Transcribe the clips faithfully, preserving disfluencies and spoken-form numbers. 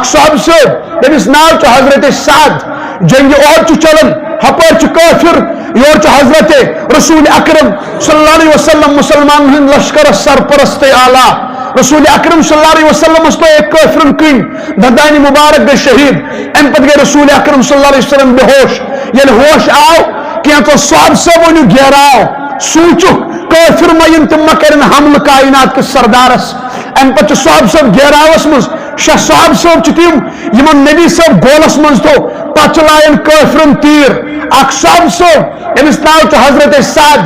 صحابہٕ صٲب، تٔمِس ناو چھُ حضرت سعد۔ جنگِ احد چھُ چلان، ہپٲرۍ چھُ کٲفِر، یورٕ چھُ حضرت رسول اکرم صلی اللہ علیہ وسلم، مسلمانن ہُنٛد لشکرس سرپرست اعلیٰ۔ رسول اکرم صلی اللہ علیہ وسلمس لوگ کٲفرن کٕنۍ، دندانہِ مبارک گٔے شہیٖد۔ امہِ پتہٕ گٔے رسول اکرم صلی اللہ علیہ وسلم بے ہوش۔ ییٚلہِ ہوش آو، کینٛژو صحابہٕ صٲبو نیوٗ گیراو، سوٗنٛچُکھ کٲفِر ما یِن، تِم ما کرن حملہٕ کائنات کِس سردارس۔ امہِ پتہٕ چھِ صحابہٕ صٲب گیراوس منٛز، شےٚ صحابہٕ صٲب چھِ تِم، یِمن نبی صٲب گولس منٛز تھوٚو، پتہٕ چلایَن کٲفرن تیٖر۔ اکھ صحابہٕ صٲب، أمِس ناو چھُ حضرت سعد۔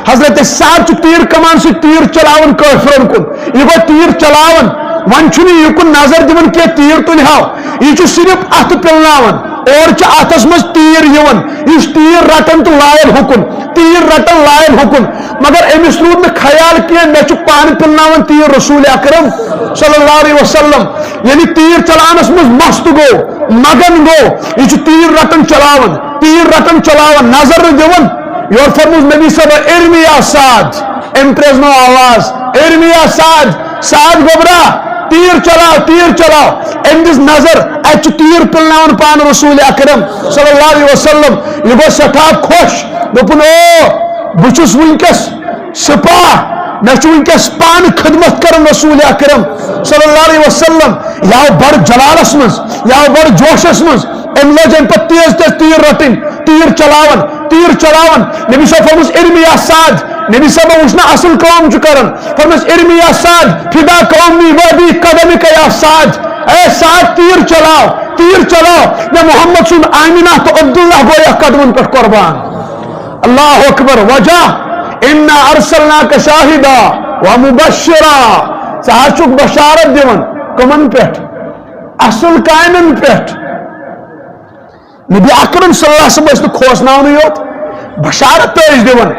حضرت سعد چھُ تیٖر کمان سۭتۍ تیٖر چلاوان کٲفرن کُن۔ یہِ گوٚو تیٖر چلاوان، وۄنۍ چھُنہٕ یہِ یُکُن نظر دِوان کینٛہہ، تیٖر تُلہِ ہاو۔ یہِ چھُ صرف اَتھٕ پِلناوان، اورٕ چھِ اَتھس منٛز تیٖر یِوان، یہِ چھُ تیٖر رٹان تہٕ لایان ہُکُن، تیٖر رٹان لایان ہُکُن۔ مگر أمِس روٗد نہٕ خیال کینٛہہ، مےٚ چھُ پانہٕ پِلناوان تیٖر رسول اکرم صلی اللہ علیہ وسلم۔ ییٚلہِ تیٖر چلاونس منٛز مست گوٚو، مگن گوٚو، یہِ چھُ تیٖر رٹان چلاوان، تیٖر رٹان چلاوان، نظر نہٕ دِوان۔ یورٕ فرمووُس نبی صٲبن، "ارمی یا سعد"، أمۍ پرٛزنٲو آواز، "ارمی یا سعد"، سعد گوٚبرا، تیٖر چلاو، تیٖر چلاو۔ أمۍ دِژ نظر، اَتہِ چھُ تیٖر پِلناوان پانہٕ رسول اکرم صلی اللہ علیہ وسلم۔ یہِ گوٚو سٮ۪ٹھاہ خۄش، دوٚپُن، "او، بہٕ چھُس وٕنکیٚس سپاہ، مےٚ چھُ وٕنکیٚس پانہٕ خدمت کران رسول اکرم صلی اللہ علیہ وسلم۔ یہِ آو بڑٕ جلالس منٛز، یہِ آو بڑٕ جوشس منٛز۔" أمۍ لٲج اَمہِ پتہٕ تیز تیز تیٖر رٹٕنۍ، تیٖر چلاوان، تیٖر چلاوان۔ نبی صٲب فرمووُس، "ارمی یا سعد"۔ نبی صٲبن وٕچھ نہ اصل کٲم چھُ کران، فرمووُس، "ارمی یا سعد، فدا قومی و ابی قدمک یا سعد"۔ اے سعد، تیٖر چلاو، تیٖر چلاو، مےٚ محمد سُنٛد آمینہ تہٕ عبداللہ گویا قدمن پٮ۪ٹھ قربان۔ اللہ اکبر۔ وجہ، "انا ارسلناک شاہدا و مبشرا"، ژٕ حظ چھُکھ بشارت دِوان کٕمن پٮ۪ٹھ؟ اصل کامٮ۪ن پٮ۪ٹھ۔ نبی اکرم صلی اللہ علیہ وسلم ٲسۍ نہٕ کھوژناونٕے یوت، بشارت تہِ ٲسۍ دِوان۔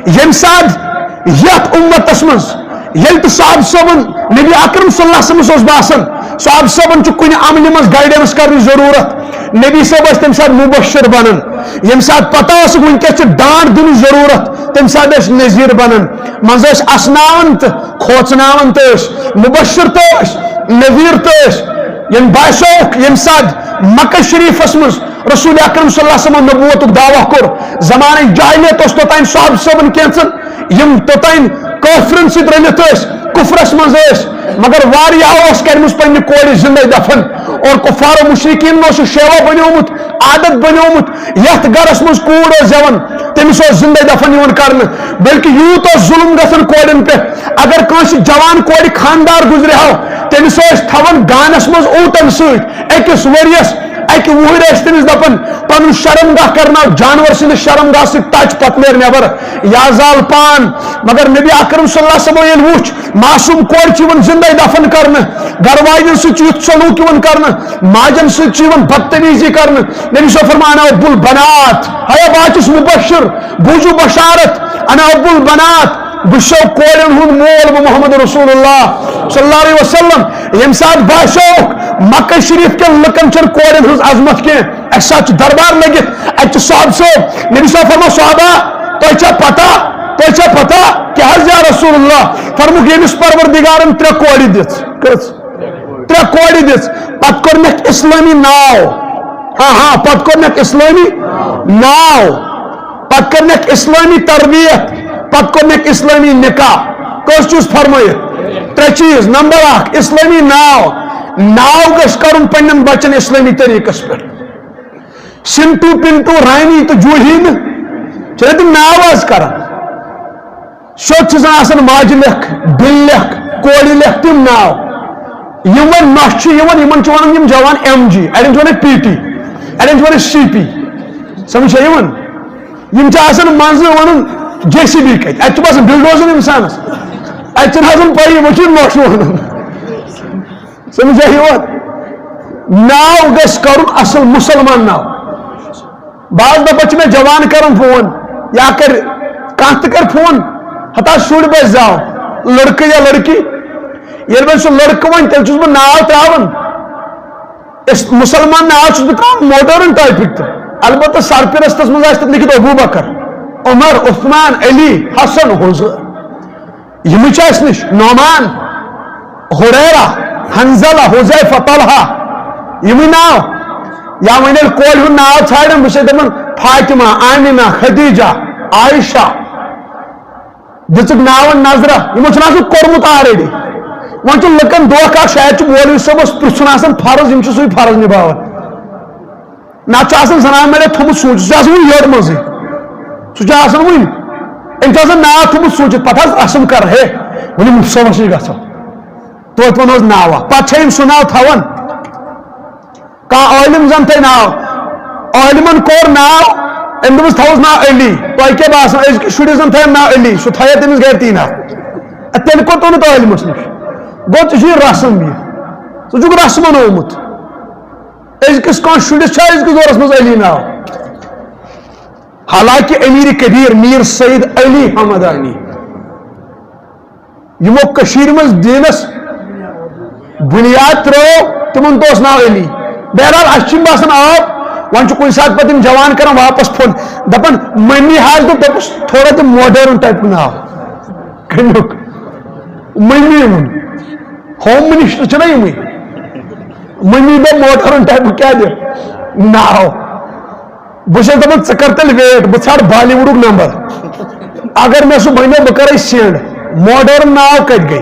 ییٚمہِ ساتہٕ یتھ امتس منٛز ییٚلہِ تہِ صحابہٕ صٲبن نبی اکرم صلی اللہ علیہ وسلمس اوس باسان، صحابہٕ صٲبن چھُ کُنہِ عملہِ منٛز guidance کرنٕچ ضروٗرت، نبی صٲب ٲسۍ تمہِ ساتہٕ مبشر بنان۔ ییٚمہِ ساتہٕ پتہ ٲسٕکھ وٕنکیٚس چھِ ڈانٹ دِنٕچ ضروٗرت، تمہِ ساتہٕ ٲسۍ نذیٖر بنان، منٛزٕ ٲسۍ اسناوان تہٕ کھوژناوان تہٕ ٲسۍ، مبشر تہٕ ٲسۍ، نذیٖر تہٕ ٲسۍ۔ ییٚمہِ باسیوکھ، ییٚمہِ ساتہٕ مکہ شریفس منٛز رسول اکرم صلی اللہ علیہ وسلم نبوتُک دعویٰ کوٚر، زمانہ جاہلیت اوس توٚتام صحابہٕ صٲبن کینٛژن، یِم توٚتام کٲفرن سۭتۍ رٔلِتھ ٲسۍ، کفرس منٛز ٲسۍ، مگر واریاہو ٲس کرمٕژ پننہِ کورِ زندے دفن، اور کفار و مشرکین اوس یہِ شیوا بنیومُت، عادت بنیومُت، یتھ گرس منٛز کوٗر ٲس زٮ۪وان، تٔمِس اوس زندے دفن یِوان کرنہٕ، بلکہ یوٗت اوس ظلم گژھان کورٮ۪ن پٮ۪ٹھ۔ اگر کٲنٛسہِ جوان کورِ خاندار گُزرِ ہاو، تٔمِس ٲسۍ تھاوان گانس منٛز اوٗنٹن سۭتۍ، أکِس ؤرِیس، اَکہِ وُہٕرۍ ٲسۍ تٔمِس دَپان، "پَنُن شرمگاہ کرناو جانور سٕنٛدِس شرمگاہس سۭتۍ touch، پتہٕ نیر نٮ۪بر، یا زال پان۔" مگر نبی اکرم صلی اللہ علیہ وسلم ییٚلہِ وُچھ، معصوم کورِ چھِ یِوان زِندَے دفن کرنہٕ، گرٕ واجٮ۪ن سۭتۍ چھُ یُتھ سلوٗک یِوان کرنہٕ، ماجٮ۪ن سۭتۍ چھُ یِوان بدتمیزی کرنہٕ۔ نبی صٲب فرمان، "انا اب البنات، ہے، بہٕ ہا چھُس مُبشر، بوٗزِو بشارت، انا اب البنات، بہٕ چھُسو کورٮ۪ن ہُنٛد مول، بہٕ محمد رسول اللہ صلی اللہ علیہ وسلم۔" ییٚمہِ ساتہٕ باسیوکھ مکہ شریف کٮ۪ن لُکن چھَنہٕ کورٮ۪ن ہٕنٛز عظمت کینٛہہ، اَسہِ ساتہٕ چھُ دربار لٔگِتھ، اَتہِ چھُ صحابہٕ صٲب، نبی صٲب فرموو، "صحابہ، تۄہہِ چھا پتہ، تۄہہِ چھا پتہ؟" "کیٛاہ حظ یا رسول اللہ؟" فرمووُکھ، "ییٚمِس پروردگارن ترٛےٚ کورِ دِژ۔" کٔژ؟ ترٛےٚ کورِ دِژ۔ پتہٕ کوٚر مےٚ اسلٲمی ناو۔ ہاں، ہاں، پتہٕ کوٚر مےٚ اسلٲمی ناو۔ پتہٕ کٔر مےٚ اسلٲمی تربیت، پتہٕ کوٚر مےٚ اسلٲمی نکاح۔ کٔژ چیٖز فرمٲیِتھ؟ ترٛےٚ چیٖز۔ نمبر اکھ، اسلٲمی ناو۔ ناو گژھِ کرُن پننٮ۪ن بچن اسلٲمی طریٖقس پٮ۪ٹھ۔ سِنٹو، پِنٹو، رانی تہٕ جوٗہی نہٕ۔ چھِنہ تِم ناو آز کران؟ سیوٚد چھِ زن آسان ماجہِ لیکھ، بیٚنہِ لیکھ، کورِ لیکھ، تِم ناو۔ یِم وۄنۍ نۄشہِ چھِ یِوان، یِمن چھِ ونان یِم جوان ایم جی، اڑٮ۪ن چھِ ونان پی ٹی، اڑٮ۪ن چھِ ونان سی پی۔ سمجھ چھا یِوان؟ یِم چھِ آسان منٛزٕ ونان جے سی بی کتہِ، اتہِ چھُ باسان بلڈوزر انسانس، اتہِ چھِنہٕ آسان پَیی وۄنۍ چھُ نۄش ونان۔ سمجھ چھا یِوان؟ ناو گژھِ کرُن اصل مسلمان ناو۔ بعض دفعہ چھِ مےٚ جوان کران فون، یا کرِ کانٛہہ تہِ کرِ فون، ہتا شُرۍ بچہِ زاو، لڑکہٕ یا لڑکی، ییٚلہِ وۄنۍ سُہ لڑکہٕ وۄنۍ، تیٚلہِ چھُس بہٕ ناو تراوان۔ أسۍ مُسلمان ناو چھُس بہٕ ترٛاوان modern typeٕکۍ تہِ۔ البتہ سرپرستس منٛز آسہِ تتھ لیکھِتھ ابو بکر، عمر، عثمان، علی، حسن، حوزہ۔ یِمٕے چھِ اَسہِ نِش۔ نعمان، ہریرہ، حنزلہ، حذیفہ، طلحہ، یِمٕے ناو۔ یا وۄنۍ ییٚلہِ کورِ ہُنٛد ناو ژھانٛڈن، بہٕ چھُسے دَپان فاطمہ، آمینہ، خدیجہ، عائشہ۔ دِژٕکھ ناوَن نظرہ، یِمو چھُنہٕ آسان کوٚرمُت already۔ وۄنۍ چھُ لُکَن دھوکہ اکھ، شاید چھُ مولوی صٲبَس پرٛژھُن آسان فرض، یِم چھِ سُے فرض نِباوان۔ نَتہٕ چھُ آسان زنان مَرِ تھوٚمُت سوٗنٛچِتھ، سُہ چھُ آسان وُنہِ یٔڈ منٛزٕے۔ سُہ چھُ آسان وُنہِ۔ أمۍ چھُ آسان ناو تھوٚمُت سوٗنٛچِتھ، پَتہٕ حظ رسم کَران، ہے، وۄنۍ یِم صٲبَس نِش گژھو۔ توتہِ وَنہوس ناوا۔ پَتہٕ چھا أمۍ سُہ ناو تھاوان؟ کانٛہہ عٲلِم زَن تھایہِ ناو، عٲلِمَن کوٚر ناو، أمۍ دوٚپُس، "تھاوُس ناو علی۔" تۄہہِ کیٛاہ باسان، أزکِس شُرِس زَن تھایَن ناو علی، سُہ تھایہِ تٔمِس گَرِ تی ناو؟ اَدٕ تیٚلہِ کوٚت اوٚنُتھ عٲلِمَس نِش؟ گوٚو، ژےٚ چھُے رسم یہِ، ژٕ چھُکھ رسمَن آمُت۔ أزکِس کانٛہہ شُرِس چھا أزکِس دورَس منٛز علی ناو؟ حالانکہ امیر کبیر میر سید علی حمدانی، یِمو کٔشیٖرِ منٛز دیٖنس بُنیاد ترٲو، تِمن تہِ اوس ناو علی۔ بہرحال، اَسہِ چھُنہٕ باسان آب، وۄنۍ چھُ کُنہِ ساتہٕ پتہٕ یِم جوان کران واپس فون، دپان، "مٔمی حظ دوٚپ، دوٚپُس تھوڑا تہِ modern type ناو۔" کمیُک؟ مٔمی ووٚن، home minister چھِنہ یِمٕے، مٔمی دوٚپ modern type کیٛاہ دِ ناو؟ بہٕ چھُس دَپان، ژٕ کر تیٚلہِ wait، بہٕ ژھانٛڈٕ بالی وُڈُک نمبر۔ اگر مےٚ سُہ بنیو، بہٕ کرے send۔ Modern ناو کتہِ گٔے؟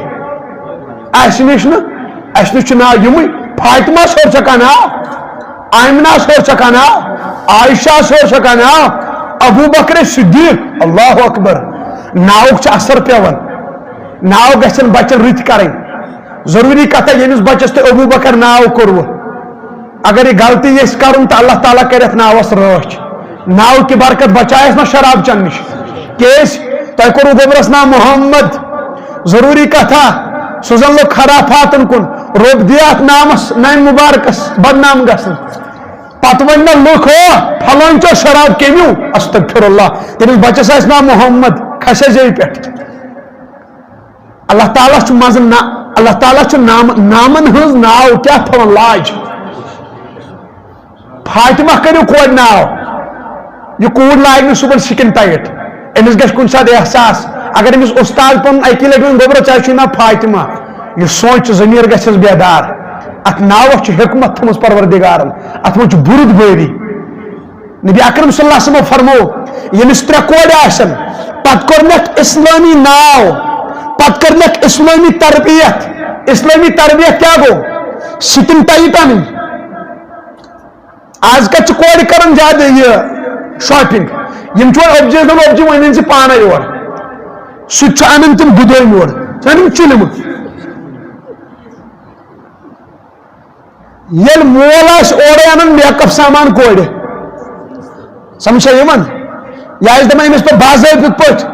اَسہِ نِش نہٕ، اَسہِ نِش چھُ ناو یِمٕے۔ فاطمہ سور چھکا ناو؟ آمنہ سور چھکا ناو؟ عائشہ سور چھکا ناو؟ ابو بکر صدیق، اللہ اکبر۔ ناوُک چھُ اثر پٮ۪وان۔ ناو گژھن بچن رٕتۍ کرٕنۍ۔ ضروٗری کتھا، ییٚمِس بچس تُہۍ ابو بکر ناو کوٚروٕ، اگر یہِ غلطی یژھِ کرُن تہٕ اللہ تعالیٰ کرِ اتھ ناوس رٲچھ۔ ناو کہِ برکت بچایس نہ شراب چنہٕ نِش۔ کیازِ؟ تۄہہِ کوٚروٕ گوٚبرس ناو محمد۔ ضروٗری کتھا، سُہ زن لوٚگ خرافاتن کُن، رۄب دِیہِ اتھ ناوس، نامہِ مبارکس بدنام گژھن۔ پتہٕ ونہِ نہ لُکھ، "ہو، فلٲنۍ چو شراب کیٚمیو؟" استغفر اللہ۔ تٔمِس بچس آسہِ ناو محمد، کھسہِ زیٚوِ پٮ۪ٹھ۔ اللہ تعالیٰ چھُ منٛزٕ نا-، اللہ تعالیٰ چھُ نام-، نامن ہٕنٛز ناو کیٛاہ تھاوان لاج۔ فاطمہ کٔرِو کورِ ناو، یہِ کوٗر لاگہِ نہٕ صُبحن skin tight، أمِس گژھِ کُنہِ ساتہٕ احساس۔ اگر أمِس اُستاد پَنُن اَکی لَٹہِ وَنہِ، "گوٚبرا، ژےٚ چھُے ناو فاطمہ"، یہِ سونٛچہِ ضمیٖر گژھٮ۪س بیدار۔ اَتھ ناوَس چھُ حکمت تھٲومٕژ پروردگارن، اَتھ منٛز چھُ بُرُد بٲری۔ نبی اکرم صلی اللہ علیہ وسلم فرمو، ییٚمِس ترٛےٚ کورِ آسن، پتہٕ کوٚرنکھ اسلٲمی ناو، پتہٕ کٔرنکھ اسلٲمی تربیت۔ اسلٲمی تربیت کیٛاہ گوٚو؟ Skin tight اَنٕنۍ۔ آز کتہِ چھِ کورِ کران زیادٕ یہِ shopping؟ یِم چھِ وۄنۍ أبجِس دَپان، "أبجی، وۄنۍ أنۍ زِ پانے یور۔" سُہ تہِ چھُ اَنان تِم بُدٲمۍ یور، سُہ اَنان چُلمہٕ۔ ییٚلہِ مول آسہِ اورَے اَنان make up سامان کورِ، سمجھ چھا یِوان؟ یہِ آسہِ دَپان أمِس پٮ۪ٹھ باضٲبطہٕ پٲٹھۍ،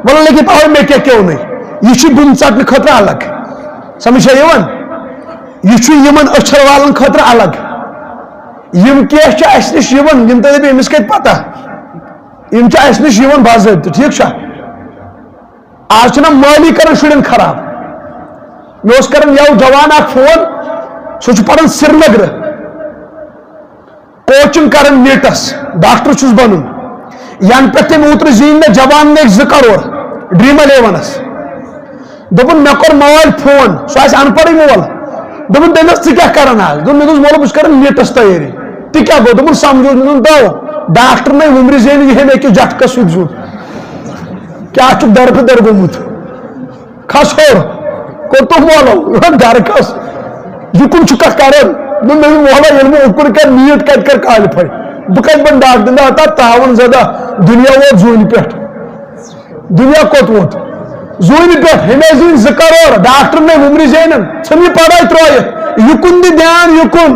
"وَلہٕ لٔگِتھ آو مےٚ کیٛاہ کیوٚو نَے۔" یہِ چھُ بُمہٕ ژَٹنہٕ خٲطرٕ الگ، سمجھ چھا یِوان؟ یہِ چھُ یِمَن أچھَر والَن خٲطرٕ الگ۔ یِم کینٛہہ چھِ اَسہِ نِش یِوان، یِم تۄہہِ دَپہِ أمِس کَتہِ پَتہ، یِم چھِ اَسہِ نِش یِوان باضٲبطہٕ، ٹھیٖک چھا؟ آز چھِنہ مٲلی کران شُرٮ۪ن خراب۔ مےٚ اوس کران یَوٕ جوان اکھ فون، سُہ چھُ پران سرینگرٕ، coaching کران نیٹس، ڈاکٹر چھُس بنُن۔ ینہٕ پٮ۪ٹھ تٔمۍ اوترٕ زیٖنۍ مےٚ جوان لٔگۍ زٕ کرور ڈریم الیونس۔ دوٚپُن، مےٚ کوٚر مٲلۍ فون، سُہ آسہِ ان پڑھٕے مول۔ دوٚپُن، تٔمۍ دوٚپ، "ژٕ کیٛاہ کران آز؟" دوٚپُن، "مےٚ دوٚپُس، مول، بہٕ چھُس کران نیٹس تیٲری۔" تہِ کیٛاہ گوٚو؟ دوٚپُن، "سمجھوس نہٕ۔" دوٚپُن، "تو، ڈاکٹر نے وُمرِ زینہِ یِہے مےٚ کہِ جٹکس سیوٚد زیُن۔ کیٛاہ چھُکھ دربہٕ در گوٚمُت؟" کھس ہیوٚر، کوٚر تو مولو، گرٕ کھس۔ یہِ کُم چھُ کتھ کران؟ دوٚپُن، "مےٚ ووٚن، مولو، ییٚلہِ بہٕ اوکُن کر نیٖٹ کتہِ کر کالِفاے؟ بہٕ کتہِ بنہٕ ڈاکٹر؟" نہ، تتھ تاوَن زدہ، دُنیا ووت زوٗنہِ پٮ۪ٹھ۔ دُنیا کوٚت ووت؟ زوٗنہِ پٮ۪ٹھ۔ ہیٚمہِ آسہِ زیٖنۍ زٕ کرور، ڈاکٹر نے وُمرِ زینن، ژھٕن یہِ پڑھاے ترٲیِتھ۔ یہِ کُن دِ دیان، یہِ کُن۔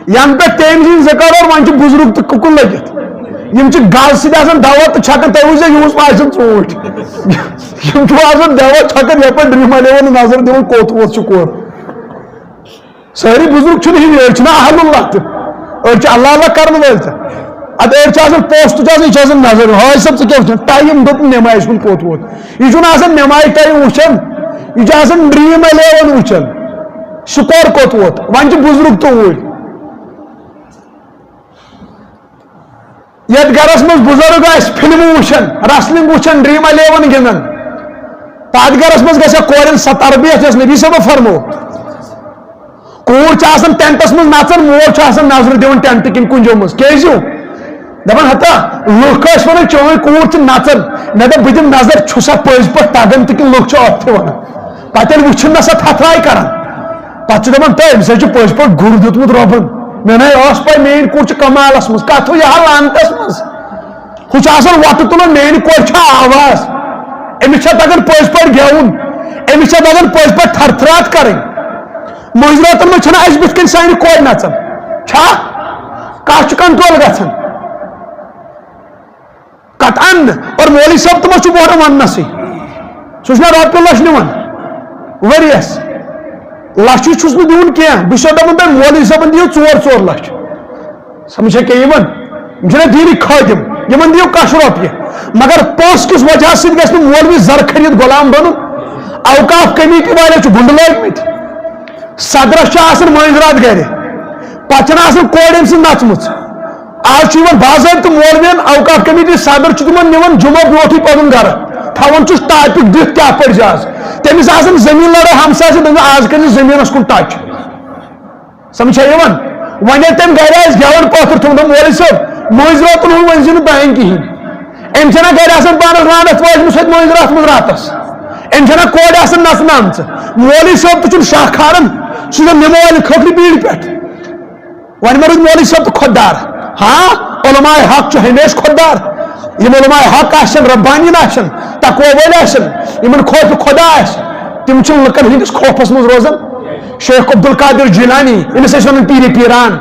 ینہٕ پٮ۪ٹھ تٔمۍ زیٖنۍ زٕ کرور، وۄنۍ چھِ بُزرگ تہٕ کُکُن لٔگِتھ۔ یِم چھِ گل سۭتۍ آسان دوا تہٕ چھکان، تُہۍ وٕچھزیو یِہُس ما آسن ژوٗنٛٹھۍ۔ یِم چھِ آسان دوا چھکان، یپٲرۍ ڈریم الیون نظر دِوان، کوٚت ووت چھُ کورُن۔ سٲری بُزرگ چھِنہٕ ہِوی، أڑۍ چھِنہ اہل اللہ تہِ، أڑۍ چھِ اللہ اللہ کرن وٲلۍ تہِ۔ ادٕ أڑۍ چھِ آسان پوسٹ چھِ آسان، یہِ چھِ آسان نظر، حٲج صٲب، ژٕ کیٛاہ وٕچھان؟ ٹایم دوٚپُن نٮ۪مازِ ہُنٛد کوٚت ووت۔ یہِ چھُنہٕ آسان نٮ۪مازِ ٹایم وٕچھان، یہِ چھُ آسان ڈریم الیون وٕچھان۔ سکور کوٚت ووت؟ وۄنۍ چھِ بُزرگ توٗرۍ۔ یتھ گرس منٛز بُزرگ آسہِ، فلمہٕ وٕچھان، wrestling وٕچھان، ڈریم الیون گِنٛدان، تتھ گرس منٛز گژھِ کورٮ۪ن سۄ تربیت یۄس نبی صٲبن فرمو۔ کوٗر چھِ آسان ٹینٹس منٛز نژان، مول چھُ آسان نظرِ دِوان ٹینٹ کِنۍ کُنجو منٛز۔ کیازِ ہیوٗ؟ دپان ہتا، لُکھ ٲسۍ ونان چٲنۍ کوٗر چھِ نژان، مےٚ دوٚپ بہٕ دِمہٕ نظر، چھُسا پٔزۍ پٲٹھۍ تگان تہِ کِنہٕ لُکھ چھِ اَتھ تہِ ونان۔ پتہٕ ییٚلہِ وٕچھُن نہ سا تھتھراے کران، پتہٕ چھُ دپان تہٕ أمِس حظ چھُ پٔزۍ پٲٹھۍ گُر دیُتمُت رۄبن، مےٚ نہ ٲس پاے میٲنۍ کوٗر چھِ کمالس منٛز، کتھ ہُہ یہِ ہا لعنتس منٛز۔ ہُہ چھُ آسان وۄٹہٕ تُلان، میانہِ کورِ چھا آواز، أمِس چھا تگان پٔزۍ پٲٹھۍ گٮ۪وُن، أمِس چھا تگان پٔزۍ پٲٹھۍ تھرتھرات کرٕنۍ۔ مٲنٛزِ راتن منٛز چھنہ اسہِ بٕتھِ کنہِ سانہِ کورِ نژان، چھا؟ کتھ چھُ کنٹرول گژھان؟ قطعاً نہٕ۔ اور مولوی صٲب تہِ ما چھُ بوہران وننسٕے؟ سُہ چھُنہ رۄپیہِ لچھ نِوان ؤریس؟ لچھٕے چھُس نہٕ دیُن کینٛہہ، بہٕ چھُسو دپان تۄہہِ مولوی صٲبن دِیِو ژور ژور لچھ۔ سمجھ چھا کینٛہہ یِوان؟ یِم چھِنہ دیٖنٕکۍ خٲدِم، یِمن دِیِو کَش رۄپیہِ۔ مگر پونٛسہٕ کِس وجہہ سۭتۍ گژھِ نہٕ مولوی زر خرید غلام بنُن۔ اوقاف کمیٹی والٮ۪و چھِ گُنڈٕ لٲگمٕتۍ۔ صدرس چھِ آسان مٲنٛزِ راتھ گرِ، پتہٕ چھنہٕ آسان کورِ أمۍ سٕنٛز نژمٕژ۔ آز چھُ یِوان باضٲبطہٕ مولوین، اوقاف کمیٹی صدر چھُ تِمن نِوان جمعہ برونٹھٕے پنُن گرٕ، تھاوان چھُس ٹاپک دِتھ کیٛاہ پٔرۍ زِ آز۔ تٔمِس آسان زٔمیٖن لڑٲے، ہمسایہِ سۭتۍ، دپان آز کٔرۍ زِ زٔمیٖنس کُن ٹچ۔ سمجھ چھا یِوان؟ وۄنۍ ییٚلہِ تٔمۍ گرِ آسہِ گٮ۪وَن پٲتھٕر تھوٚمُت، مولوی صٲب، مٲنٛزِ راتُن ہُہ ؤنۍ زِ نہٕ دانہِ کِہیٖنۍ۔ أمۍ چھَنہ گرِ آسان پانَس لانَس واجمہِ سۭتۍ مٲنٛزِ راتھ منٛز راتَس؟ أمۍ چھَنہ کورِ آسان نَژنہٕ آمژٕ؟ مولوی صٲب تہِ چھُنہٕ شاہ کھاران، سُہ چھُ نِمہٕ والہِ کھٔکھرِ بیٖڑِ پٮ۪ٹھ۔ وۄنۍ ما روٗدۍ مولوی صٲب تہِ خۄددار؟ ہاں، علماء حق چھُ ہمیشہِ خۄددار۔ یِم علماء حق آسن، ربانیٖن آسن، تقوی وٲلۍ آسن، یِمن خوف خۄدا آسہِ، تِم چھِ لُکن ہٕنٛدِس خوفس منٛز روزان۔ شیخ عبدالقادر جیلانی، ییٚمِس أسۍ وَنان پیٖرِ پیٖران،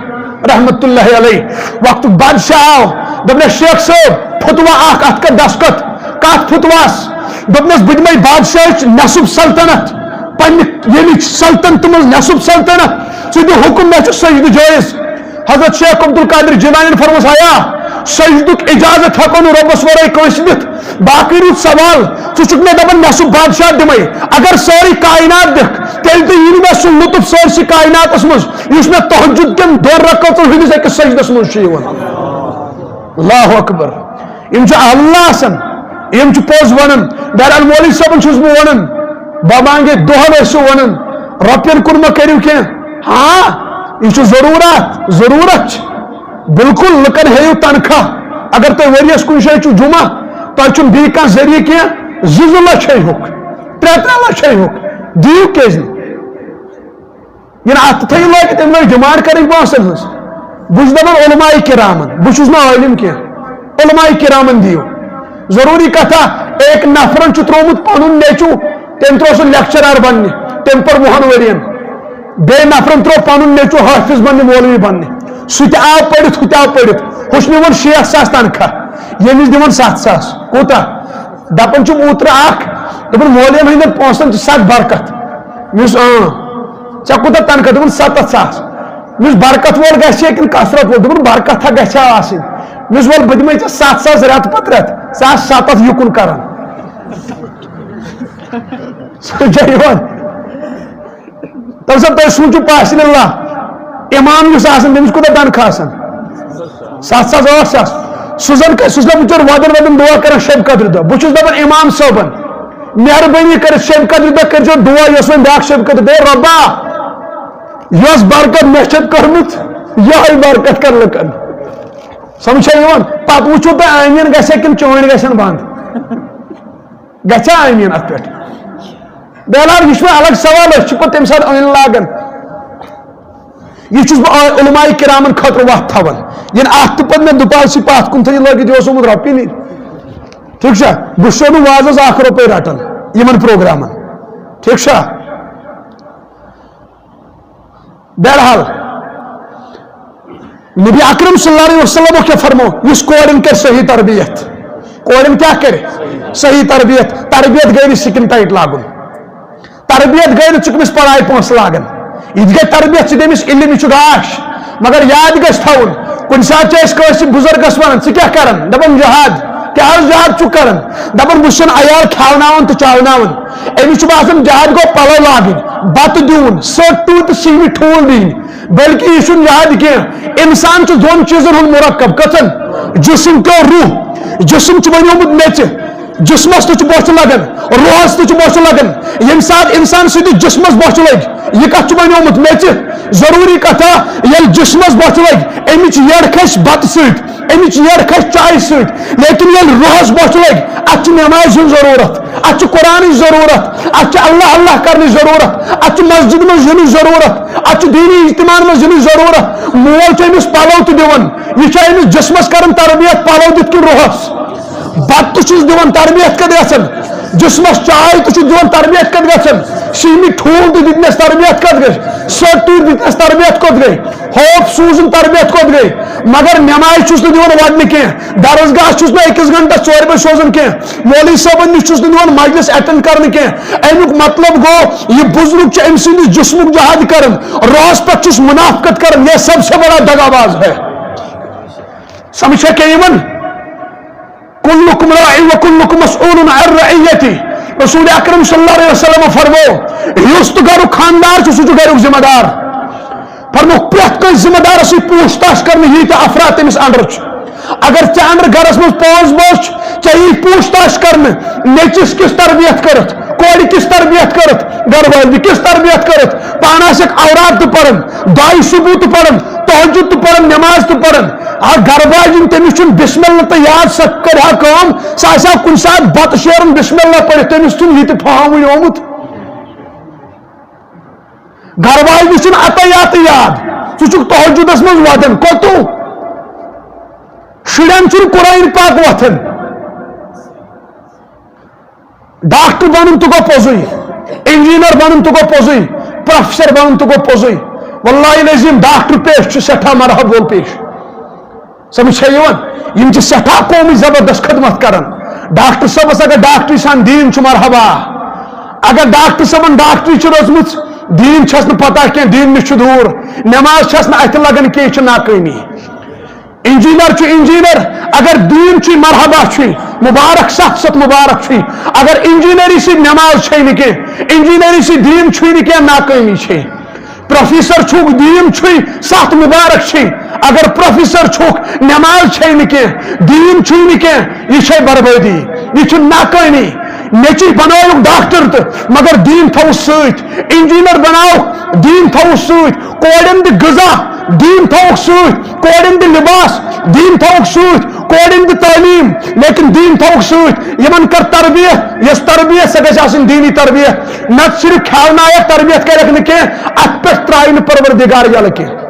رحمت اللہ علیہ، وقتُک بادشاہ آو، دوٚپنَس، "شیخ صٲب، فتوا اکھ، اَتھ کر دستخط؟" کَتھ فتواہَس؟ دوٚپنَس، "بہٕ دِمَے بادشاہٕچ نصف سلطنت، پننہِ ییٚمِچ سلطنت منٛز نصف سلطنت، ژٕ دِ حکم، مےٚ چھُ سجدٕ جٲیز۔" حضرت شیخ عبدالقادر جیلانی فرموس، "آیا سجدُک اجازت ہٮ۪کو نہٕ رۄبَس ورٲے کٲنٛسہِ دِتھ؟" باقٕے روٗد سوال، ژٕ چھُکھ مےٚ دَپان مےٚ سُہ بادشاہ دِمَے، اگر سٲرٕے کائنات دِکھ، تیٚلہِ تہِ یی نہٕ مےٚ سُہ لطف سٲرسٕے کائناتَس منٛز، یُس مےٚ تہجد کٮ۪ن دۄن رکعتَن ہٕنٛدِس أکِس سجدَس منٛز چھُ یِوان۔ اللہ اکبر۔ یِم چھِ اہل اللہ آسان، یِم چھِ پوٚز وَنان۔ بہرحال مولوی صٲبَن چھُس بہٕ وَنان، بہٕ مانگے دۄہَن ٲسِو وَنان، رۄپیَن کُن مہ کٔرِو کینٛہہ۔ ہاں، یہِ چھُ ضروٗرت، ضروٗرت چھِ۔ بالکل، لُکن ہیٚیِو تنخواہ۔ اگر تُہۍ ؤریَس کُنہِ جایہِ چھُو جمعہ، تۄہہِ چھُنہٕ بیٚیہِ کانٛہہ ذٔریعہٕ کینٛہہ، زٕ زٕ لَچھ ہیٚیہُکھ، ترٛےٚ ترٛےٚ لَچھ ہیٚیہُکھ، دِیِو کیٛازِ نہٕ؟ ییٚلہِ اَتھ تھٲیِو لٲگِتھ، تٔمۍ لٲج ڈِمانڈ کَرٕنۍ پونٛسَن ہٕنٛز۔ بہٕ چھُس دَپان علماء کرامن، بہٕ چھُس نہٕ عٲلِم کینٛہہ، علماء کرامن دِیِو۔ ضروٗری کَتھا، أکۍ نفرَن چھُ ترٛوومُت پَنُن نیٚچوٗ، تٔمۍ ترٛوو سُہ لیکچرار بَننہِ، تٔمۍ پوٚر وُہَن ؤرِین۔ بیٚیہِ نفرن ترٛوو پنُن نیٚچو حٲفظ بننہِ، مولوی بننہِ۔ سُہ تہِ آو پٔرِتھ، ہُہ تہِ آو پٔرِتھ۔ ہُہ چھُ نِوان شیٹھ ساس تنخواہ، ییٚمِس دِوان ستھ ساس۔ کوٗتاہ؟ دپان چھُم اوترٕ اکھ، دوٚپُن، "مولوین ہٕنٛدٮ۪ن پونٛسن چھِ سخ برکت۔" مےٚ ووٚنُس، "اۭں۔" "ژےٚ کوٗتاہ تنخواہ؟" دوٚپُن، "ستتھ ساس۔" مےٚ ووٚنُس، "برکت وول گژھِ کِنہٕ کثرت وول؟" دوٚپُن، "برکت ہا گژھِ ہا آسٕنۍ۔" مےٚ ووٚنُس، "ولہٕ بہٕ دِمے ژےٚ ستھ ساس رٮ۪تہٕ پتہٕ رٮ۪تہٕ، ژٕ آس ستتھ یُکُن کران۔" سمجھا یِوان؟ تَمہِ ساتہٕ تُہۍ سوٗنٛچِو پاسہِ لِلہ، اِمام یُس آسان، تٔمِس کوٗتاہ تنخواہ آسان؟ ستھ ساس، ٲٹھ ساس۔ سُہ زَن کَتہِ، سُہ چھُ دَپان، بِچور وَدَن وَدَن دُعا کَران شَب قدرِ دۄہ۔ بہٕ چھُس دَپان اِمام صٲبَن، مہربٲنی کٔرِتھ شَب قدرِ دۄہ کٔرۍزیو دُعا، یۄس وۄنۍ بیٛاکھ شَب قدرِ دۄہ، رۄبا، یۄس برکت مےٚ چھَتھ کٔرمٕژ، یِہوٚے برکت کَر لُکَن۔ سَمجھ چھا یِوان؟ پَتہٕ وٕچھِو تُہۍ آمیٖن گژھِ کِنہٕ چٲنۍ گژھن بنٛد۔ گژھِ آمیٖن اتھ پٮ۪ٹھ؟ بہرحال، یہِ چھُ وۄنۍ الگ سوال، أسۍ چھِ پتہٕ تَمہِ ساتہٕ ٲیٖن لاگان۔ یہِ چھُس بہٕ آ-، علماء کرامن خٲطرٕ وتھ تھاوان۔ ییٚلہِ اتھ تہٕ پتہٕ مےٚ دُپالسی پتھ کُن تھٲیِو لٲگِتھ، یہِ اوس آمُت رۄپیہِ نِنہِ۔ ٹھیٖک چھا؟ بہٕ چھُسو نہٕ وازس اکھ رۄپے رٹان یِمن پروگرامن۔ ٹھیٖک چھا؟ بہرحال، نبی اکرم صلی اللہ علیہ وسلم کیا فرمو، یُس کورٮ۪ن کرِ صحیح تربیت، کورٮ۪ن کیا کرِ؟ صحیح تربیت۔ تربیت گٔے نہٕ skin tight لاگُن، تربیت گٔے نہٕ ژٕ کٔمِس پڑھایہِ پونٛسہٕ لاگان۔ یہِ تہِ گٔے تربیت، ژٕ دٔمِس علم، یہِ چھُ گاش۔ مگر یاد گژھِ تھاوُن، کُنہِ ساتہٕ چھِ أسۍ کٲنٛسہِ بُزرگس ونان، "ژٕ کیٛاہ کران؟" دپان، "جہاد۔" "کیٛاہ حظ جہاد چھُکھ کران؟" دپان، "بہٕ چھُسن عیال کھیاوناوان تہٕ چاوناوان۔" أمِس چھُ باسان، جہاد گوٚو پلو لاگٕنۍ، بتہٕ دیُن، سٔٹ ٹوٗپۍ تہٕ سِہمہِ ٹھوٗل دِنۍ۔ بلکہ یہِ چھُنہٕ جہاد کینٛہہ۔ انسان چھُ دۄن چیٖزن ہُنٛد مرکب۔ کٔژن؟ جسم تہٕ روح۔ جسم چھُ بنیومُت میٚژِ، جسمس تہِ چھُ بۄچھِ لگان، روحس تہِ چھُ بۄچھِ لگان۔ ییٚمہِ ساتہٕ انسان سٕنٛدِس جسمس بۄچھِ لگہِ، یہِ کتھ چھُ بنیومُت میٚژِ؟ ضروٗری کتھا، ییٚلہِ جسمس بۄچھِ لگہِ، امِچ یٔڈ کھسہِ بتہٕ سۭتۍ، امِچ یٔڈ کھسہِ چایہِ سۭتۍ، لیکن ییٚلہِ روحس بۄچھِ لگہِ، اتھ چھِ نمازِ ہٕنٛز ضروٗرت، اتھ چھِ قرآنٕچ ضروٗرت، اتھ چھِ اللہ اللہ کرنٕچ ضروٗرت، اتھ چھِ مسجد منٛز یِنٕچ ضروٗرت، اتھ چھِ دینی اجتماعن منٛز یِنٕچ ضروٗرت۔ مول چھُ أمِس پلو تہِ دِوان، یہِ چھُ أمِس جسمس کران تربیت، پلو دِتھ کِنہٕ روحس؟ بتہٕ تہِ چھُس دِوان، تربیت کتہِ گژھان؟ جسمس چاے تہِ چھُس دِوان، تربیت کتہِ گژھان؟ سِہمٕکۍ ٹھوٗل تہِ دِتنس، تربیت کتہِ گژھِ؟ سٔٹ تہِ دِتنس، تربیت کوٚت گٔے؟ ہوپ سوٗزُن، تربیت کوٚت گٔے؟ مگر نمازِ چھُس نہٕ دِوان ودنہٕ کینٛہہ، درسگاہ چھُس نہٕ أکِس گھنٹس ژورِ بجہِ سوزان کینٛہہ، مولوی صٲبن نِش چھُس نہٕ دِوان مجلس اٹینڈ کرنہٕ کینٛہہ۔ امیُک مطلب گوٚو، یہِ بُزرگ چھُ أمۍ سٕنٛدِس جسمُک جہاد کران، روحس پٮ۪ٹھ چھُس منافقت کران۔ یہ سب سے بڑا دغاباز ہے۔ سمجھ چھا کیا یِوان؟ کلکم راع و کلکم مسئول عن رعیتی۔ رسول اکرم صلی اللہ علیہ وسلم فرمو، یُس تہِ گرُک خاندار چھُ، سُہ چھُ گرُک ذمہ دار۔ فرمو، پرٛٮ۪تھ کٲنٛسہِ ذمہ دارس سۭتۍ پوچھ تاچھ کرنہٕ، ییٖتیٛاہ افراد تٔمِس under چھِ۔ اگر ژےٚ under گرس منٛز پانٛژھ بٲژ چھِ، ژےٚ یی پوچھ تاچھ کرنہٕ، نیٚچِس کِژھ تربیت کٔرٕتھ، کورِ کِژھ تربیت کٔرٕتھ، گرٕ والنہِ کِژھ تربیت کٔرٕتھ، پانہٕ آسٮ۪کھ اوراد تہِ پران، دعایہِ صبح تہِ پران، تہجد تہِ پران، نماز تہِ پران۔ آ، گرٕ واجِنۍ، تٔمِس چھُنہٕ بسم اللہ تہٕ یاد، سۄ کرِ ہا کٲم، سۄ آسہِ ہا کُنہِ ساتہٕ بتہٕ شیران بسم اللہ پٔرِتھ، تٔمِس چھُنہٕ یہِ تہِ فہمٕے آمُت۔ گرٕ واجنہِ چھُنہٕ عطا یاد، ژٕ چھُکھ تہجدس منٛز وۄتھان، کوٚتُو؟ شُرٮ۪ن چھُنہٕ قرآن پاک وۄتھان۔ ڈاکٹر بنُن تہِ گوٚو پوٚزُے، انجینئر بنُن تہِ گوٚو پوٚزُے، پروفیسر بنُن تہِ گوٚو پوٚزُے۔ واللہ العظیم ڈاکٹر پیش چھُ سٮ۪ٹھاہ مرحب وول پیش۔ سمجھ چھا یِوان؟ یِم چھِ سٮ۪ٹھاہ قومٕچ زبردست خدمت کران۔ ڈاکٹر صٲبس اگر ڈاکٹری سان دیٖن چھُ، مرحبا۔ اگر ڈاکٹر صٲبن ڈاکٹری چھِ رٔژمٕژ، دیٖن چھس نہٕ پتہ کینٛہہ، دیٖن نِش چھُ دوٗر، نٮ۪ماز چھس نہٕ اتھِ لگان کینٛہہ، یہِ چھِ ناکٲمی۔ انجینئر چھُ انجینئر، اگر دیٖن چھُے، مرحبا چھُے، مبارک، ستھ ستھ مبارک چھُے۔ اگر انجینئری سۭتۍ نٮ۪ماز چھے نہٕ کینٛہہ، انجینئری سۭتۍ دیٖن چھُے نہٕ کینٛہہ، ناکٲمی چھے۔ پروفیسر چھُکھ، دیٖن چھُے، ستھ مبارک چھے۔ اگر پروفیسر چھُکھ، نٮ۪ماز چھے نہٕ کینٛہہ، دیٖن چھُے نہٕ کینٛہہ، یہِ چھے بربٲدی، یہِ چھُ ناکٲمی۔ نیٚچِو بنٲوُکھ ڈاکٹر تہٕ مگر دیٖن تھوٚوُس سۭتۍ، انجینئر بناوُکھ، دیٖن تھوٚوُس سۭتۍ، کورٮ۪ن دِ غذا، دیٖن تھوٚوُکھ سۭتۍ، کورٮ۪ن دِ لباس، دیٖن تھوٚوُکھ سۭتۍ، کورٮ۪ن دِ تعلیٖم، لیکن دیٖن تھوٚوُکھ سۭتۍ۔ یِمن کر تربیت، یۄس تربیت سۄ گژھِ آسٕنۍ دیٖنی تربیت، نتہٕ صرف کھیاوناوکھ، تربیت کرکھ نہٕ کینٛہہ، اتھ پٮ۪ٹھ ترایہِ نہٕ پروردگار یلہٕ کینٛہہ۔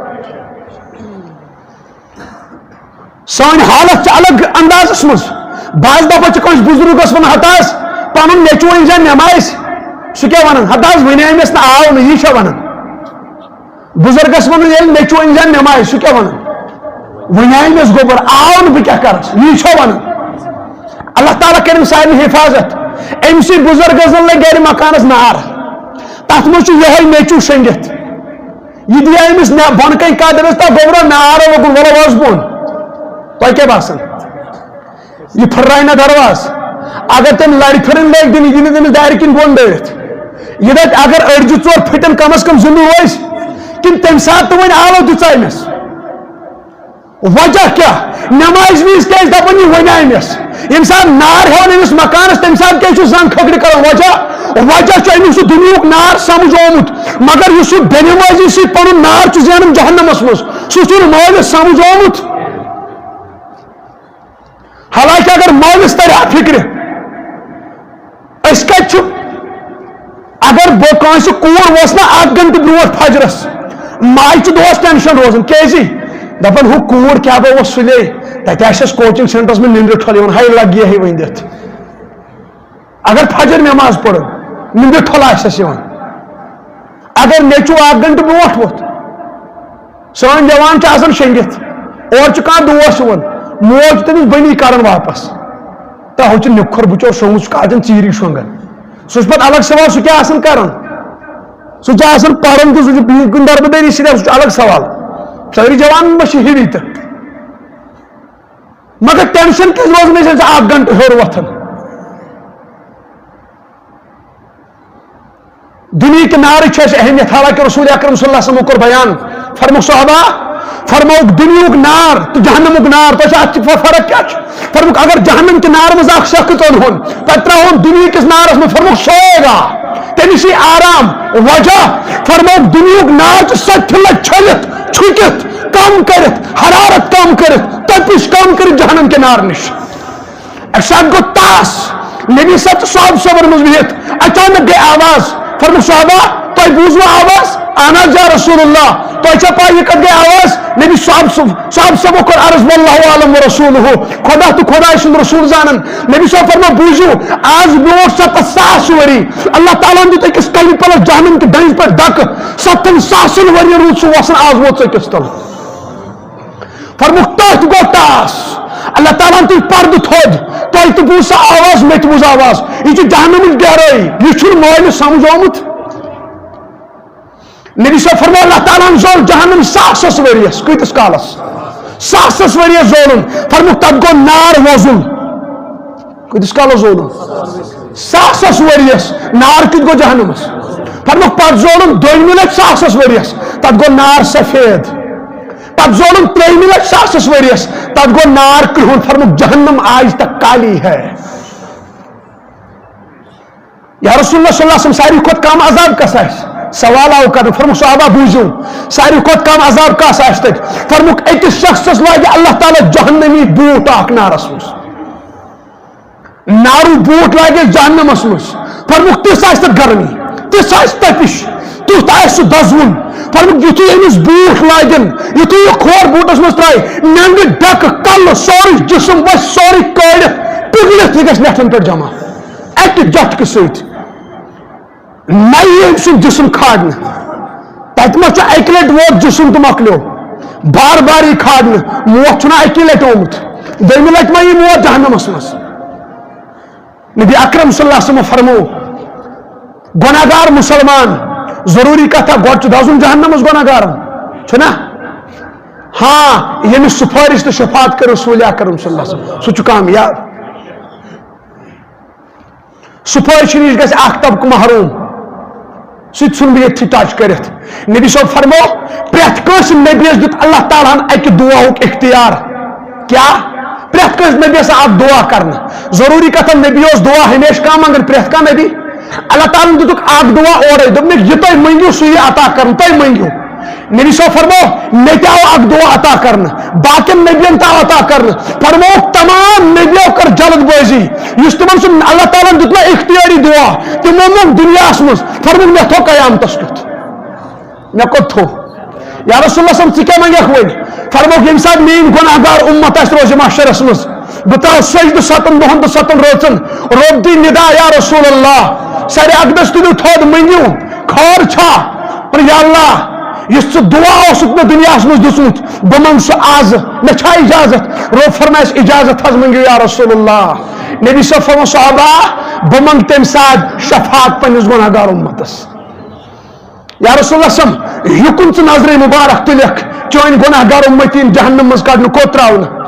سٲنۍ حالت چھِ الگ اندازس منٛز۔ بعض دفعہ چھِ کٲنٛسہِ بُزرگس ونان، ہتہٕ حظ، پنُن نیٚچوٗ أنۍ زِ نٮ۪مازِ۔ سُہ کیٛاہ ونان؟ ہتہٕ حظ، وۄنۍ آے مےٚ نہٕ، آو نہٕ، یی چھا ونان؟ بُزرگس ونُن، ییٚلہِ نیٚچوٗ أنۍ زِ نٮ۪مازِ، سُہ کیٛاہ ونان؟ وۄنۍ آے مےٚ گوٚبر، آو نہٕ، بہٕ کیٛاہ کرس؟ یی چھا ونان؟ اللہ تعالیٰ کٔرِن سارنٕے حفاظت۔ أمۍ سٕے بُزرگس زن لگہِ گرِ مکانس نار، تتھ منٛز چھُ یِہوٚے نیٚچوٗ شۄنٛگِتھ۔ یہِ دِیا أمِس نہ-، بۄنہٕ کَنہِ قدرَس تہٕ گوٚبرا نار لوٚگُن، وَلہٕ وَس بۄن۔ تۄہہِ کیٛاہ باسان؟ یہِ پھٕٹرایہِ نہ دروازٕ؟ اگر تٔمۍ لَرِ پھِرٕنۍ لٲگۍ دِنہِ، یہِ نہٕ تٔمِس دارِ کِنۍ بۄن ڈٲوِتھ۔ یہِ دَپہِ اگر أڑجہِ ژور پھٕٹن، کم از کم زِندٕ روزِ۔ کِنہٕ تَمہِ ساتہٕ تہِ وۄنۍ آلو دِژ أمِس؟ وجہ کیٛاہ؟ نمازِ وِزِ کیٛازِ دَپان یہِ وَنہِ أمِس؟ ییٚمہِ ساتہٕ نار ہٮ۪وان أمِس مکانَس، تَمہِ ساتہٕ کیٛازِ چھُ زنٛگ کھکھرِ کران؟ وجہ، وجہ چھُ أمِس سُہ دُنیہُک نار سَمجھ آمُت، مگر یُس سُہ بے نمٲزی سۭتۍ پَنُن نار چھُ زینان جہنمَس منٛز، سُہ چھُنہٕ مٲلِس سَمجھ آمُت۔ حالانکہ اگر مٲلِس تَرِ ہا فِکرِ، أسۍ کتہِ چھِ؟ اگر بہٕ کٲنٛسہِ کوٗر ووس نہ اکھ گنٹہٕ برونٛٹھ فجرس، ماجہِ چھُ دۄہس ٹینشن روزان، کیازِ؟ دپان ہُہ کوٗر کیٛاہ بہٕ اوس سُلے، تتہِ آسٮ۪س کوچنگ سینٹرس منٛز نِندرِ ٹھۄل یِوان، ہاے لگہِ ہے وۄنۍ دِتھ۔ اگر فجر نماز پٔرٕن، نِندرِ ٹھۄل آسٮ۪س یِوان۔ اگر نیٚچوٗ اکھ گنٹہٕ برونٛٹھ ووٚتھ، سٲنۍ جوان چھِ آسان شۄنٛگِتھ، اورٕ چھُ کانٛہہ دوس یِوان، موج چھِ تٔمِس بٔنی کران واپس۔ تہٕ ہُہ چھُ نِکھُر بِچور شۄنٛگمُت، سُہ چھُ کالچن ژیٖری شۄنٛگان۔ سُہ چھُ پتہٕ الگ سوال، سُہ کیٛاہ آسان کران؟ سُہ چھُ آسان پران تہٕ سُہ چھُ بِہِتھ کُنہِ دربٕدٔری سۭتۍ، سُہ چھُ الگ سوال۔ سٲری جوان ما چھِ ہِوی تہٕ؟ مگر ٹینشن کیٛازِ روزان أسۍ اکھ گنٹہٕ ہیوٚر وۄتھان؟ دُنیہٕکۍ نارٕچ چھِ اَسہِ اہمیت، حالانکہ رسول اکرم صلی اللہ علیہ وسلم کوٚر بیان، فرموو صحابہ، فرموک دنیاہُک نار تہٕ جہنمُک نار، تۄہہِ چھا اتھ فرق کیٛاہ چھُ؟ فرموک اگر جہنم کہِ نارٕ منٛز اکھ شخص اوٚنہون، پتہٕ ترٛاوہون دُنیہکِس نارس منٛز، فرموک سُہ ہوگا، تٔمِس یی آرام۔ وجہ، فرموک دُنیاہُک نار چھُ ستہِ لٹہِ چھٔلِتھ، چھُکِتھ، کم کٔرِتھ، حرارت کم کٔرِتھ، تپش کم کٔرِتھ جہنم کہِ نارٕ نِش۔ اکہِ ساتہٕ گوٚو تاس، نبی صٲب چھُ صحابہٕ صٲبن منٛز بِہِتھ، اچانک گٔے آواز۔ فرموو صحابہ، تۄہہِ بوٗزوٕ آواز؟ اہن حظ یا رسول اللہ، تۄہہِ چھا پاے یہِ کتھ گٔے آواز؟ نبی صاحب صٲب، صحابہٕ صٲبو کوٚر عرض، واللہ عالم و رسولہ، خدا تہٕ خداے سُنٛد رسول زانن۔ نبی صٲب فرموو، بوٗزِو، آز برونٛٹھ ستتھ ساس ؤری اللہ تعالیٰ ہن دیُت أکِس کنہِ پلس جہنم کہِ دنٛجہِ پٮ۪ٹھ دکہٕ، ستتھن ساسن ؤرین روٗد سُہ وسان، آز ووت ژٕ أکِس تل۔ فرمووُکھ، تٔتھۍ گوٚو ٹاس۔ اللہ تعالیٰ ہن تُل پردٕ تھوٚد، تۄہہِ تہِ بوٗز سۄ آواز، مےٚ تہِ بوٗز آواز۔ یہِ چھُ جہنمٕچ گہرٲیی، یہِ چھُنہٕ مٲلِس سمجھ آمُت۔ نبی صٲب فرموو، اللہ تعالیٰ ہن زول جہنم ساسس ؤرِیس۔ کۭتِس کالس؟ ساسس ؤرِیس زولُن۔ فرمووُکھ، تتھ گوٚو نار وۄزُل۔ کۭتِس کالس زولُن؟ ساسس ؤرِیس۔ نار کیُتھ گوٚو جہنمس؟ فرمووُکھ، پتہٕ زولُن دوٚیمہِ لٹہِ ساسس ؤرِیس، تتھ گوٚو نار سفید۔ پتہٕ زولُن ترٛیٚیِمہِ لٹہِ ساسس ؤرِیس، تتھ گوٚو نار کرٛہُن۔ فرمووُکھ، جہنم آج تک کالی ہے۔ یا رسول اللہ صلی اللہ علیہ وسلم، ساروی کھۄتہٕ کم عذاب کس آسہِ؟ سوال آو کرنہٕ۔ فرمووُکھ، صحابہ بوٗزِو، ساروی کھۄتہٕ کم عذاب کس آسہِ تتہِ؟ فرمووُکھ، أکِس شخصس لاگہِ اللہ تعالیٰ جہنمی بوٗٹھ اکھ نارس منٛز۔ نارو بوٗٹھ لاگٮ۪س جہنمس منٛز۔ فرمووُکھ، تِژھ آسہِ تتھ گرمی، تِژھ آسہِ تپِش، تیُتھ آسہِ سُہ دزوُن۔ فرمووُکھ، یُتھُے أمِس بوٗٹھ لاگن، یُتھُے یہِ کھور بوٗٹس منٛز ترایہِ، نٮ۪نٛدٕ ڈٮ۪کہٕ، کلہٕ، سورُے جسم وسہِ، سورُے کٲڑِتھ، پِگلِتھ، یہِ گژھِ لٮ۪ٹھن پٮ۪ٹھ جمع اکہِ جٹکہٕ سۭتۍ۔ نَیہِ أمۍ سُنٛد جسم کھارنہٕ۔ تَتہِ ما چھُ اَکہِ لَٹہِ ووت جسم تہٕ مۄکلیو؟ بار بار یی کھارنہٕ۔ موت چھُنہ اَکی لَٹہِ آمُت، دوٚیمہِ لَٹہِ ما یی موت جہنمَس منٛز؟ نبی اکرم صلی اللہ علیہ وسلم فرموو، گۄناہگار مسلمان، ضروٗری کَتھا، گۄڈٕ چھُ دَزُن جہنمَس گۄناہگارَن، چھُنہ؟ ہاں، ییٚمِس سُفٲرِش تہٕ شفاعت کٔر رسول اکرم صلی اللہ علیہ وسلم، سُہ چھُ کامیاب۔ سُفٲرشہِ نِش گژھِ اکھ طبقہٕ محروم، سُہ تہِ ژھُن بہٕ ییٚتھی ٹچ کٔرِتھ۔ نبی صٲب فرموو، پرٛٮ۪تھ کٲنٛسہِ نبیَس دیُت اللہ تعالیٰ ہن اکہِ دُعاہُک اختیار۔ کیٛاہ؟ پرٛٮ۪تھ کٲنٛسہِ نبیَس آو اکھ دُعا کرنہٕ۔ ضروٗری کتھا، نبی اوس دُعا ہمیشہِ کانٛہہ منٛگان، پرٛٮ۪تھ کانٛہہ نبی۔ اللہ تعالیٰ ہن دِتُکھ اکھ دُعا اورے، دوٚپنکھ، یہِ تُہۍ مٔنگِو، سُہ یی عطا کرنہٕ، تُہۍ مٔنگِو۔ نبی صٲب فرموو، مےٚ تہِ آو اکھ دُعا عطا کرنہٕ، باقین نبین تہِ آو عطا کرنہٕ۔ فرمووُکھ، تمام نبیو کٔر جلد بٲزی، یُس تِمن سُہ اللہ تعالیٰ ہن دیُت مےٚ اختیٲری دُعا، تِمو موٚنگ دُنیاہس منٛز۔ فرمووُکھ، مےٚ تھوٚو قیامتس کیُتھ، مےٚ کوٚت تھوٚو؟ یا رسول اللہ صلی اللہ علیہ وسلم، ژٕ کیٛاہ منگکھ وۄنۍ؟ فرمووُکھ، ییٚمہِ ساتہٕ میٲنۍ گۄناہ گار اُمت آسہِ روزِ محشرس منٛز، بہٕ ترٛاوٕ سجدٕ ستن دۄہن تہٕ ستن رٲژن، رۄب دی ندا، یا رسول اللہ، سرِ اقدس تُلِو تھوٚد، مٔنگِو، خٲر چھا؟ پر یا اللہ، یُس ژٕ دُعا اوسُکھ مےٚ دُنیاہس منٛز دیُتمُت، بہٕ منٛگہٕ سُہ آز، مےٚ چھا اجازت؟ رۄب فرمایس، اجازت حظ مٔنگِو یا رسول اللہ۔ نبی صٲب فرموو، صحابہ، بہٕ منٛگہٕ تمہِ ساتہٕ شفاعت پننِس گۄناہ گار اُمتس۔ یا رسول اللہ صلی اللہ علیہ وسلم، یُکُن ژٕ نظرِ مبارک تُلکھ، چٲنۍ گۄناہ گار اُمتی یِن جہنم منٛز کڑنہٕ، کوٚت ترٛاونہٕ؟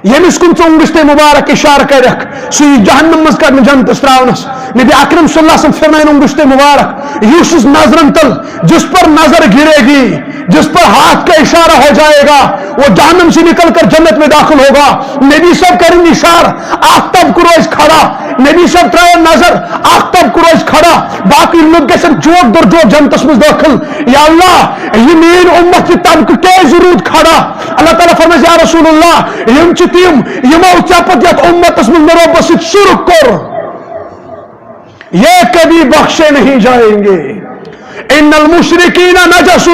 ییٚمِس کُن ژٕ اونگُج تہٕ مبارک اشارٕ کرکھ، سُہ یی جہنم منٛز کڑنہٕ، جنتس ترٛاونس۔ نبی اکرم صلی اللہ علیہ وسلم پھرنٲوِن اونگُج تہٕ مبارک، یُس یُس نظرن تل، جس پر نظر گرے گی، جس پر ہاتھ کا اشارہ ہو جائے گا، وہ جہنم سے نکل کر جنت میں داخل ہوگا۔ نبی صٲب کرن اشارٕ، اکھ طبقہٕ روزِ کھڑا۔ نبی صٲب ترٛاوَن نظر، اکھ طبقہٕ روزِ کھڑا، باقٕے لُکھ گژھن جوک در جوک جنتس منٛز دٲخل۔ یا اللہ، یہِ میٲنۍ اُمت، یہِ طبقہٕ کیازِ روٗد کھڑا؟ اللہ تعالیٰ فرمایہِ، یا رسول اللہ، یِم چھِ تِم، یِمو ژےٚ پتہٕ یتھ اُمتس منٛز مےٚ رۄبس سۭتۍ شرک کوٚر۔ یہ کبھی بخشے نہیں جائیں گے۔ ان المشرکین نجس،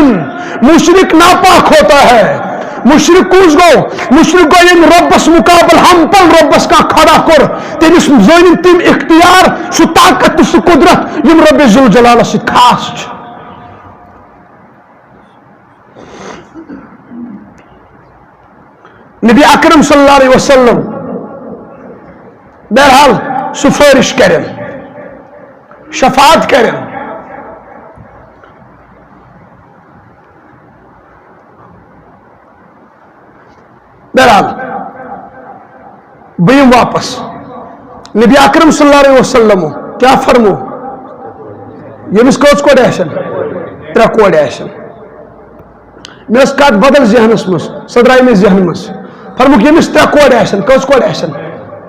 مشرک ناپاک ہوتا ہے۔ مشرک کُس گوٚو؟ مشرک گوٚو ییٚمۍ رۄبس مُقابل ہم پل رۄبس کانٛہہ کھڑا کوٚر، تٔمِس زٲنِن تِم اختیار، سُہ طاقت تہٕ سُہ قدرت یِم رۄبِ ذوالجلالس سۭتۍ خاص چھِ۔ نبی اکرم صلی اللہ علیہ وسلم بہرحال سفارش کرن، شفاعت کرن۔ بہرحال، بہٕ یِمہٕ واپس۔ نبی اکرم صلی اللہ علیہ وسلم کیٛاہ فرمو؟ ییٚمِس کٔژ کورِ آسن؟ ترٛےٚ کورِ آسن۔ مےٚ ٲس کتھ بدل ذہنس منٛز، سۄ درٛاے مےٚ ذہنہٕ منٛز۔ فرمووُکھ، ییٚمِس ترٛےٚ کورِ آسن، کٔژ کورِ آسن؟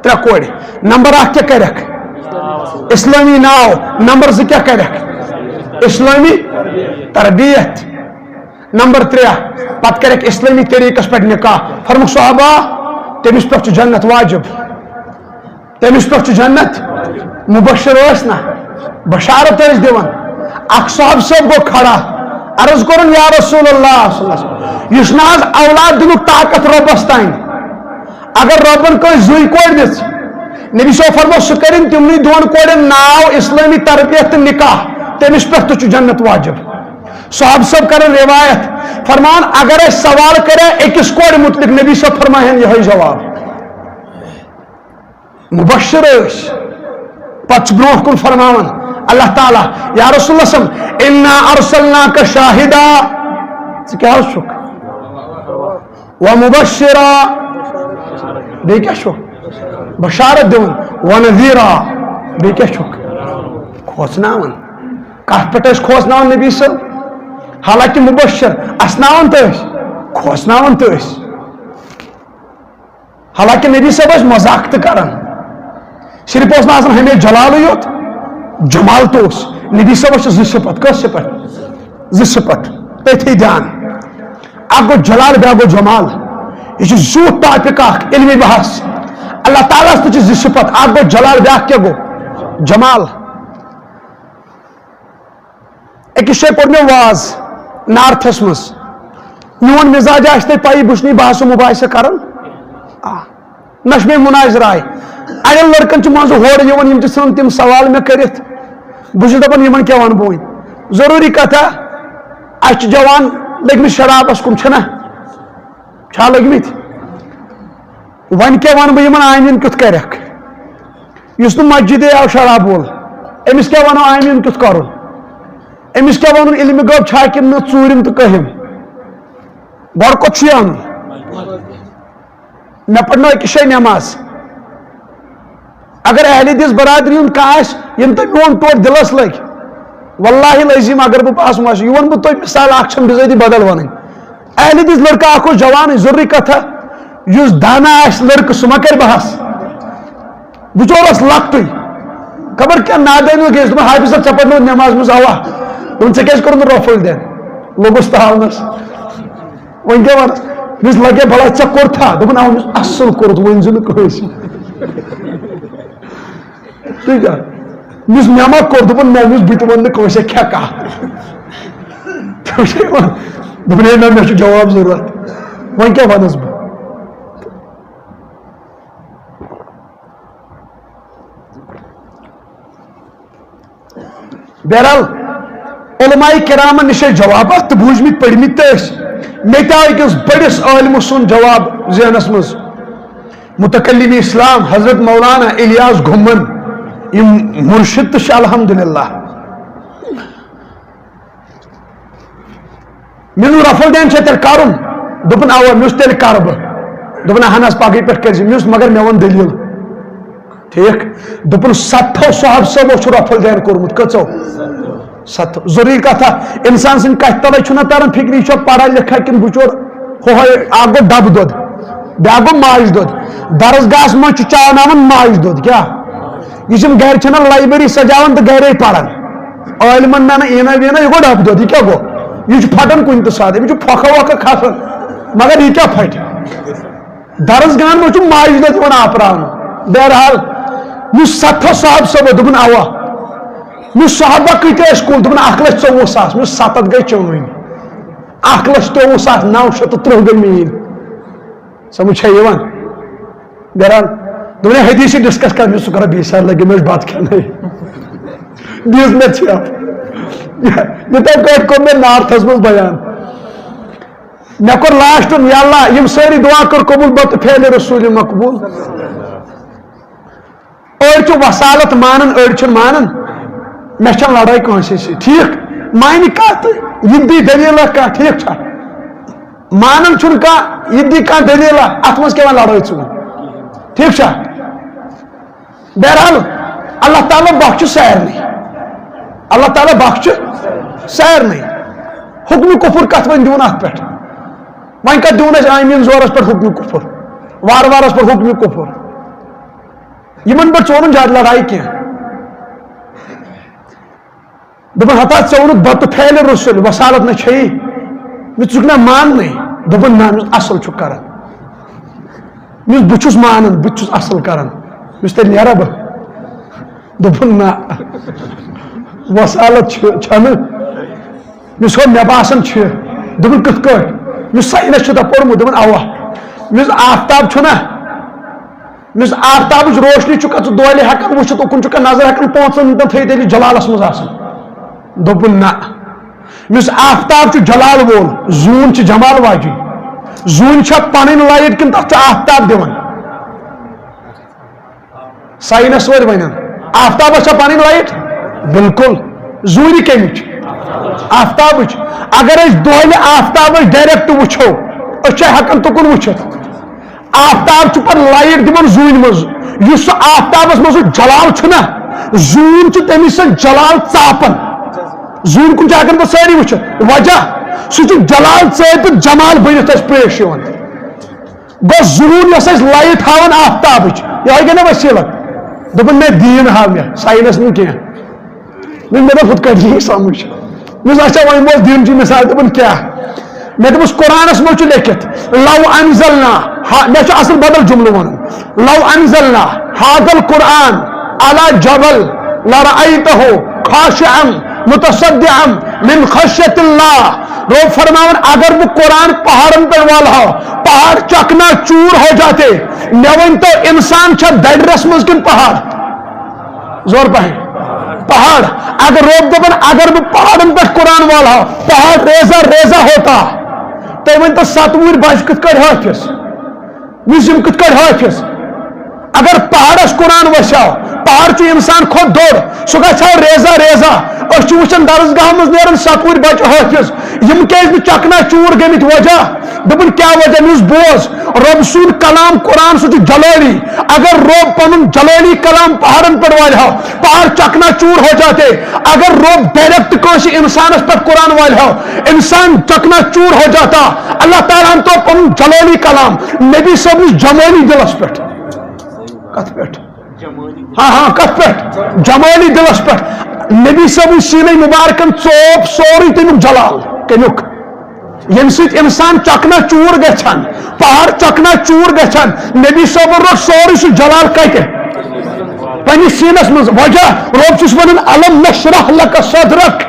ترٛےٚ کورِ۔ نمبر اکھ کیٛاہ کرکھ؟ اسلٲمی ناو۔ نمبر زٕ کیٛاہ کرکھ؟ اسلٲمی تربیت۔ نمبر ترٛےٚ، پتہٕ کرکھ اسلٲمی طریقس پٮ۪ٹھ نکاح۔ فرمووُکھ، صحابہ، تٔمِس پٮ۪ٹھ چھُ جنت واجب۔ تٔمِس پٮ۪ٹھ چھُ جنت۔ مبشر ٲسۍ نا، بشارت ٲسۍ دِوان۔ اکھ صحابہٕ صٲب گوٚو کھڑا، عرض کوٚرُن، یا رسول اللہ صلی اللہ علیہ وسلم، یہِ چھُنہٕ حظ اولاد دِنُک طاقت رۄبس تانۍ؟ اگر رۄبن کٲنٛسہِ زٕے کورِ دِژ، نبی صٲب فرموو، سُہ کٔرِن تِمنٕے دۄن کورٮ۪ن ناو اسلٲمی تربیت تہٕ نکاح، تٔمِس پٮ۪ٹھ تہِ چھُ جنت واجب۔ صحابہٕ صٲب کرن روایت، فرمان، اگر اَسہِ سوال کرے أکِس کورِ مُتعلق، نبی صٲب فرماہن یِہوٚے جواب۔ مبشر ٲسۍ۔ پتہٕ چھُ برونٛٹھ کُن فرماوان اللہ تعالیٰ، یا رسول اللہ صلی اللہ علیہ وسلم، انا ارسلناک شاہدا، ژٕ کیٛاہ حظ چھُکھ؟ و مبشرا، بیٚیہِ کیٛاہ چھُکھ؟ بشارت دِوان۔ و نذیرا، بیٚیہِ کیٛاہ چھُکھ؟ کھوژناوان۔ کتھ پٮ۪ٹھ ٲسۍ کھوژناوان نبی صٲب؟ حالانکہ مبشر اسناوان تہٕ ٲسۍ، کھوژناوان تہٕ ٲسۍ۔ حالانکہ نبی صٲب ٲسۍ مذاق تہِ کران، صرف اوس نہٕ آسان ہمیشہِ جلالٕے یوت، جمال تہِ اوس۔ نبی صٲبس چھِ زٕ صفت۔ کٔژ صفت؟ زٕ صفت۔ تٔتھی دھیان۔ اکھ گوٚو جلال، بیٛاکھ گوٚو جمال۔ یہِ چھُ زیوٗٹھ ٹاپک اکھ، علمی بحث۔ اللہ تعالیٰ ہس تہِ چھِ زٕ صفت، اکھ گوٚو جلال، بیٛاکھ کیٛاہ گوٚو؟ جمال۔ أکِس جایہِ پوٚر مےٚ واز نارتھس منٛز۔ میون مزاج آسہِ تۄہہِ پَیی، بہٕ چھُس نہٕ یہِ بحث و مباحثہ کران۔ آ، نہ چھُ مےٚ مناظرٕ آے۔ اَڑٮ۪ن لٔڑکَن چھِ منٛزٕ ہورٕ یِوان، یِم تہِ ژھٕنَن تِم سوال مےٚ کٔرِتھ۔ بہٕ چھُس دَپان، یِمَن کیٛاہ وَنہٕ بہٕ وۄنۍ؟ ضروٗری کَتھا، اَسہِ چھِ جوان لٔگمٕتۍ شرابَس کُن، چھِنہ؟ چھا لٔگمٕتۍ؟ وۄنۍ کیٛاہ وَنہٕ بہٕ یِمَن، آمین کیُتھ کَرٮ۪کھ؟ یُس نہٕ مسجدے آو شراب وول، أمِس کیٛاہ وَنو آمین کیُتھ کَرُن؟ أمِس کیٛاہ وَنُن، علمِ غٲب چھا کِنہٕ نہٕ، ژوٗرِم تہٕ کٔہِم؟ گۄڈٕ کوٚت چھُ یہِ اَنُن؟ مےٚ پَرنٲو أکِس جایہِ نٮ۪ماز۔ اگر اہل حدیث برادری ہُنٛد کانٛہہ آسہِ، ییٚمۍ تۄہہِ میون ٹوٹھ دِلَس لٔگۍ، واللہ العظیم اگر بہٕ پاسہٕ ما آسہٕ، یہِ وَنہٕ بہٕ تۄہہِ مثال اَکھ، چھَم بِذٲتی بدل وَنٕنۍ۔ اہل حدیث لڑکہٕ اکھ اوس جوانٕے، ضروٗری کتھا، یُس دانا آسہِ لڑکہٕ، سُہ ما کرِ بحث؟ بِچور اوس لۄکٹُے، خبر کیٛاہ نادٲنی گٔیَس۔ دوٚپُن، حافظ صٲب، ژےٚ پرنٲو نٮ۪ماز منٛز اوا۔ دوٚپُن، ژےٚ کیٛازِ کوٚرُتھ نہٕ رۄفُل دین؟ لوٚگُس تاونس۔ وۄنۍ کیٛاہ وَنس؟ مےٚ دوٚپُس، لگے بلا ژےٚ کوٚرتھا؟ دوٚپُن، آ۔ مےٚ دوٚپُس، اصٕل کوٚرُتھ، ؤنۍ زِ نہٕ کٲنٛسہِ۔ ٹھیٖک ہے؟ مےٚ دوٚپُس، مےٚ ما کوٚر؟ دوٚپُن، نہ، مےٚ دوٚپُس، بہٕ تہِ وَنہٕ نہٕ کٲنٛسہِ، کھےٚ کَتھ۔ دوٚپُن، ہے، نہ، مےٚ چھُ جواب ضروٗرت۔ وۄنۍ کیٛاہ وَنس بہٕ؟ بہرحال، علماء کرامن نِش ٲسۍ جوابات تہٕ بوٗزمٕتۍ، پٔرمٕتۍ تہِ ٲسۍ۔ مےٚ تہِ آو أکِس بٔڑِس عٲلمہٕ سُنٛد جواب ذہنس منٛز۔ متکلم اسلام حضرت مولانا الیاس گھمن، یِم مرشد تہِ چھِ الحمدللہ۔ مےٚ دوٚپ، رۄفُل دین چھا تیٚلہِ کرُن؟ دوٚپُن، اوا۔ مےٚ دوٚپُس، تیٚلہِ کرٕ بہٕ۔ دوٚپُن، اہن حظ، پگہٕے پٮ۪ٹھ کٔرۍ زِ۔ مےٚ دوٚپُس، مگر مےٚ وَن دٔلیٖل۔ ٹھیٖک۔ دوٚپُن، ستتھو صحابہٕ صٲبو چھُ رۄفُل دین کوٚرمُت۔ کٔژو؟ ستتھو۔ ضروٗری کتھا، انسان سٕنٛدِ کتھِ تلے چھُنہ تران فکرِ، یہِ چھا پڑھا لکھا کِنہٕ بِچور ہُہے، اکھ گوٚو ڈبہٕ دۄد، بیٛاکھ گوٚو ماجہِ دۄد۔ درسگاہس منٛز چھُ چاوناوان ماجہِ دۄد، کیٛاہ؟ یہِ چھِنہٕ گرِ، چھِنہٕ لایبریری سجاوان تہٕ گرے پران۔ عٲلمن نہ، نہ، ایٖنا ویٖنا، یہِ گوٚو ڈبہٕ دۄد، یہِ کیٛاہ گوٚو؟ یہِ چھُ پھٹان کُنہِ تہِ ساتہٕ، أمِس چھُ پھۄکھہ وۄکھہ کھسان، مگر یہِ کیٛاہ پھٹہِ؟ درسگاہن منٛز چھُ ماجہِ دۄد یِوان آپراونہٕ۔ بہرحال، یُس ستتھو صاحب صٲبو دوٚپُن، اوا۔ مےٚ صحابہ کۭتیاہ ٲسۍ کُل؟ دوٚپُن، اکھ لچھ ژوٚوُہ ساس۔ مےٚ ستتھ گٔے چٲنۍ۔ اکھ لچھ ژوٚوُہ ساس نو شیٚتھ تہٕ ترٕٛہ گٔے میٲنۍ۔ سمجھ چھا یِوان؟ بہرحال، دوٚپُن، ہے، حدیث چھِ ڈسکس کران، مےٚ سُہ کرو بیٚیہِ ساتہٕ، لگہِ مےٚ بتہٕ کھٮ۪نَے۔ دیٖژ مےٚ ژھٮ۪پھ۔ یِتھے کٲٹھۍ کوٚر مےٚ نارتھس منٛز بیان۔ مےٚ کوٚر لاسٹُن، یا اللہ، یِم سٲری دعا کٔر قبول، بہٕ تہٕ فعلِ رسول مقبول۔ أڑۍ چھِ وسالت مانان، أڑۍ چھِنہٕ مانان۔ مےٚ چھَنہٕ لڑٲے کٲنٛسے سۭتۍ، ٹھیٖک؟ مانہِ کانٛہہ تہٕ یہِ دی دٔلیٖلہ کانٛہہ، ٹھیٖک چھا؟ مانان چھُنہٕ کانٛہہ، یہِ دی کانٛہہ دٔلیٖلہ، اَتھ منٛز کیٛاہ وۄنۍ لڑٲے ژٕ وۄنۍ؟ ٹھیٖک چھا؟ بہرحال، اللہ تعالیٰ بخشہِ سارنٕے۔ اللہ تعالیٰ بخشہِ سارنٕے۔ حکمِ کفر کتھ وۄنۍ دِوان اتھ پٮ۪ٹھ؟ وۄنۍ کتھ دِوان أسۍ آمین زورس پٮ۪ٹھ حکمِ کفر، وارٕ وارس پٮ۪ٹھ حکمِ کفر؟ یِمن پٮ۪ٹھ ژوٚل نہٕ زیادٕ لڑایہِ کینٛہہ۔ دوٚپُن، ہتا ژےٚ ووٚنُتھ بتہٕ پھیلہِ رسُل، وصالت نہ چھیی۔ مےٚ ژٕ چھُکھ نہ ماننٕے؟ دوٚپُن، نہ، مےٚ اصل چھُکھ کران۔ مےٚ بہٕ چھُس مانان، بہٕ تہِ چھُس اصل کران۔ مےٚ تیٚلہِ نیرا بہٕ؟ دوٚپُن، نہ، وصالت چھِ، چھنہٕ۔ مےٚ ہو مےٚ باسان چھِ۔ دوٚپُن، کِتھ کٲٹھۍ؟ مےٚ ساینس چھُ تۄہہِ پوٚرمُت؟ دوٚپُن، اوا۔ مےٚ آفتاب چھُنہ، یُس آفتابٕچ روشنی چھُکھ ژٕ دۄہلہِ ہٮ۪کان وٕچھِتھ، اُکُن چھُکھ نظر ہٮ۪کان پانٛژن مِنٹن تھٲیِتھ، ییٚلہِ جلالس منٛز آسان۔ دوٚپُن، نہ، یُس آفتاب چھُ جلال وول، زوٗن چھِ جمال واجِنۍ۔ زوٗنہِ چھا پنٕنۍ لایٹ کِنہٕ تتھ چھُ آفتاب دِوان؟ ساینس وٲلۍ ونن، آفتابس چھا پنٕنۍ لایٹ؟ بالکل۔ زوٗنہِ کمِچ؟ آفتابٕچ۔ اگر أسۍ دۄہلہِ آفتابس ڈائریکٹ وٕچھو، أسۍ چھا ہٮ۪کان تُکُن وٕچھِتھ؟ آفتاب چھُ پتہٕ لایٹ دِوان زوٗنہِ منٛز۔ یُس سُہ آفتابس منٛز سُہ جلال چھُنہ، زوٗن چھُ تٔمِس سۭتۍ جلال ژاپان۔ زوٗنہِ کُن چھِ ہٮ۪کان پتہٕ سٲری وٕچھِتھ۔ وجہ، سُہ چھُ جلال ژٲپِتھ جمال بٔنِتھ اَسہِ پیش یِوان۔ گوٚو زوٗن یۄس اَسہِ لایٹ ہاوان آفتابٕچ، یِہوٚے گٔے نہ وسیٖلت۔ دوٚپُن، مےٚ دیٖن ہاو مےٚ، ساینس نہٕ کینٛہہ۔ وۄنۍ مےٚ دوٚپ، ہُتھ کٲٹھۍ یی سمجھ۔ مےٚ دوٚپُس، اچھا، وۄنۍ بوز دیٖنچی مثال۔ دوٚپُن، کیٛاہ؟ مےٚ دوٚپُس، قرآنس منٛز چھُ لیٚکھِتھ، لو انزلنا، ہا، مےٚ چھُ اصل بدل جملہٕ وَنُن، لو انزلنا هذا القرآن على جبل لرأيته خاشعا متصدعا من خشية الله۔ رب فرماوان، اگر بہٕ قرآن پہاڑن پٮ۪ٹھ والہٕ ہا، پہاڑ چکنا چور ہو جاتے۔ مےٚ ؤنۍ تو، انسان چھا دَرِرَس منٛز کِنہٕ پہاڑ؟ زور پہن۔ پہاڑ۔ اگر رب دپن، اگر بہٕ پہاڑن پٮ۪ٹھ قرآن والہٕ ہا، پہاڑ ریزہ ریزہ ہوتا۔ تُہۍ ؤنۍ تو، ستوٗرۍ بچہِ کِتھ کٲٹھۍ حٲفظ؟ مُزم کِتھ کٲٹھۍ حٲفظ؟ اگر پہاڑس قرآن وسہِ ہا، پہاڑ چھُ انسان کھۄتہٕ دوٚر، سُہ گژھِ ہا ریزہ ریزہ۔ أسۍ چھِ وٕچھان درسگاہ منٛز نیران ستوٗرۍ بچہِ حٲفظ، یِم کیازِ نہٕ چکنا چوٗر گٔمٕتۍ؟ وجہ، دوٚپُن، کیٛاہ وجہ؟ مےٚ اوس بوز، رۄب سُنٛد کلام قرآن، سُہ چھُ جلٲلی۔ اگر رۄب پنُن جلٲلی کلام پہاڑن پٮ۪ٹھ والہِ ہا، پہاڑ چکنا چوٗر ہو جاتے۔ اگر رۄب ڈائریکٹ کٲنٛسہِ انسانس پٮ۪ٹھ قرآن والہِ ہا، انسان چکنا چوٗر ہو جاتا۔ اللہ تعالیٰ ہن تو پنُن جلٲلی کلام نبی صٲبنِس جمٲلی دلس پٮ۪ٹھ۔ کتھ پٮ۪ٹھ؟ ہاں، ہاں، کتھ پٮ۪ٹھ؟ جمٲلی دلس پٮ۪ٹھ۔ نبی صٲبُن سیٖنے مُبارکن ژوپ سورُے تمیُک جلال۔ کمیُک؟ ییٚمہِ سۭتۍ انسان چکنا چوٗر گژھان، پہاڑ چکنا چوٗر گژھان۔ نبی صٲبن روٚٹ سورُے سُہ جلال کتہِ؟ پننِس سیٖنس منٛز۔ وجہ، رۄب چھُس ونان، الم نشرح لک صدرک۔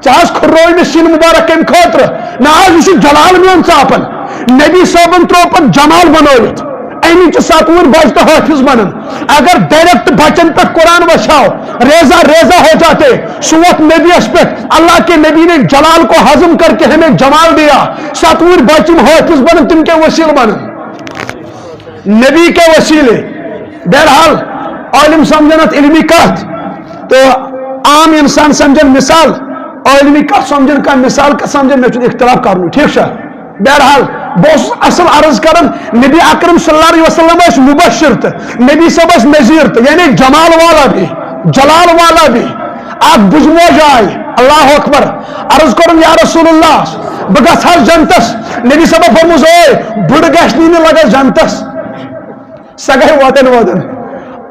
ژےٚ حظ کھُرروو مےٚ سیٖنہٕ مُبارک کَمہِ خٲطرٕ؟ نہ حظ، یہِ چھُ جلال میون ژاپان۔ نبی صٲبن ترٛوو پتہٕ جمال بنٲوِتھ۔ اَمی چھِ ستوٗرۍ بچہِ تہٕ حٲفظ بنان۔ اگر ڈائریکٹ بچن پٮ۪ٹھ قرآن وسہِ ہاو، ریزہ ریزہ ہو جاتے، سُہ ووت نبیس پٮ۪ٹھ۔ اللہ کے نبی نے جلال کو ہضم کر کے ہمیں جمال دیا۔ ستوٗرۍ بچہِ یِم حٲفظ بنان، تِم کیٛاہ وسیلہٕ بنان؟ نبی کے وسیلے۔ بہرحال، عالم سمجھن اتھ علمی کتھ، تو عام انسان سمجھن مثال، عالمی کتھ سمجھن کانٛہہ مثال کتھ سمجھن، مےٚ چھُنہٕ اختلاف کرنُے، ٹھیک چھا؟ بہرحال، بہٕ اوسُس اصل عرض کران، نبی اکرم صلی اللہ علیہ وسلم ٲسۍ مبشر تہٕ نبی صٲب ٲسۍ نذیر تہٕ، یعنی جمال والا بھی، جلال والا بھی۔ اکھ بُجموج آے، اللہ اکبر، عرض کوٚرُن، یا رسول اللہ، بہٕ گژھٕ حظ جنتس؟ نبی صٲبن فرموس، اے، بٕڑٕ گژھِ نہٕ لگس جنتس۔ سۄ گٔے وۄدن وۄدن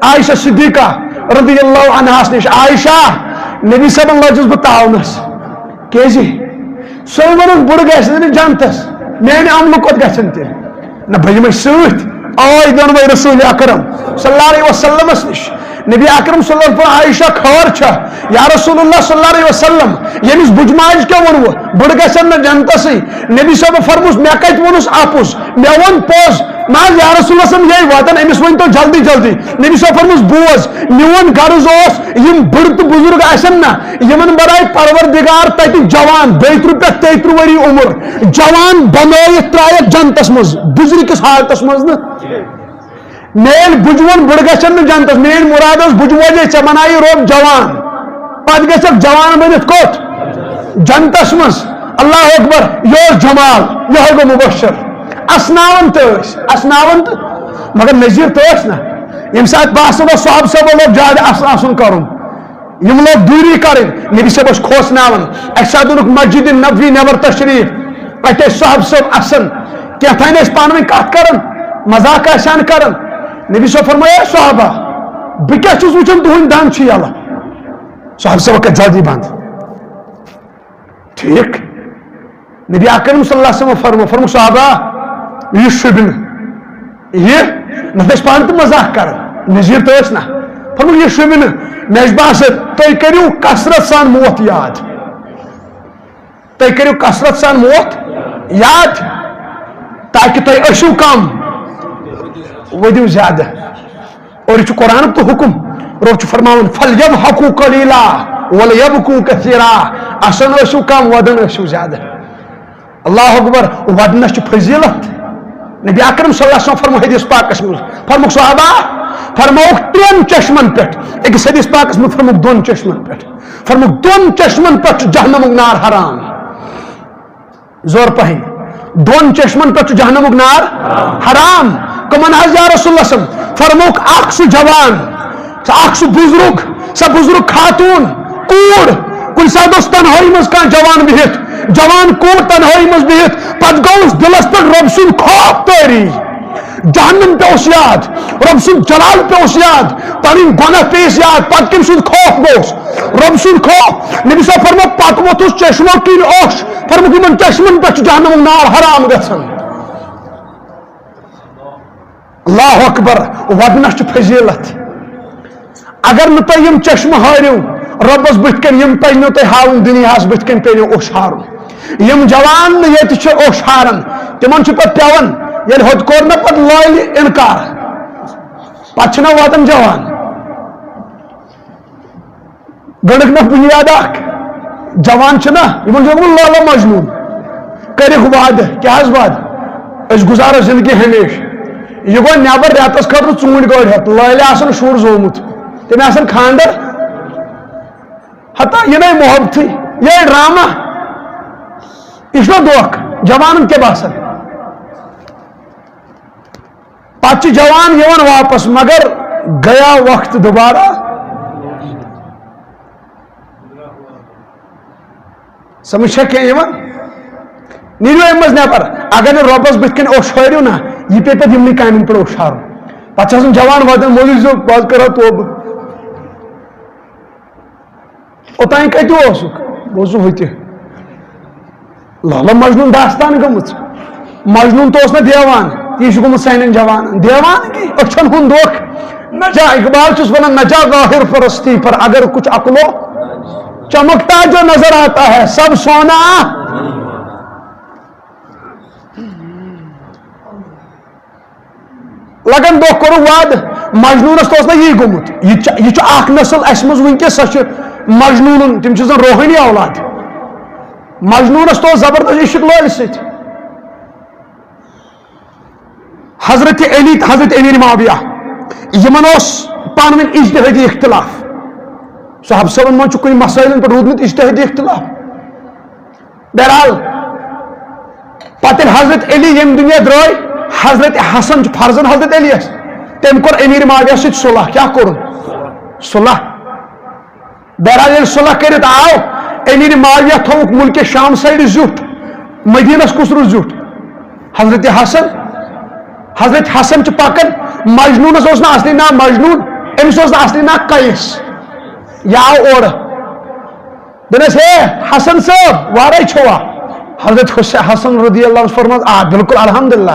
عائشہ صدیقہ رضی اللہ عنہاس نِش۔ عائشہ، نبی صٲبن لٲجِس بہٕ تاونس۔ کیازِ؟ سۄے ووٚنُن، بُڑٕ گژھِ نہٕ جنتس، میانہِ عملہٕ کوٚت گژھن تیٚلہِ؟ نہ، بہٕ یِمے سۭتۍ۔ آے دۄنوے رسول اکرم صلی اللہ علیہ وسلمس نِش۔ نبی اکرم صلی اللہ علیہ وسلم، عائشہ خٲر چھا؟ یا رسول اللہ صلی اللہ علیہ وسلم، ییٚمِس بُجماج کیٛاہ ووٚنوٕ؟ بُڑٕ گژھن نہٕ جنتسٕے۔ نبی صٲبن فرموس، مےٚ کتہِ ووٚنُس اپُز؟ مےٚ ووٚن پوٚز۔ نہ حظ، یا رسول اللہ صلی اللہ علیہ وسلم، یے واتن، أمِس ؤنۍ تو جلدی جلدی۔ نبی صٲبن فرموس، بوز، میون غرض اوس، یِم بٕڑٕ تہٕ بُزرگ آسن نہ، یِمن بنایہِ پروردگار تتہِ جوان، دۄیہِ ترٕٛہ پٮ۪ٹھ تیٚیہِ ترٕٛہ ؤری عمر، جوان بنٲیِتھ ترٛایَکھ جنتس منٛز، بُزرٕ کِس حالتس منٛز نہٕ۔ میٲنۍ بُجوُن بٕڑٕ گژھن نہٕ جنتس، میٲنۍ مُراد ٲس بُجموجے، ژےٚ بنایہِ رۄب جوان، پتہٕ گژھکھ جوان بٔنِتھ کوٚت؟ جنتس منٛز۔ اللہ اکبر، یہِ اوس جمال، یِہوٚے گوٚو مُبشر۔ اسناوان تہٕ ٲسۍ، اسناوان تہٕ، مگر نذیر تہٕ ٲسۍ نہ۔ ییٚمہِ ساتہٕ باسان اوس صحابہٕ صٲبو لوگ زیادٕ اصل آسُن کرُن، یِم لوگ دوٗری کرٕنۍ، نبی صٲب ٲسۍ کھوژناوان۔ اَکہِ ساتہٕ اوٚنُکھ مسجد نبوی نٮ۪بر تشریف، اَتہِ ٲسۍ صحابہٕ صٲب اَسان، کینٛہہ تام ٲسۍ پانہٕ ؤنۍ کَتھ کَران، مذاق آسہِ ہن کَران۔ نبی صٲب فرمایے، "صحابہ، بہٕ کیٛاہ چھُس وٕچھان، تُہُنٛد دَنٛد چھُ یَلہٕ؟" صحابہٕ صٲب کَتہِ جلدی بنٛد۔ ٹھیٖک؟ نبی اکرم صلی اللہ علیہ وسلم فرمو، فرمو، "صحابہ، یہِ شوٗبہِ نہٕ۔ یہِ نہ ٲسۍ پانہٕ تہِ مذاق کران، نذیٖر تہِ ٲسۍ نہ۔" فرمو، "یہِ شوٗبہِ نہٕ۔ مےٚ چھُ باسان، تُہۍ کٔرِو کثرت سان موت یاد۔" تُہۍ کٔرِو کثرت سان موت یاد، تاکہِ تُہۍ ٲسِو کم، ؤدِو زیادٕ۔ اور یہِ چھُ قرآنُک تہِ حُکُم۔ رۄب چھُ فرماوان، "فَلْيَضْحَكُوا قَلِيلًا وَلْيَبْكُوا كَثِيرًا۔" اَسان ٲسِو کم، وَدان ٲسِو زیادٕ۔ اللہ اکبر، وَدنَس چھِ فضیلت۔ نبی اکرم صلی اللہ علیہ وسلم فرمو حدیث پاکس منٛز، فرموک، "صحابہ، فرموک ترٛٮ۪ن چشمن پٮ۪ٹھ۔" أکِس حدیث پاکس منٛز فرموک، "دۄن چشمن پٮ۪ٹھ۔" فرموک، "دۄن چشمن پٮ۪ٹھ چھُ جہنمُک نار حرام۔" زور پہن، "دۄن چشمن پٮ۪ٹھ چھُ جہنمُک نار حرام۔" کمن حظ یا رسول اللہ صلی اللہ علیہ وسلم؟ فرموک، اکھ سُہ جوان، سُہ اکھ سُہ بزرگ، سۄ بزرگ خاتون، کوٗر، کُنہِ ساتہٕ اوس تنہٲیی منٛز کانٛہہ جوان بِہِتھ، جوان کوٗر تنہٲیی منٛز بِہِتھ، پتہٕ گوٚوُس دِلس پٮ۪ٹھ رۄب سُنٛد خوف طٲری۔ جہنم پہ اوس یاد، رۄب سُنٛد جلال پہ اوس یاد، پنٕنۍ گۄناہ پہ ٲسۍ یاد، پتہٕ کٔمۍ سُنٛد خوف گوٚوس؟ رۄب سُنٛد خوف۔ نبی صٲب فرمو، پتہٕ ووٚتھُس چشمو کِنۍ اوٚش، فرموکھ، یِمن چشمن پٮ۪ٹھ چھُ جہنمُک نار حرام گژھان۔ اللہ اکبر، ودنس چھِ فضیلت۔ اگر نہٕ تۄہہِ یِم چشمہٕ ہٲرِو رۄبس بٕتھِ کنہِ، یِم پزنو تۄہہِ ہاوٕنۍ دُنیاہس بٕتھِ کنہِ، پیٚیو اوٚش ہارُن۔ یِم جوان نہٕ ییٚتہِ چھِ اوٚش ہاران، تِمن چھُ پتہٕ پٮ۪وان، ییٚلہِ ہوٚتہِ کوٚر نہ پتہٕ لٲلہِ انکار، پتہٕ چھِنہ واتان جوان۔ گٔڑٕکھ نہ بُنیاد اکھ، جوان چھِنہ، یِمن چھُ اوٚنمُت لالا مجنون، کٔرِکھ وعدٕ، کیٛاہ حظ وعدٕ؟ أسۍ گُزارو زندگی ہمیشہٕ۔ یہِ گوٚو نٮ۪بر رٮ۪تس خٲطرٕ ژوٗنٛٹھۍ گٲڑۍ ہٮ۪تھ، لٲلہِ آسان شُر زومُت، تٔمۍ آسان خانٛدر۔ ہتا یہِ نَے محبتٕے، یہِ ڈرامہ، یہِ چھُنہ دھوکہٕ، جوانن کیٛاہ باسان؟ پتہٕ چھِ جوان یِوان واپس، مگر گیا وقت دوبارہ۔ سمجھ چھا کینٛہہ یِوان؟ نیٖرِو اَمہِ منٛز نٮ۪بر۔ اگر نہٕ رۄبس بٕتھِ کنہِ اوٚش ہٲرِو نہ، یہِ پیٚیہِ پتہٕ یِمنٕے کامٮ۪ن پٮ۪ٹھ اوٚش ہارُن۔ پتہٕ چھِ آسان جوان واتان، "مولوی صٲب، بہٕ حظ کرٕ ہا توبہٕ۔" اوٚتام کتہِ اوسُکھ؟ بہٕ اوسُس ہُتہِ۔ لالا مجنون داستان گٔمٕژ۔ مجنون تہِ اوس نہ دیوان، یہِ چھُ گوٚمُت سانٮ۪ن جوانن۔ دیوان کیٛاہ؟ أچھن ہُنٛد دۄکھ۔ نہ جا، اقبال چھُس ونان، "نہ جا ظاہر پرستی پر اگر کچھ عقل و چمکتا جو نظر آتا ہے، سب سونا۔" لگن دۄہ کوٚرُکھ وعدٕ، مجنوٗنس تہِ اوس نہ یی گوٚمُت۔ یہِ تہِ چھُ، یہِ چھُ اکھ نسل اسہِ منٛز وٕنکیٚس، سۄ چھِ مجنوٗنن، تِم چھِ زن روحٲنی اولاد۔ مجنوٗنس تہِ اوس زبردست عشق لٲلہِ سۭتۍ۔ حضرت علی تہٕ حضرت امیر معاویہ، یِمن اوس پانہٕ ؤنۍ اجتہٲدی اختلاف۔ صحابہٕ صٲبن منٛز چھُ کُنہِ مسٲیلن پٮ۪ٹھ روٗدمُت اجتہٲدی اختلاف۔ بہرحال، پتہٕ ییٚلہِ حضرت علی ییٚمہِ دُنیا درٛاے، حضرت حسن چھُ فرزند حضرت علی یس، تٔمۍ کوٚر امیر معاویہ سۭتۍ صلح۔ کیٛاہ کوٚرُن؟ صلح۔ بہرحال، ییٚلہِ صلح کٔرِتھ آو، امیر معاویہ تھووُکھ ملکِ شام سایڈٕ زیُٹھ، مدینس کُس روٗد زیُٹھ؟ حضرت حسن۔ حضرت حسن چھُ پکان، مجنوٗنس اوس نہٕ اصلی ناو مجنوٗن، أمِس اوس نہٕ اصلی ناو قیس۔ یہِ آو اورٕ۔ دوٚپنس، "ہے حسن صٲب، وارے چھوا؟" حضرت حس-، حسن رضی اللہ عنہ فرمووُس، "آ، بالکل، الحمدللہ۔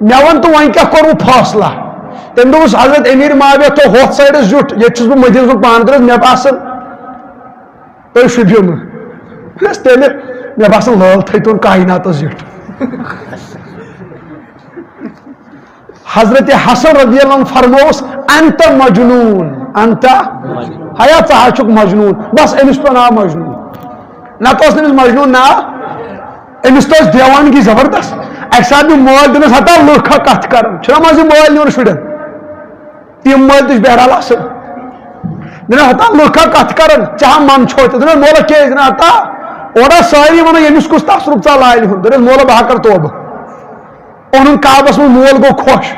مےٚ وَن تہٕ وۄنۍ کیٛاہ کوٚروٕ فٲصلہ؟" تٔمۍ دوٚپُس، "حضرت امیر معاویہ تھوٚو ہۄتھ سایڈس زیُٹھ، ییٚتہِ چھُس بہٕ مدینس منٛز پانہٕ تہِ روزان، مےٚ باسان تُہۍ شوٗبِو نہٕ۔" دوٚپنس، "تیٚلہِ مےٚ باسان لٲل تھٲیتون کایناتس زیُٹھ۔" حضرت حسن رضی اللہ عنہ فرمووُس، "انت مجنون، انت۔" ہیا، ژٕ حظ چھُکھ مجنون۔ بس، أمِس پیوٚو ناو مجنون۔ نتہٕ اوس نہٕ أمِس مجنون ناو۔ أمِس تہِ ٲس دیوانگی زبردست۔ اکہِ ساتہٕ نیوٗ مٲلۍ، دوٚپنس، "ہتا لُکھ ہا کتھ کران۔" چھُنہ منٛزٕ یہِ مٲلۍ نِوان شُرٮ۪ن۔ تِم مٲلۍ تہِ چھِ بہرحال اصل۔ دوٚپنس، "ہتا لُکھ ہا کتھ کران، ژےٚ ہا من چھوے تہِ۔" دوٚپنس، "مولا کیٛازِ نہٕ ہتا؟ اورٕ آسہٕ سٲری ونان، ییٚمِس کُس تصرُف ژاو لالہِ ہُنٛد۔" دوٚپنس، "مولا، بہٕ ہا کرٕ توبہٕ۔" اوٚنُن کعبس منٛز، مول گوٚو خۄش،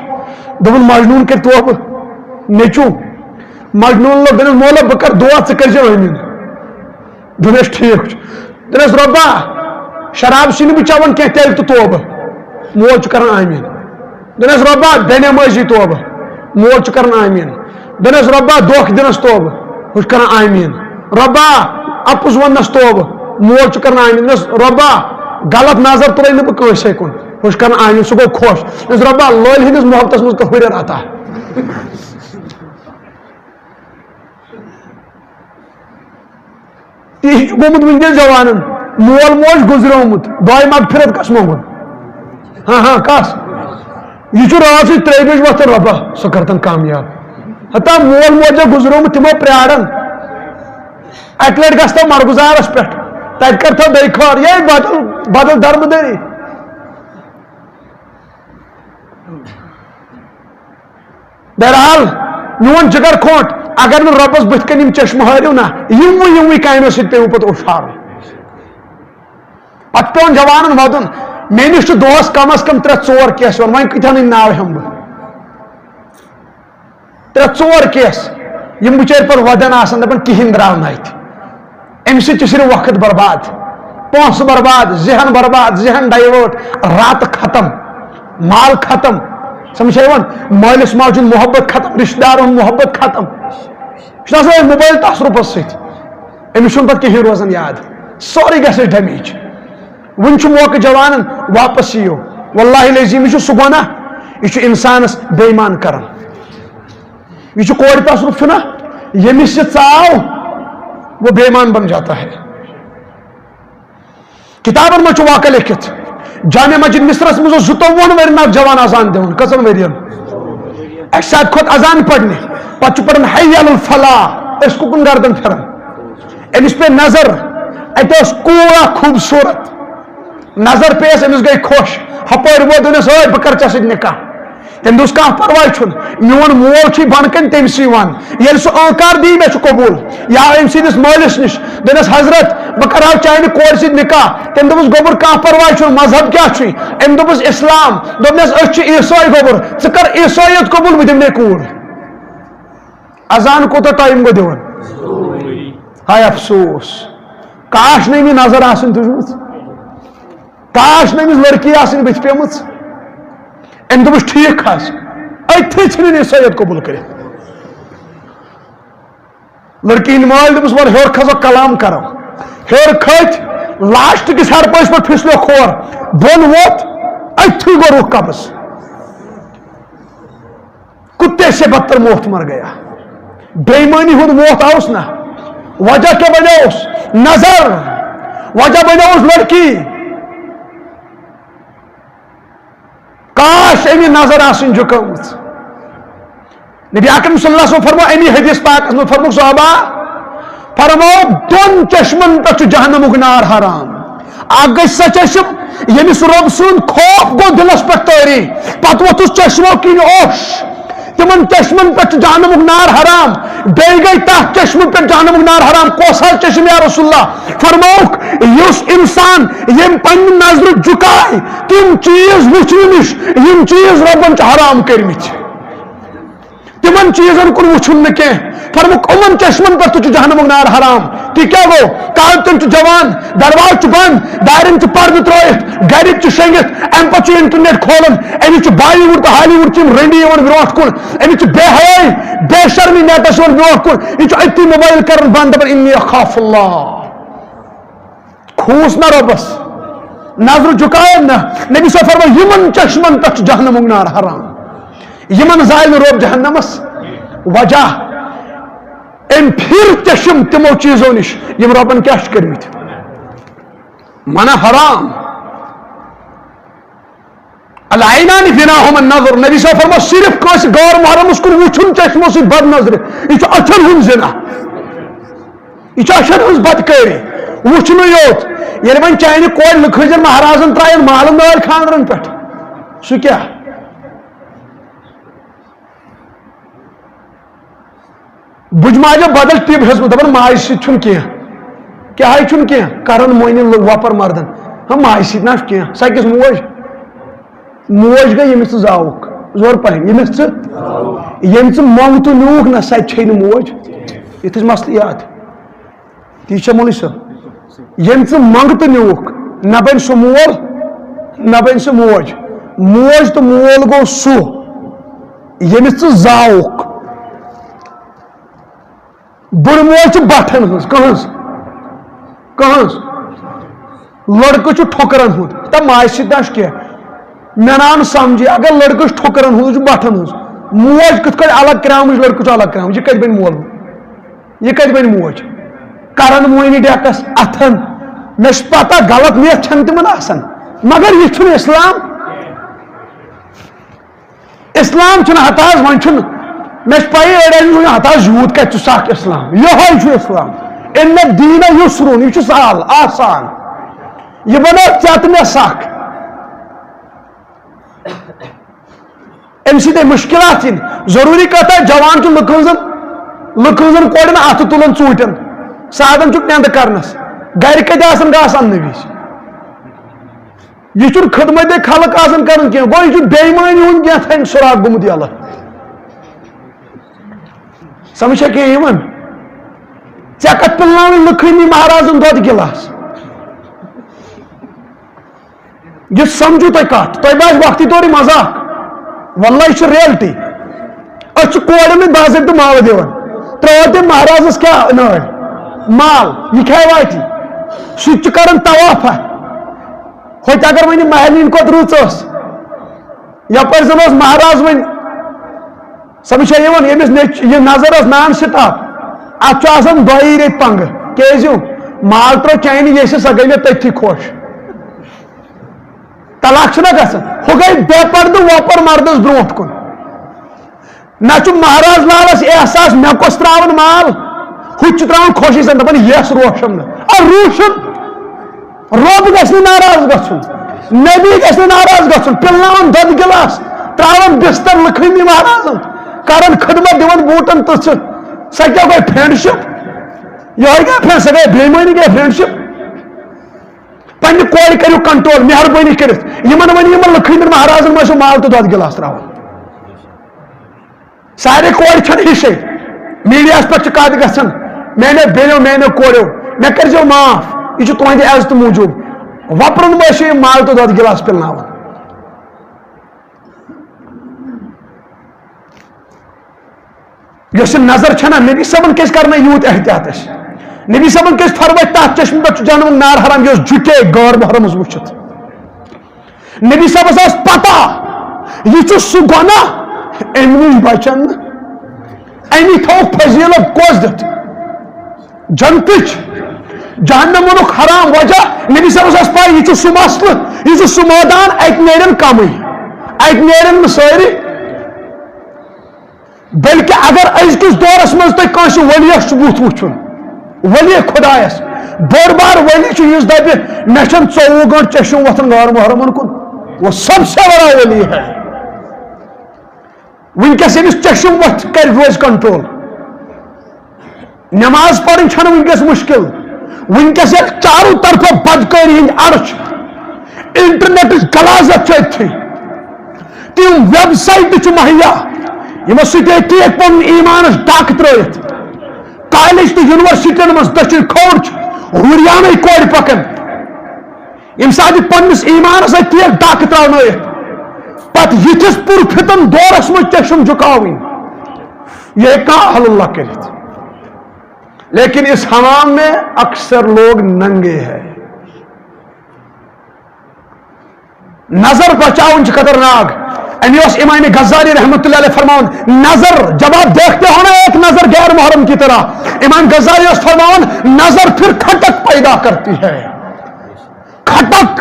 دوٚپُن، "مجنوٗن کٔرۍ توبہٕ، نیٚچوٗ۔" مجنوٗن لوٚگ، دوٚپنس، "مولا، بہٕ کرٕ دُعا، ژٕ کٔرۍ زِ آمیٖن۔" دوٚپنس، "ٹھیٖک چھُ۔" دوٚپنس، "رۄبا، شراب چھُنہٕ بہٕ چٮ۪وان کینٛہہ، تیٚلہِ تہٕ توبہٕ۔ مول چھُ کران آمیٖن۔ دَپنَس، "رۄبا، بے نمٲزی توبہٕ۔" مول چھُ کران آمیٖن۔ دَپنَس، "رۄبا، دھوکہٕ دِنَس توبہٕ۔" ہُہ چھُ کران آمیٖن۔ "رۄبا، اَپُز وَننَس توبہٕ۔" مول چھُ کران آمیٖن۔ دَپنَس، "رۄبا، غلط نظر تُلے نہٕ بہٕ کٲنٛسے کُن۔" ہُہ چھُ کران آمیٖن، سُہ گوٚو خۄش۔ دَپنَس، "رۄبا، لٲلۍ ہٕنٛدِس محبتَس منٛز کٔر ہُرٮ۪ر عطا۔" تی چھُ گوٚمُت وٕنکیٚس جوانن، مول موج گُزریومُت، دۄیہِ مغفرت کس منٛگُن؟ ہاں ہاں، کس؟ یہِ چھُ راتھ سٕے ترٛیہِ بجہِ وۄتھان، رۄبا، سُہ کر تن کامیاب۔ ہتا مول موج چھا گُزریومُت، تِمو پرٛاران۔ اکہِ لٹہِ گژھِ تو مرگُزارس پٮ۪ٹھ، تتہِ کر تو بیٚیہِ خٲر، یے بدل، بدل درمدٲری۔ بہرحال، میون جگر کھوٹ، اگر نہٕ رۄبس بٕتھِ کنہِ یِم چشمہٕ ہٲرِو نا، یِموٕے یِموٕے کامیو سۭتۍ پیٚیِو پتہٕ اوٚش ہارُن۔ پتہٕ پیوٚن جوانن ودُن، مےٚ نِش چھُ دۄہس کم از کم ترٛےٚ ژور کیس یِوان، وۄنۍ کۭتہن ہٕنٛدۍ ناو ہٮ۪مہٕ بہٕ؟ ترٛےٚ ژور کیس، یِم بِچٲرۍ پتہٕ ودان آسان، دپان، "کِہیٖنۍ درٛاو نہٕ اتہِ۔" امہِ سۭتۍ چھُ صرف وقت برباد، پونٛسہٕ برباد، ذہن برباد، ذہن ڈائیورٹ، راتہٕ ختم، مال ختم۔ سمجھ چھا یِوان؟ مٲلِس ماجہِ ہُنٛد محبت ختم، رشتہٕ دارن ہُنٛد محبت ختم۔ یہِ چھُنہٕ آسان أتھۍ موبایل تصرفس سۭتۍ، أمِس چھُنہٕ پتہٕ کِہیٖنۍ روزان یاد، سورُے گژھِ اَسہِ ڈیمیج۔ وُنہِ چھُ موقعہٕ جوانن، واپس یِیِو۔ واللہ العظیم، یہِ چھُ سُہ گۄناہ، یہِ چھُ انسانس بے ایمان کران۔ یہِ چھُ کورِ تصرف چھُنہ، ییٚمِس یہِ ژاو، وہ بے ایمان بن جاتا ہے۔ کتابن منٛز چھُ واقعہ لیکھِتھ، جامع مسجد مصرس منٛز اوس زٕتووُہن ؤرین اکھ جوان اذان دِوان۔ کٔژن ؤرین؟ اکہِ ساتہٕ کھوٚت اذان پرنہِ، پتہٕ چھُ پران حی علی الفلاح، أسۍ کُکُن گردن پھران۔ أمِس پیٚیہِ نظر، اتہِ اوس کوٗر اکھ خوٗبصوٗرت، نظر پیٚیَس، أمِس گٔے خۄش، ہپٲرۍ ووت، دوٚپنَس، "ہے، بہٕ کَرٕ ژےٚ سۭتۍ نِکاح۔" تٔمۍ دوٚپُس، "کانٛہہ پرواے چھُنہٕ، میون مول چھُے بۄنہٕ کَنہِ، تٔمۍ سٕے وَن، ییٚلہِ سُہ آنکار دی، مےٚ چھُ قبوٗل، یا أمۍ سٕنٛدِس مٲلِس نِش، دوٚپنَس، 'حضرت، بہٕ کَرٕ ہا چانہِ کورِ سۭتۍ نِکاح۔' تٔمۍ دوٚپُس، 'گوٚبُر، کانٛہہ پرواے چھُنہٕ، مذہب کیٛاہ چھُے؟' أمۍ دوٚپُس، 'اسلام۔' دوٚپنَس، 'أسۍ چھِ عیسٲے، گوٚبُر، ژٕ کَر عیسٲیت قبوٗل، بہٕ دِمہٕ نے کوٗر۔'" اذان کوٗتاہ ٹایم گوٚو دِوان؟ ہاے افسوس، کاش نہٕ أمِس نظر آسٕنۍ تُجمٕژ، کاش نہٕ أمِس لڑکی آسٕنۍ بٕتھِ پیمٕژ۔ أمۍ دوٚپُس، "ٹھیٖک حظ، أتھی ژھٕنِن یہِ سید قبول کٔرِتھ۔" لڑکی ہٕنٛدۍ مٲلۍ دوٚپُس، "وَلہٕ ہیوٚر کھسو، کلام کرو۔" ہیوٚر کھٔتۍ، لاسٹ کِس ہرپٲسۍ پٮ۪ٹھ پھِسلیو کھور، بۄن ووٚتھ، أتھی گوٚو رُخ قبض۔ کتے سے بدتر موت مر گیا۔ بے ایمانی ہُنٛد موت آوُس نا۔ وجہ کیٛاہ بنیوس؟ نظر۔ وجہ بنیوس لڑکی۔ کاش أمۍ نظر آسٕنۍ جُکٲمٕژ۔ نبی اکرم صلی اللہ علیہ وسلم فرمو اَمی حدیث پاکس منٛز، فرموک، صحابہ، فرمو، دۄن چشمن پٮ۪ٹھ چھُ جہنمُک نار حرام۔ اکھ گژھِ سۄ چشم، ییٚمِس رۄب سُنٛد خوف گوٚو دِلس پٮ۪ٹھ طٲری، پتہٕ ووٚتھُس چشمو کِنۍ اوٚش۔ تِمن چشمن پٮ۪ٹھ چھُ جہنمُک نار حرام۔ بیٚیہِ گٔے تتھ چشمہٕ پٮ۪ٹھ جہنمُک نار حرام۔ کۄس حظ چشم یا رسول اللہ؟ فرمووُکھ، یُس انسان ییٚمۍ پننہِ نظرٕ جُکاے تِم چیٖز وٕچھنہٕ نِش، یِم چیٖز رۄبن چھِ حرام کٔرمٕتۍ۔ تِمن چیٖزن کُن وٕچھُن نہٕ کینٛہہ۔ فرمووُکھ، یِمن چشمن پٮ۪ٹھ تہِ چھُ جہنمُک نار حرام۔ تہِ کیٛاہ گوٚو؟ کالچن چھُ جوان، دروازٕ چھُ بنٛد، دارٮ۪ن چھُ پردٕ ترٲیِتھ، گرِکۍ چھِ شۄنٛگِتھ، امہِ پتہٕ چھُ انٹرنیٹ کھولان، أمِس چھُ بالی وُڈ تہٕ ہالی وُڈ چہِ یِم رٔنڈی یِوان برونٛٹھ کُن، أمِس چھُ بے حیٲیی، بے شرمی نیٹس یِوان برونٛٹھ کُن، یہِ چھُ أتی موبایل کران بنٛد، دپان، "انی اخاف اللہ۔" کھوٗژ نہ رۄبس، نظرٕ جُکاون نہ۔ نبی صٲب فرموو، یِمن چشمن پٮ۪ٹھ چھُ جہنمُک نار حرام، یِمن زالہِ نہٕ رۄب جہنمس۔ وجہ، أمۍ پھِر چشم تِمو چیٖزو نِش، یِم رۄبن کیٛاہ چھِ کٔرمٕتۍ؟ منع، حرام۔ العینان زناہما النظر، نبی صٲب فرموو، صرف کٲنٛسہِ غٲر محرمس کُن وٕچھُن چشمو سۭتۍ بد نظرِ، یہِ چھُ أچھن ہُنٛد زنا، یہِ چھُ أچھن ہٕنٛز بدکٲری، وٕچھنُے یوت۔ ییٚلہِ وۄنۍ چانہِ کورِ لُکہٕ ہٕنٛدٮ۪ن مہرازن ترٛاون مالہٕ نٲلۍ خانٛدرن پٮ۪ٹھ، سُہ کیٛاہ؟ بُجہِ ماجہِ بدل ٹِپ ہیٚژمٕژ، دَپان، "ماجہِ سۭتۍ چھُنہٕ کینٛہہ۔" کیٛاہ ہے چھُنہٕ کینٛہہ؟ کران مۄنہِ لو-، وۄپر مردن۔ ہا، ماجہِ سۭتۍ نہ چھُ کینٛہہ۔ سۄ کِژھ موج؟ موج گٔے ییٚمِس ژٕ زاوُکھ۔ زورٕ پہن، ییٚمِس ژٕ، ییٚمۍ ژٕ مۄنٛگ تہٕ نیوٗکھ نہ، سۄ تہِ چھے نہٕ موج۔ یہِ تھٲیزِ مسلہٕ یاد۔ تی چھا مولوی صٲب؟ ییٚمۍ ژٕ مۄنٛگ تہٕ نیوٗکھ، نہ بنہِ سُہ مول، نہ بنہِ سُہ موج۔ موج تہٕ مول گوٚو سُہ، ییٚمِس ژٕ زاوُکھ۔ بُڈٕ موج چھِ بٹھن ہٕنٛز۔ کٕہٕنٛز؟ کٕہٕنٛز؟ لڑکہٕ چھُ ٹھوکرن ہُنٛد۔ تہٕ ماجہِ سۭتۍ نہ چھُ کینٛہہ۔ مےٚ ناو نہٕ سمجھی، اگر لڑکہٕ چھُ ٹھوکرن ہُنٛد، یہِ چھُ بٹھن ہٕنٛز۔ موج کِتھ کٔنۍ الگ کرٛامٕچ، لڑکہٕ چھُ الگ کرٛامٕچ، یہِ کتہِ بنہِ مول؟ یہِ کتہِ بنہِ موج؟ کرن مۄہنی ڈیکس اتھن۔ مےٚ چھِ پتہ غلط نیت چھنہٕ تِمن آسان، مگر یہِ چھُنہٕ اسلام۔ اسلام چھُنہٕ ہتہٕ حظ، وۄنۍ چھُنہٕ، مےٚ چھِ پَیی أڑۍ ٲسۍ وَنان، ہتہٕ حظ یوٗت کَتہِ چھُ سکھ اسلام، یِہوٚے چھُ اسلام۔ ان الدین یسرون، یہِ چھُ سہل، آسان۔ یہِ بنٲو ژےٚ تہٕ مےٚ سکھ۔ اَمہِ سۭتۍ مُشکِلات یِن۔ ضروٗری کَتھ آسہِ، جوان چھُ لُکہٕ ہٕنٛزن، لُکہٕ ہٕنٛزن کورٮ۪ن اَتھٕ تُلان ژوٗنٛٹھٮ۪ن، سادن چھُکھ نٮ۪نٛدٕ کرنس۔ گرِ کتہِ آسان گاسہٕ اننہٕ وِزِ؟ یہِ چھُنہٕ خدمت خلق آسان کران کینٛہہ، گوٚو یہِ چھُ بے ایمٲنی ہُنٛد کینٛہہ تام سراغ گوٚمُت یَلہٕ۔ سمجھ چھا کینٛہہ یِوان؟ ژےٚ کتھ پِلناوٕنۍ لُکہٕ ہٕنٛدۍ مہرازن دۄد گِلاس؟ یہِ سمجھو تُہۍ کتھ، تۄہہِ باسہِ وقتی طورٕے مذاق، واللہ یہِ چھِ reality۔ أسۍ چھِ کورٮ۪ن ہٕنٛدۍ باضٲبطہٕ مال دِوان، ترٛٲو تٔمۍ مہرازس کیٛاہ نٲلۍ؟ مال، یہِ کھیٛاے واتی؟ سُہ تہِ چھُ کران طواف۔ ہوٚتہِ اگر وۄنۍ یہِ مہرنہِ ہٕنٛدِ کھۄتہٕ رٕژ ٲس، یپٲرۍ زن اوس مہراز وۄنۍ، سمجھ چھا یِوان، ییٚمِس نیٚچ-، یہِ نظر ٲس non stop، اتھ چھُ آسان دۄیی ریٚتۍ پنٛگہٕ۔ کیٛازِ؟ مال ترٛوو چانہِ ییٚسہِ، سۄ گٔے مےٚ تٔتھی خۄش۔ طلاق چھُنہ گژھان؟ ہُہ گٔے بے پردٕ وۄپر مردس برونٛٹھ کُن۔ نہ چھُ مہراز لالس احساس مےٚ کۄس تراون مال، ہُہ تہِ چھُ تراوان خۄشی سان، دپان یس روشم نہٕ۔ آ، روشن، رۄب گژھِ نہٕ ناراض گژھُن، نبی گژھِ نہٕ ناراض گژھُن، پِلناوان دۄدٕ گِلاس، تراوان بستر لُکہٕ ہٕنٛدِ مہرازن، کران خدمت، دِوان بوٗٹن تٕژھٕ۔ سۄ کیٛاہ گوٚو friendship؟ یِہوٚے گٔے friend، سۄ گٔے بے ایمٲنی، گٔے friendship۔ پننہِ کورِ کٔرِو control، مہربٲنی کٔرِتھ۔ یِمن ؤنِو، یِمن لُکہٕ ہٕنٛدٮ۪ن مہرازن منٛز چھُ مال تہٕ دۄدٕ گِلاس تراوان۔ سارے کورِ چھنہٕ ہِشے۔ میٖڈیاہَس پٮ۪ٹھ چھِ کَتھ گژھان، میٛانیو بیٚنیو، میٛانیو کوریو، مےٚ کٔرۍزیو معاف، یہِ چھُ تُہنٛدِ عزتہٕ موٗجوٗب۔ وۄپرَن منٛز چھِ یِم مال تہٕ دۄدٕ گِلاس پِلناوان۔ یۄس یہِ نظر چھےٚ نا، نبی صٲبن کیٛازِ کرنٲے یوٗت احتیاط اَسہِ؟ نبی صٲبن کیٛازِ فرمٲے تَتھ چشمہِ پٮ۪ٹھ چھُ جہنمُک نار حرام، یۄس جُٹے غٲر محرمس وٕچھِتھ؟ نبی صٲبس ٲس پتہ، یہِ چھُ سُہ گۄناہ، اَمہِ نِش بچن نہٕ، اَمی تھوٚوُکھ فضیلت کۄس دِتھ؟ جنتٕچ، جہنمُک حرام وجہ۔ نبی صٲبس ٲس پَے، یہِ چھُ سُہ مسلہٕ، یہِ چھُ سُہ مٲدان، اَتہِ نیرن کمٕے، اَتہِ نیرن نہٕ سٲری۔ بلکہ اگر أزکِس دورس منٛز تۄہہِ کٲنٛسہِ ؤلیَس چھُ بُتھ وٕچھُن، ولی خدایس، بوٚڑ بار ولی چھُ، یُس دپہِ، مےٚ چھَنہٕ ژوٚوُہ گٲنٛٹہٕ چشم وۄتھان غٲر محرمن کُن، وہ سب سے بڑا ولی ہے۔ وٕنکیٚس ییٚمِس چشم وۄتھِ، کرِ روزِ control۔ نماز پرٕنۍ چھنہٕ وٕنکیٚس مشکل۔ وٕنکیٚس ییٚلہِ چارو طرفہٕ بدکٲری ہٕنٛدۍ اَڈٕ چھِ، انٹرنیٹٕچ غلاظت چھِ أتھی، تِم ویب سایٹہٕ چھِ مہیا، یِمو سۭتۍ أتھی ہیٚکہِ پنُن ایٖمانس ڈاکہٕ ترٲوِتھ۔ کالج تہٕ یونیورسٹین منٛز دٔچھِنۍ کھووُر چھِ ہُریانٕے کورِ پکان۔ ییٚمہِ ساتہٕ یہِ پننِس ایٖمانس سۭتۍ ٹھیک ڈاکہٕ ترٛاونٲیِتھ، پتہٕ یِتھِس پُرفتن دورس منٛز چشم جھکاوٕنۍ، یہِ ہیٚکہِ کانٛہہ اہل اللہ کٔرِتھ۔ لیکن اس حمام میں اکثر لوگ ننگے ہیں۔ نظر بچاوٕنۍ چھِ خطرناک۔ اَمی اوس امام غزالی رحمۃ اللہ علیہ فرماوان، نظر، جب آپ دیکھتے ہو نا ایک نظر غیر محرم کی طرح، امام غزالی اوس فرماوان، نظر پھر کھٹک پیدا کرتی ہے۔ کھٹک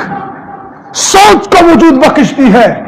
سوچ کو وجود بخشتی ہے،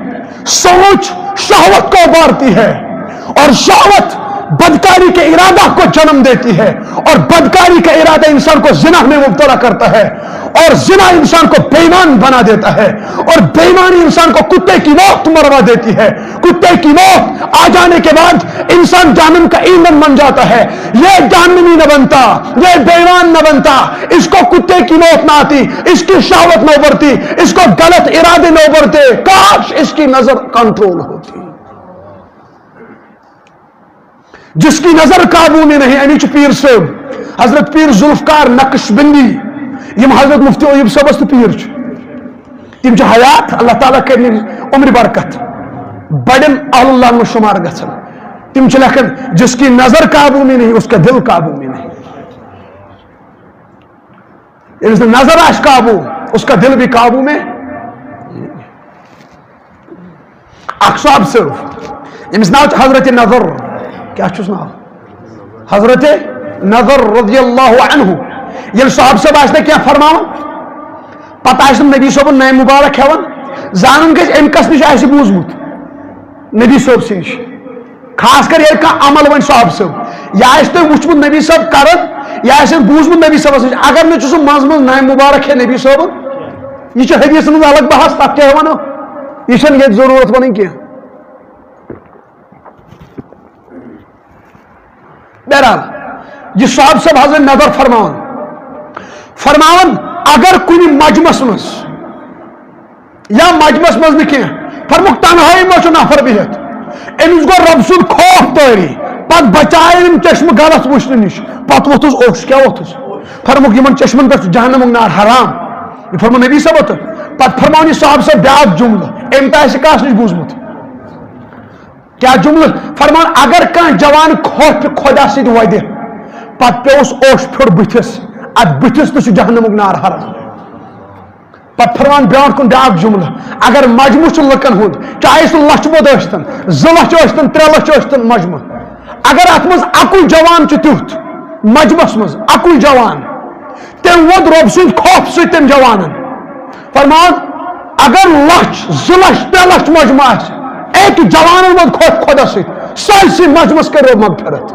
سوچ شہوت کو ابھارتی ہے، اور شہوت بدکاری کے ارادہ کو جنم دیتی ہے، اور بدکاری کا ارادہ انسان کو زنا میں مبتلا کرتا ہے، اور زنا انسان کو بےایمان بنا دیتا ہے، اور بےایمانی انسان کو کتے کی موت مروا دیتی ہے۔ کتے کی موت آ جانے کے بعد انسان جہنم کا ایندھن بن جاتا ہے۔ یہ جہنمی نہ بنتا، یہ بےایمان نہ بنتا، اس کو کتے کی موت نہ آتی، اس کی شہوت نہ ابھرتی، اس کو غلط ارادے نہ ابھرتے۔ کاش اس کی نظر کنٹرول ہوتی۔ جس کی نظر قابو میں نہیں، اَمی چھُ پیٖر صٲب، حضرت پیٖر ذوالفقار نقشبندی، یِم حضرت مفتی ایوب صٲبس تہِ پیٖر چھِ۔ تِم چھِ حیات، اللہ تعالیٰ کٔرِنۍ عمرِ برکت، بڑٮ۪ن اہل اللہ منٛز شُمار گژھن۔ تِم چھِ لیکھان، جس کی نظر قابو میں نہیں، اس کا دل قابو میں نہیں۔ ییٚمِس نہٕ نظر آسہِ قابو، اس کا دل بھی قابو میں۔ اکھ صاحب صٲب، ییٚمِس ناو چھُ حضرت نظر۔ کیٛاہ چھُس ناو؟ حضرت نظر رضی اللہ عنہ۔ ییٚلہِ صاحب صٲب آسہِ نہ کینٛہہ فرماوان، پتہٕ آسہِ نہٕ نبی صٲبُن نامہِ مُبارک ہٮ۪وان، زانُن گژھِ أمۍ کس نِش آسہِ بوٗزمُت، نبی صٲب سٕے نِش۔ خاص کر ییٚلہِ کانٛہہ عمل وۄنۍ صاحب صٲب، یا آسہِ تۄہہِ وُچھمُت نبی صٲب کران، یا آسہِ بوٗزمُت نبی صٲبس نِش، اگر نہٕ چھُ سُہ منٛزٕ منٛزٕ نامہِ مُبارک کھٮ۪ن نبی صٲبُن، یہِ چھُ حدیثن ہٕنٛز الگ بحث، تتھ کیٛاہ ونو، یہِ چھنہٕ ییٚتہِ ضروٗرت ونٕنۍ کینٛہہ۔ بہرحال، یہِ صاحب صٲب حضرت نظر فرماوان، فرماوان، اگر کُنہِ مجمس منٛز یا مجمس منٛز نہٕ کینٛہہ، فرمُک تنہٲیی منٛز چھُ نفر بِہِتھ، أمِس گوٚو رۄب سُنٛد خوف طٲری، پتہٕ بچایہِ أمۍ چشمہٕ غلط وٕچھنہٕ نِش، پتہٕ ووٚتھُس اوٚش، کیٛاہ ووٚتھُس؟ فرمُک یِمن چشمن پٮ۪ٹھ چھُ جہنمُک نار حرام۔ یہِ فرموو نبی صٲبو تہٕ پتہٕ فرماوُن یہِ صاحب صٲب بیٛاکھ جملہٕ، أمۍ تہِ آسہِ کٲنٛسہِ نِش بوٗزمُت۔ کیٛاہ جملہٕ؟ فرمان، اگر کانٛہہ جوان خوفہِ خۄدا سۭتۍ وَدِ، پتہٕ پیوٚوُس اوٚش پھیوٚر بٕتھِس، اتھ بٕتھِس تہِ چھُ جہنمُک نار حرام۔ پتہٕ فرمان برٛونٛٹھ کُن بیٛاکھ جملہٕ، اگر مجموعہٕ چھُ لُکن ہُنٛد، چاہے سُہ لچھ بوٚد ٲسۍتن، زٕ لچھ ٲسۍتن، ترٛےٚ لچھ ٲسۍتن مجموعہٕ، اگر اتھ منٛز اکُے جوان چھُ تیُتھ، مجمعس منٛز اکُے جوان، تٔمۍ ووٚد رۄب سُنٛد خوف سۭتۍ تٔمۍ جوانن۔ فرمان، اگر لچھ، زٕ لچھ، ترٛےٚ لچھ مجمع آسہِ، اکہِ جوانن ووٚد خوف خۄدا سۭتۍ، سارسٕے مجمعس کٔرۍ رۄب مغفرت۔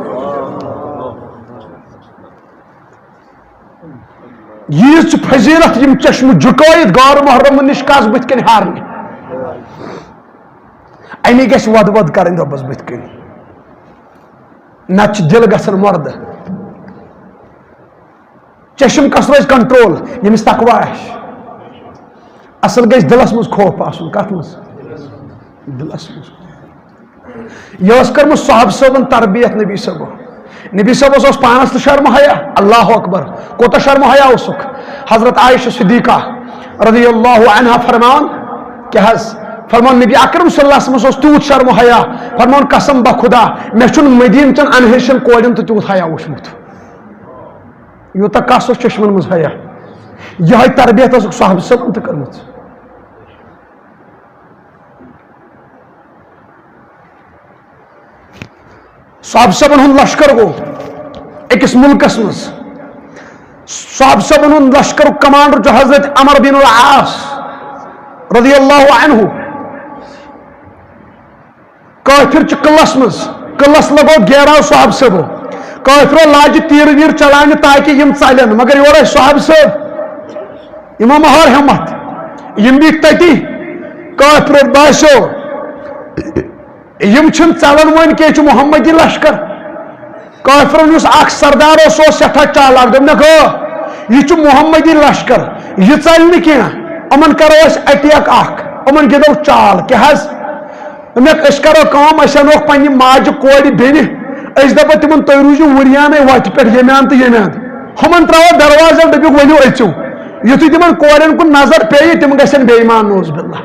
ییٖژ چھِ فضیلت، یِم چشمہٕ جُکٲیِتھ غٲر محرمن نِش کس بٕتھِ کنہِ ہارنہِ۔ اَمی گژھِ وۄدٕ وۄدٕ کرٕنۍ رۄبس بٕتھِ کنہِ، نتہٕ چھِ دِل گژھان مردٕ۔ چشم کس روزِ کنٹرول؟ ییٚمِس تقوی آسہِ۔ اصل گژھِ دلس منٛز خوف آسُن۔ کتھ منٛز؟ دلس منٛز۔ یہِ ٲس کٔرمٕژ صحابہٕ صٲبن تربیت نبی صٲبو۔ نبی صٲبس اوس پانس تہِ شرم و حیا۔ اللہ اکبر۔ کوٗتاہ شرم و حیا اوسُکھ۔ حضرت عائشہ صدیقہ رضی اللہ عنہا فرماوان، کیٛاہ حظ؟ فرماوان، نبی اکرم صلی اللہ علیہ وسلمس اوس تیوٗت شرم و حیا۔ فرماوان، قسم بخدا، مےٚ چھُنہٕ مدیٖنہٕ چٮ۪ن انہٕ ہِشن کورٮ۪ن تہٕ تیوٗت حیا وُچھمُت۔ یوٗتاہ کس اوس چشمن منٛز حیا۔ یِہے تربیت ٲسٕکھ صحابہٕ صٲبن تہِ کٔرمٕژ۔ صحابہٕ صٲبن ہُنٛد لشکر گوٚو أکِس مُلکس منٛز۔ صحابہٕ صٲبن ہُنٛد لشکرُک کمانڈر چھُ حضرت عمر بن العاص رضی اللہ عنہ۔ کٲفِر چھِ قلعس منٛز، قلعس لگوو گیراو صحابہٕ صٲبو۔ کٲفرو لاجہِ تیٖرٕ ویٖرٕ چلاونہِ تاکہِ یِم ژلن، مگر یورٕ ٲسۍ صحابہٕ صٲب، یِمو مہ ہٲر ہمت، یِم بیٖٹھۍ تٔتی۔ کٲفرو باسیو، یِم چھِنہٕ ژلان وۄنۍ کینٛہہ، یہِ چھُ محمدی لشکر۔ کٲفرن یُس اکھ سردار اوس، سُہ اوس سٮ۪ٹھاہ چالاک، دوٚپنکھ، "آ، یہِ چھُ محمدی لشکر، یہِ ژلہِ نہٕ کینٛہہ، یِمن کرو أسۍ اٹیک اکھ، یِمن گِنٛدو چال۔" کیٛاہ حظ؟ دوٚپنکھ، "أسۍ کرو کٲم، أسۍ انوکھ پننہِ ماجہِ کورِ بیٚنہِ، أسۍ دپو تِمن، تُہۍ روٗزِو وُریانٕے وتہِ پٮ۪ٹھ ییٚمہِ اندٕ تہٕ ییٚمہِ اندٕ، ہُمن ترٛاوو دروازن، دٔپِکھ، ؤلِو أژِو۔" یُتھُے تِمن کورٮ۪ن کُن نظر پیٚیہِ، تِم گژھن بے ایمان، نعوذ باللہ۔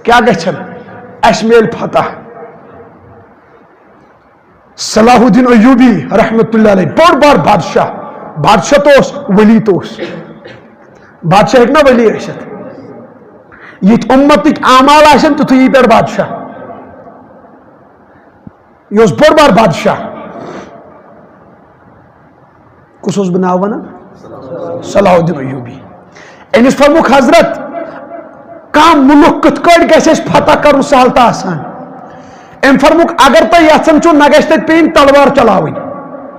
کیٛاہ گژھن؟ اسہِ میلہِ فتح۔ صلاح الدین ایوبی رحمت اللہ علیہ، بوٚڑ بار بادشاہ، بادشاہ تہٕ اوس، ولی تہٕ اوس۔ بادشاہ ہیٚکہِ نا ولی ٲسِتھ؟ یِتھۍ اُمتٕکۍ اعمال آسن، تیُتھُے یی پٮ۪ٹھ بادشاہ۔ یہِ اوس بوٚڑ بار بادشاہ۔ کُس اوس بہٕ ناو وَنان؟ صلاح الدین ایوبی۔ أمِس فرمووُکھ، "حضرت، کانٛہہ مُلُک کِتھ کٲٹھۍ گژھِ اَسہِ فتح کَرُن سہل تہٕ آسان؟" أمۍ فرمووُکھ، "اگر تُہۍ یَژھان چھِو، نہ گژھِ تَتہِ پیٚنۍ تلوار چلاوٕنۍ،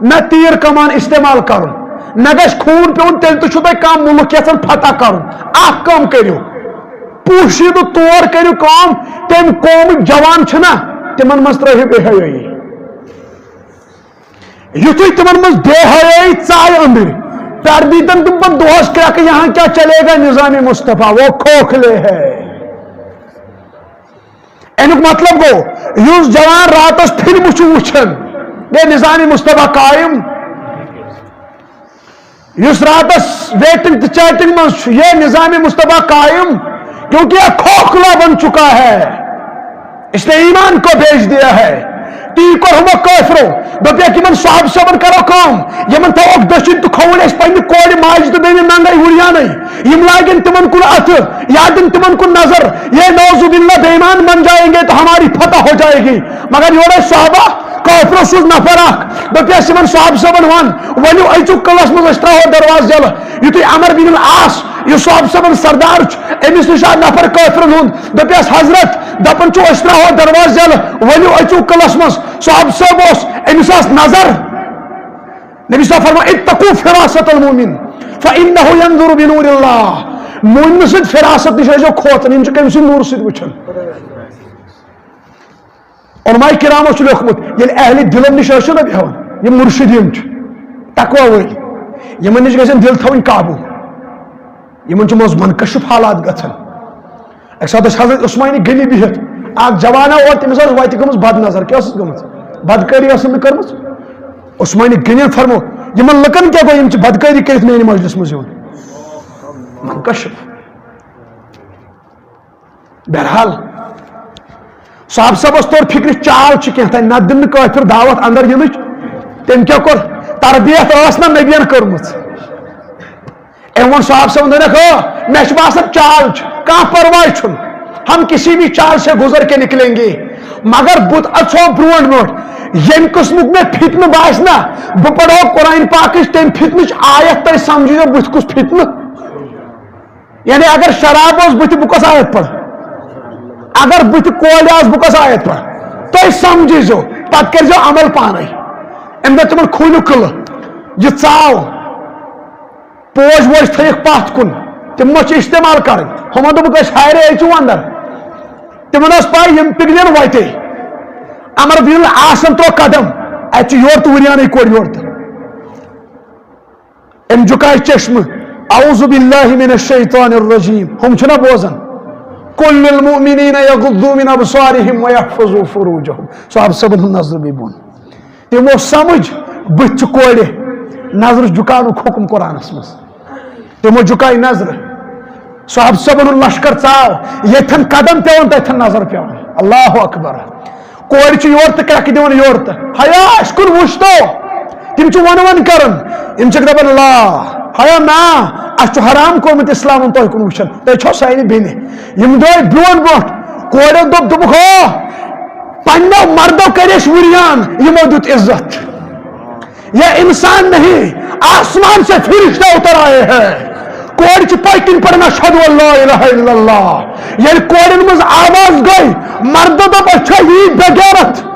نہ تیٖر کمان استعمال کَرُن، نہ گژھِ خوٗن پیوٚن، تیٚلہِ تہِ چھُو تۄہہِ کانٛہہ مُلُک یَژھان فتح کَرُن، اَکھ کٲم کٔرِو، پوٗشیٖدٕ طور کٔرِو کٲم، تَمہِ قومٕکۍ جوان چھِنہ، تِمَن منٛز ترٛٲیِو بے حیٲیی۔" یُتھُے تِمن منٛز بے حیٲیی ژایہِ أنٛدٕرۍ، پٮ۪ٹھ دیٖتن تِم پتہٕ دۄہس کرٛٮ۪کہٕ، "یہاں کیا چلے گا نظام مصطفیٰ، وہ کھوکھلے ہے۔" اَمیُک مطلب گوٚو، یُس جوان راتس فلمہٕ چھُ وٕچھان، گٔے نظام مصطفیٰ قائم۔ یُس راتس ویٹنگ تہٕ چیٹنگ منٛز چھُ، یہِ نظام مصطفیٰ قائم۔ کیونکہ یہ کھوکھلا بن چکا ہے، اس نے ایمان کو بیچ دیا ہے۔ تی کوٚرہُمو کٲفرو، دوٚپُکھ، یِمن صحابہٕ صٲبن کرو کٲم، یِمن تھاووکھ دٔچھِنۍ تہٕ کھووُر أسۍ پننہِ کورِ ماجہِ تہٕ بیٚنہِ ننگے عریانٕے، یِم لاگن تِمن کُن اتھٕ یا دِن تِمن کُن نظر، یہ نعوذ باللہ بے ایمان بن جائیں گے تو ہماری فتح ہو جائے گی۔ مگر یورے صحابہ کٲفرو سوٗز نفر اکھ، دوٚپُس یِمن صحابہٕ صٲبن وَن، ؤلِو أزیُک کلس منٛز أسۍ ترٛاوہو دروازٕ یَلہٕ۔ یُتھُے عمر بن العاص، یُس صحابہٕ صٲبن سردار چھُ، أمِس نِش آو نفر کٲفرن ہُنٛد، دوٚپُس حضرت، دپان چھُ أسۍ ترٛاوہو دروازٕ یَلہٕ، ؤلِو أزیُک کلس منٛز۔ صحابہٕ صٲب اوس، أمِس ٲس نظر۔ نبی صٲب فرمان، اتقوا فراست المؤمن فانه ينظر بنور الله۔ مومنہٕ سٕنٛدِ فراست نِش ٲسۍزیو کھوژان، یِم چھِ کٔمۍ سٕنٛدِ نوٗرٕ سۭتۍ وٕچھان۔ علماء کرامو چھُ لیوٚکھمُت، ییٚلہِ اہلِ دِلن نِش ٲسِو نہ بیٚہوان، یِم مُرشِدیٖن چھِ، تقوی وٲلۍ، یِمن نِش گژھن دِل تھاوٕنۍ قابوٗ، یِمن چھُ منٛز منکشف حالات گژھان۔ اَکہِ ساتہٕ ٲسۍ حضرت عثمانِ غنی بِہِتھ، اکھ جوانا اوس، تٔمِس ٲس وَتہِ گٔمٕژ بد نظر۔ کیٛاہ ٲسٕس گٔمٕژ؟ بدکٲری ٲسٕن نہٕ کٔرمٕژ؟ عثمانِ غنیَن فرمو، یِمن لُکن کیٛاہ گوٚو، یِم چھِ بدکٲری کٔرِتھ میٛانہِ مجلس منٛز یِوان؟ منکشف۔ بہرحال، صاحب صٲبس توٚر فکرِ، چال چھِ کینٛہہ تانۍ، نتہٕ دِن نہٕ کٲفر دعوت اندر یِنٕچ۔ تٔمۍ کیٛاہ کوٚر؟ تربیت ٲس نہ نبین کٔرمٕژ۔ أمۍ ووٚن صاحب صٲبن، دوٚپنکھ، ہو، مےٚ چھِ باسان چال چھِ، کانٛہہ پرواے چھُنہٕ، ہم کسی بھی چال سے گزر کے نکلیں گے۔ مگر بہٕ اژہو برونٛٹھ برونٛٹھ، ییٚمہِ قٕسمُک مےٚ فتنہٕ باسہِ نہ، بہٕ پرہو قرآن پاکٕچ تَمہِ فتنٕچ آیت، تُہۍ سمجھِو بٕتھِ کُس فتنہٕ۔ یعنی اگر شراب اوس بٕتھِ، بہٕ کۄس آیت پرٕ؟ اگر بٕتھِ کورِ آسہٕ، بہٕ کۄس آیت پرٕ؟ تُہۍ سمجھِزیو، پتہٕ کٔرۍزیو عمل پانے۔ أمۍ دوٚپ تِمن، کھوٗلِو قلعہٕ، یہِ ژاو، پوش ووش تھٲیِکھ پتھ کُن، تِم ما چھِ استعمال کرٕنۍ؟ ہُمن دوٚپُکھ، أسۍ ہارے، أسۍ چھِو اندر۔ تِمن ٲس پاے، یِم پِگلن وتے۔ عمر بن العاصن ترٛوو قدم، اتہِ چھُ یورٕ تہٕ وُریانٕے کورِ یورٕ تہٕ۔ أمۍ جُکاے چشمہٕ، اعوذ باللہ من الشیطان الرجیم، ہُم چھِنہ بوزان؟ قل للمؤمنین یغضوا من ابصارہم ویحفظوا فروجہم۔ صاحب صٲبن ہُنٛد نظرٕ بیٚیہِ بۄن۔ تِمو سمجھ، بٕتھِ چھِ کورِ، نظرٕ جُکاونُک حُکم قرآنس منٛز۔ تِمو جُکایہِ نظرٕ۔ صاحب صٲبن ہُنٛد لشکر ژاو، ییٚتھٮ۪ن قدم پٮ۪وان، تتھٮ۪ن نظر پٮ۪وان۔ اللہ اکبر۔ کورِ چھِ یورٕ تہٕ کرٛٮ۪کہٕ دِوان یورٕ تہٕ، ہیا، اَسہِ کُن وٕچھ تو۔ تِم چھِ وَنہٕ وَنہٕ کران۔ یِم چھِکھ دَپان، لا، ہیا نا، اَسہِ چھُ حرام کوٚرمُت اِسلامَن تۄہہِ کُن وٕچھان۔ تُہۍ چھو سانہِ بیٚنہِ۔ یِم درٛاے برٛونٛٹھ برٛونٛٹھ۔ کورٮ۪و دوٚپ، دوٚپُکھ، ہو، پنٛنیو مردو کَرِ اَسہِ وُریان، یِمو دیُت عزت۔ یہ انسان نہیں، آسمان سے فرشتہ اتر آئے ہیں۔ کورِ چھِ پٔتۍ کِنۍ پران، اشہد ان لا الہ الا اللہ۔ ییٚلہِ کورٮ۪ن منٛز آواز گٔے، مردو دوٚپ، أسۍ چھا یی بے غیرت؟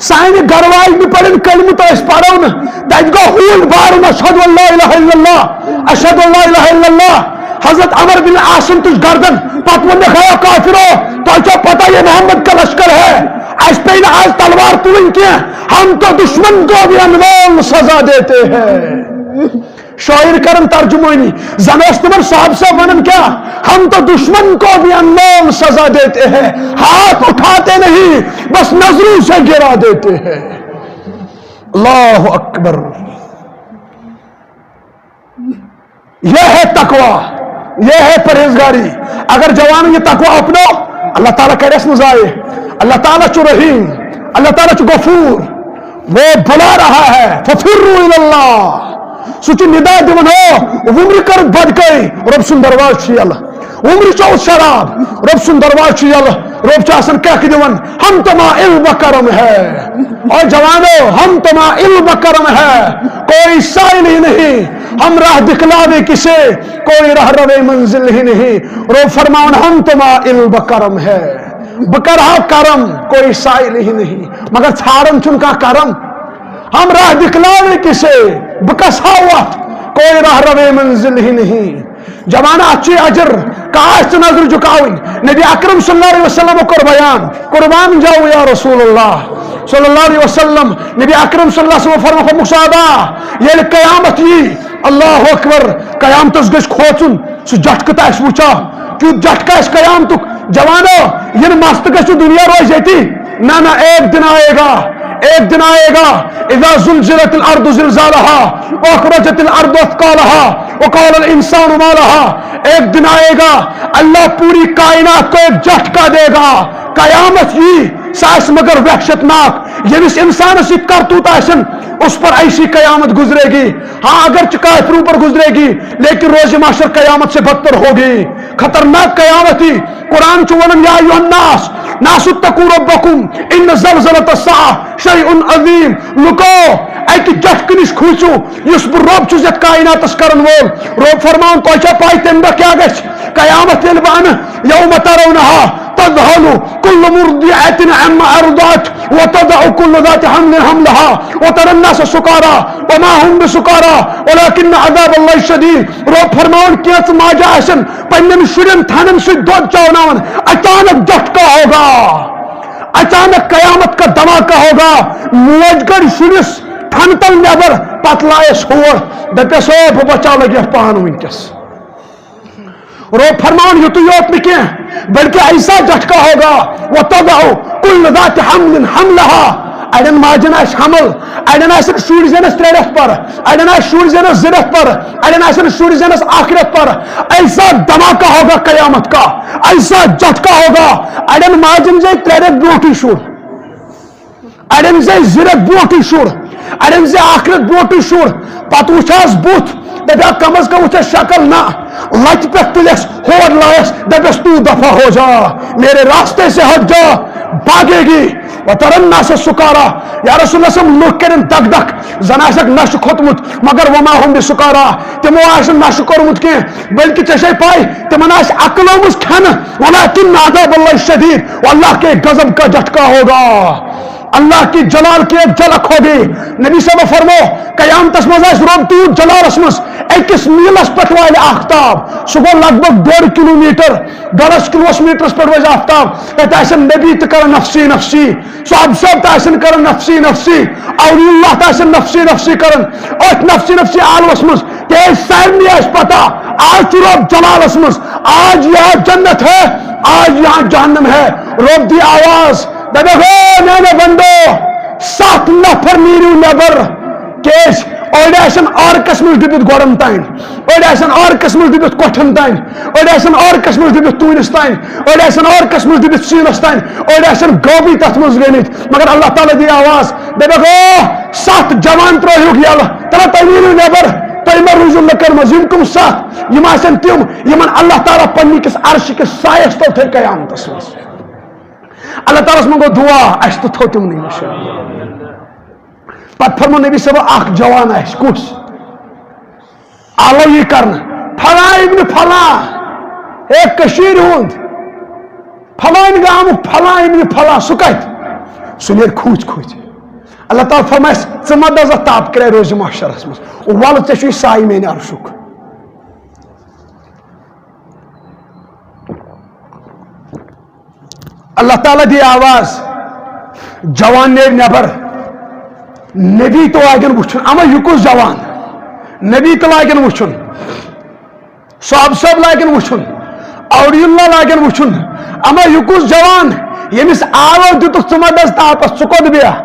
سانہِ گرٕ واجنہِ پرن کلمہٕ تہٕ أسۍ پرو نہٕ۔ تتہِ گوٚو ہوٗنۍ بارُن، اشہد ان لا الہ الا اللہ، اشہد ان لا الہ الا اللہ۔ حضرت عمر بن عاصن تُج گردن، پتہٕ ووٚن مےٚ، ہیا کافرو، تۄہہِ چھو پتہ یہ محمد کا لشکر ہے، اسہِ پیٚیہِ نہٕ آز تلوار تُلٕنۍ کینٛہہ، ہم تو دشمن کو بھی انمول سزا دیتے ہیں۔ شاعر کرن ترجمٲنی، زن اوس تِمن صاحب صٲب ونان کیا، ہم تو دشمن کو بھی انمول سزا دیتے ہیں، ہاتھ اٹھاتے نہیں، بس نظروں سے گرا دیتے ہیں۔ اللہ اکبر۔ یہ ہے تقوی، یہ ہے پرہیزگاری۔ اگر جوان یہ تقوی اپنو، اللہ تعالیٰ کرس نہ ضائع۔ اللہ تعالیٰ چھُ رحیم، اللہ تعالیٰ چھُ غفور۔ وہ بلا رہا ہے، ففروا الی اللہ۔ سُہ چھُ ندا دِوان، ہو، وُمرِ کٔرٕتھ بدکٲری، رۄب سُنٛد دروازٕ چھُ یلہٕ۔ وُمرِ چوٚو شراب، رۄب سُنٛد دروازٕ چھُ یلہٕ۔ رۄب چھُ آسان کرٛٮ۪کھ دِوان، ہم تمائل بکرم ہے۔ اور جوانو، ہم تمائل بکرم ہے، کوئی سائل ہی نہیں، ہم راہ دکھلاوے کسے، کوئی راہ روے منزل ہی نہیں۔ رۄب فرماوان، ہم تمائل بکرم ہے، بہٕ کرٕ ہا کرم، کوئی سائل ہی نہیں، مگر ژھانڈان چھُنہٕ کانٛہہ کرم۔ ہم راہ دکھلاوے کسے، بہٕ کس ہاوٕ اتھ، کوئی راہ روے منزل ہی نہیں۔ جوانہ، اتھ چھُے اجر، کاش ژٕ نظرِ جُکاوٕنۍ۔ نبی اکرم صلی اللہ علیہ وسلم کوٚر بیان، قربان جاؤں یا رسول اللہ صلی اللہ علیہ وسلم۔ نبی اکرم صلی اللہ علیہ وسلم فرموو، فرمووُکھ صحابہ، ییٚلہِ قیامت یی، اللہ اکبر، قیامتس گژھِ کھوژُن، سُہ جٹکہٕ تہٕ آسہِ وُچھان، کیُتھ جٹکہٕ آسہِ قیامتُک۔ جوانو، یِنہٕ مستہٕ گژھِ دُنیا روزِ ییٚتی۔ نہ، نہ، ایک دن آئے گا، ایک دن آئے گا، اذا زلزلت الارض زلزالہا، واخرجت الارض اثقالہا، وقال الانسان ما لها، ایک دن آئے گا، اللہ پوری کائنات کو ایک جھٹکا دے گا، قیامت یی، سہ آسہِ مگر وحشت ناک۔ ییٚمِس انسانس یہِ کرتوت آسن، اس پر ایسی قیامت گزرے گی۔ ہاں، اگرچہ کافروں پر گزرے گی، لیکن روز محشر قیامت سے بدتر ہوگی، خطرناک قیامت ہی۔ قرآن چھُ ونان، یا ایھا الناس، ناس اتقوا ربکم، ان زلزلۃ الساعۃ شیء عظیم۔ لُکو، اکہِ جٹھکہٕ نِش کھوٗژِو، یُس بہٕ رۄب چھُس یتھ کائناتس کرن وول۔ رۄب فرماوان، تۄہہِ چھا پاے تمہِ دۄہ کیٛاہ گژھِ؟ قیامت ییٚلہِ بہٕ انہٕ، یوم ترونہا تذہل کل مرضعۃ عما ارضعت وتضع کل ذات حمل حملہا وتری الناس سکارا وما ھم بسکارا ولکن عذاب اللہ شدید۔ رۄب فرماوان، کینٛژھ ماجہِ آسن پننٮ۪ن شُرٮ۪ن تھنن سۭتۍ دۄد چاوناوان، اچانک جھٹکا ہوگا، اچانک قیامت کا دھماکہ ہوگا۔ موج کڑِ شُرِس تھنہٕ تل نٮ۪بر، پتہٕ لایس ہور، دپٮ۪س، او بہٕ بچاو لگہِ یتھ پان وٕنکیٚس۔ رۄب فرماوان، یُتُے یوت نہٕ کینٛہہ، بلکہ ایسا جھٹکا ہوگا، وتضع کل ذات حمل حملہا۔ اڑٮ۪ن ماجن آسہِ حمل، اڑٮ۪ن آسن شُرۍ زینس ترٛےٚ رٮ۪تھ پرٕ، اڑٮ۪ن آسہِ شُرۍ زینس زٕ رٮ۪تھ پرٕ، اڑٮ۪ن آسن شُرۍ زینس اکھ رٮ۪تھ پرٕ۔ ایسا دھماکہ ہوگا قیامت کا، ایسا جھٹکا ہوگا۔ اڑٮ۪ن ماجن زاے ترٛےٚ رٮ۪تھ برونٹھٕے شُر، اڑٮ۪ن زاے زٕ رٮ۪تھ برونٹھٕے شُر، اڑٮ۪ن زاے اکھ رٮ۪تھ برونٹھٕے شُر۔ پتہٕ وٕچھہس بُتھ، دپیا کم از کم وٕچھس شکل، نہ، لتہِ پٮ۪ٹھ تُلٮ۪س، ہور لایس، دپٮ۪س، تو دفع ہو جا، میرے راستے سے ہٹ جا، بھاگے گی۔ وتری الناس سکارا، یا رسول اللہ صلی اللہ علیہ وسلم، لُکھ کرن دک دک، زن آسکھ نشہٕ کھوٚتمُت، مگر وما ھم بسکارا، تِمو آسہِ نہٕ نشہٕ کوٚرمُت کینٛہہ، بلکہ ژےٚ چھے پاے، تِمن آسہِ عقل آمٕژ کھٮ۪نہٕ، ولکن عذاب اللہ شدید، اللہ کے غضب کا جھٹکا ہوگا، اللہ کی جلال کی ایک جھلک ہوگی۔ نبی صاحب فرمو، قیامتس منٛز آسہِ رۄب تیوٗت جلالس منٛز، أکِس میٖلس پٮ۪ٹھ والہِ آفتاب، سُہ گوٚو لگ بگ ڈۄڈ کلوٗ میٖٹر، ڈۄڈس کلوٗوس میٖٹرس پٮ۪ٹھ وزِ آفتاب، تتہِ آسن نبی تہِ کران نفسی نفسی، صحابہ صٲب تہِ آسن کران نفسی نفسی، اولیاء اللہ تہِ آسن نفسی نفسی کران۔ أتھۍ نفسی نفسی عالمس منٛز، تِکیازِ سارنٕے آسہِ پتہ، آز چھُ رۄب جلالس منٛز، آج یہاں جنت ہے، آج یہاں جہنم ہے۔ رۄب دی آواز، دپکھ، او میانیو بندو، ستھ نفر نیٖرِو نٮ۪بر۔ کیازِ؟ أڑۍ آسن عرقس منٛز ڈُبِتھ گۄڈن تام، أڑۍ آسن عرقس منٛز ڈُبِتھ کۄٹھٮ۪ن تام، أڑۍ آسن عرقس منٛز ڈُبِتھ تونس تام، أڑۍ آسن عرقس منٛز ڈُبِتھ سیٖنس تام، أڑۍ آسن غٲبٕے تتھ منٛز گٔمٕتۍ۔ مگر اللہ تعالیٰ دی آواز، دپکھ، او ستھ جوان ترٲیہُکھ یلہٕ، تلہ تُہۍ نیٖرِو نٮ۪بر، تُہۍ مہ روٗزِو لُکن منٛز۔ یِم کٕم ستھ؟ یِم آسن تِم، یِمن اللہ تعالیٰ پننہِ کِس عرشہِ کِس سایس تل تھٲوۍ قیامتس منٛز۔ اللہ تعالیٰ ہس منٛز گوٚو دعا، اسہِ تہِ تھوٚو تِمنٕے نِش۔ پتہٕ فرموو نبی صٲبن، اکھ جوان آسہِ، کُس؟ آلو یی کرنہٕ، فلاں ابن فلاں، ہے کٔشیٖرِ ہُنٛد، فلٲنۍ گامُک فلاں ابن فلاں، سُہ کتہِ؟ سُہ نیرِ کھوٗژۍ کھوٗژۍ۔ اللہ تعالیٰ فرمایس، ژٕ مہ دَزَتھ تاپہٕ کرٛاے روزِ محشرس منٛز، وَلہٕ ژےٚ چھُے سایہِ میانہِ عرشُک۔ اللہ تعالیٰ دی آواز، جوان نیرِ نٮ۪بر، نبی تہِ لاگن وٕچھُن، اما یہِ کُس جوان؟ نبی تہِ لاگن وٕچھُن، صحابہ صٲب لاگن وٕچھُن، اولیاء اللہ لاگن وٕچھُن، اما یہِ کُس جوان، ییٚمِس آلو دِتُکھ، ژٕ مہ دَز تاپس، ژٕ کوٚت بیٚہہ؟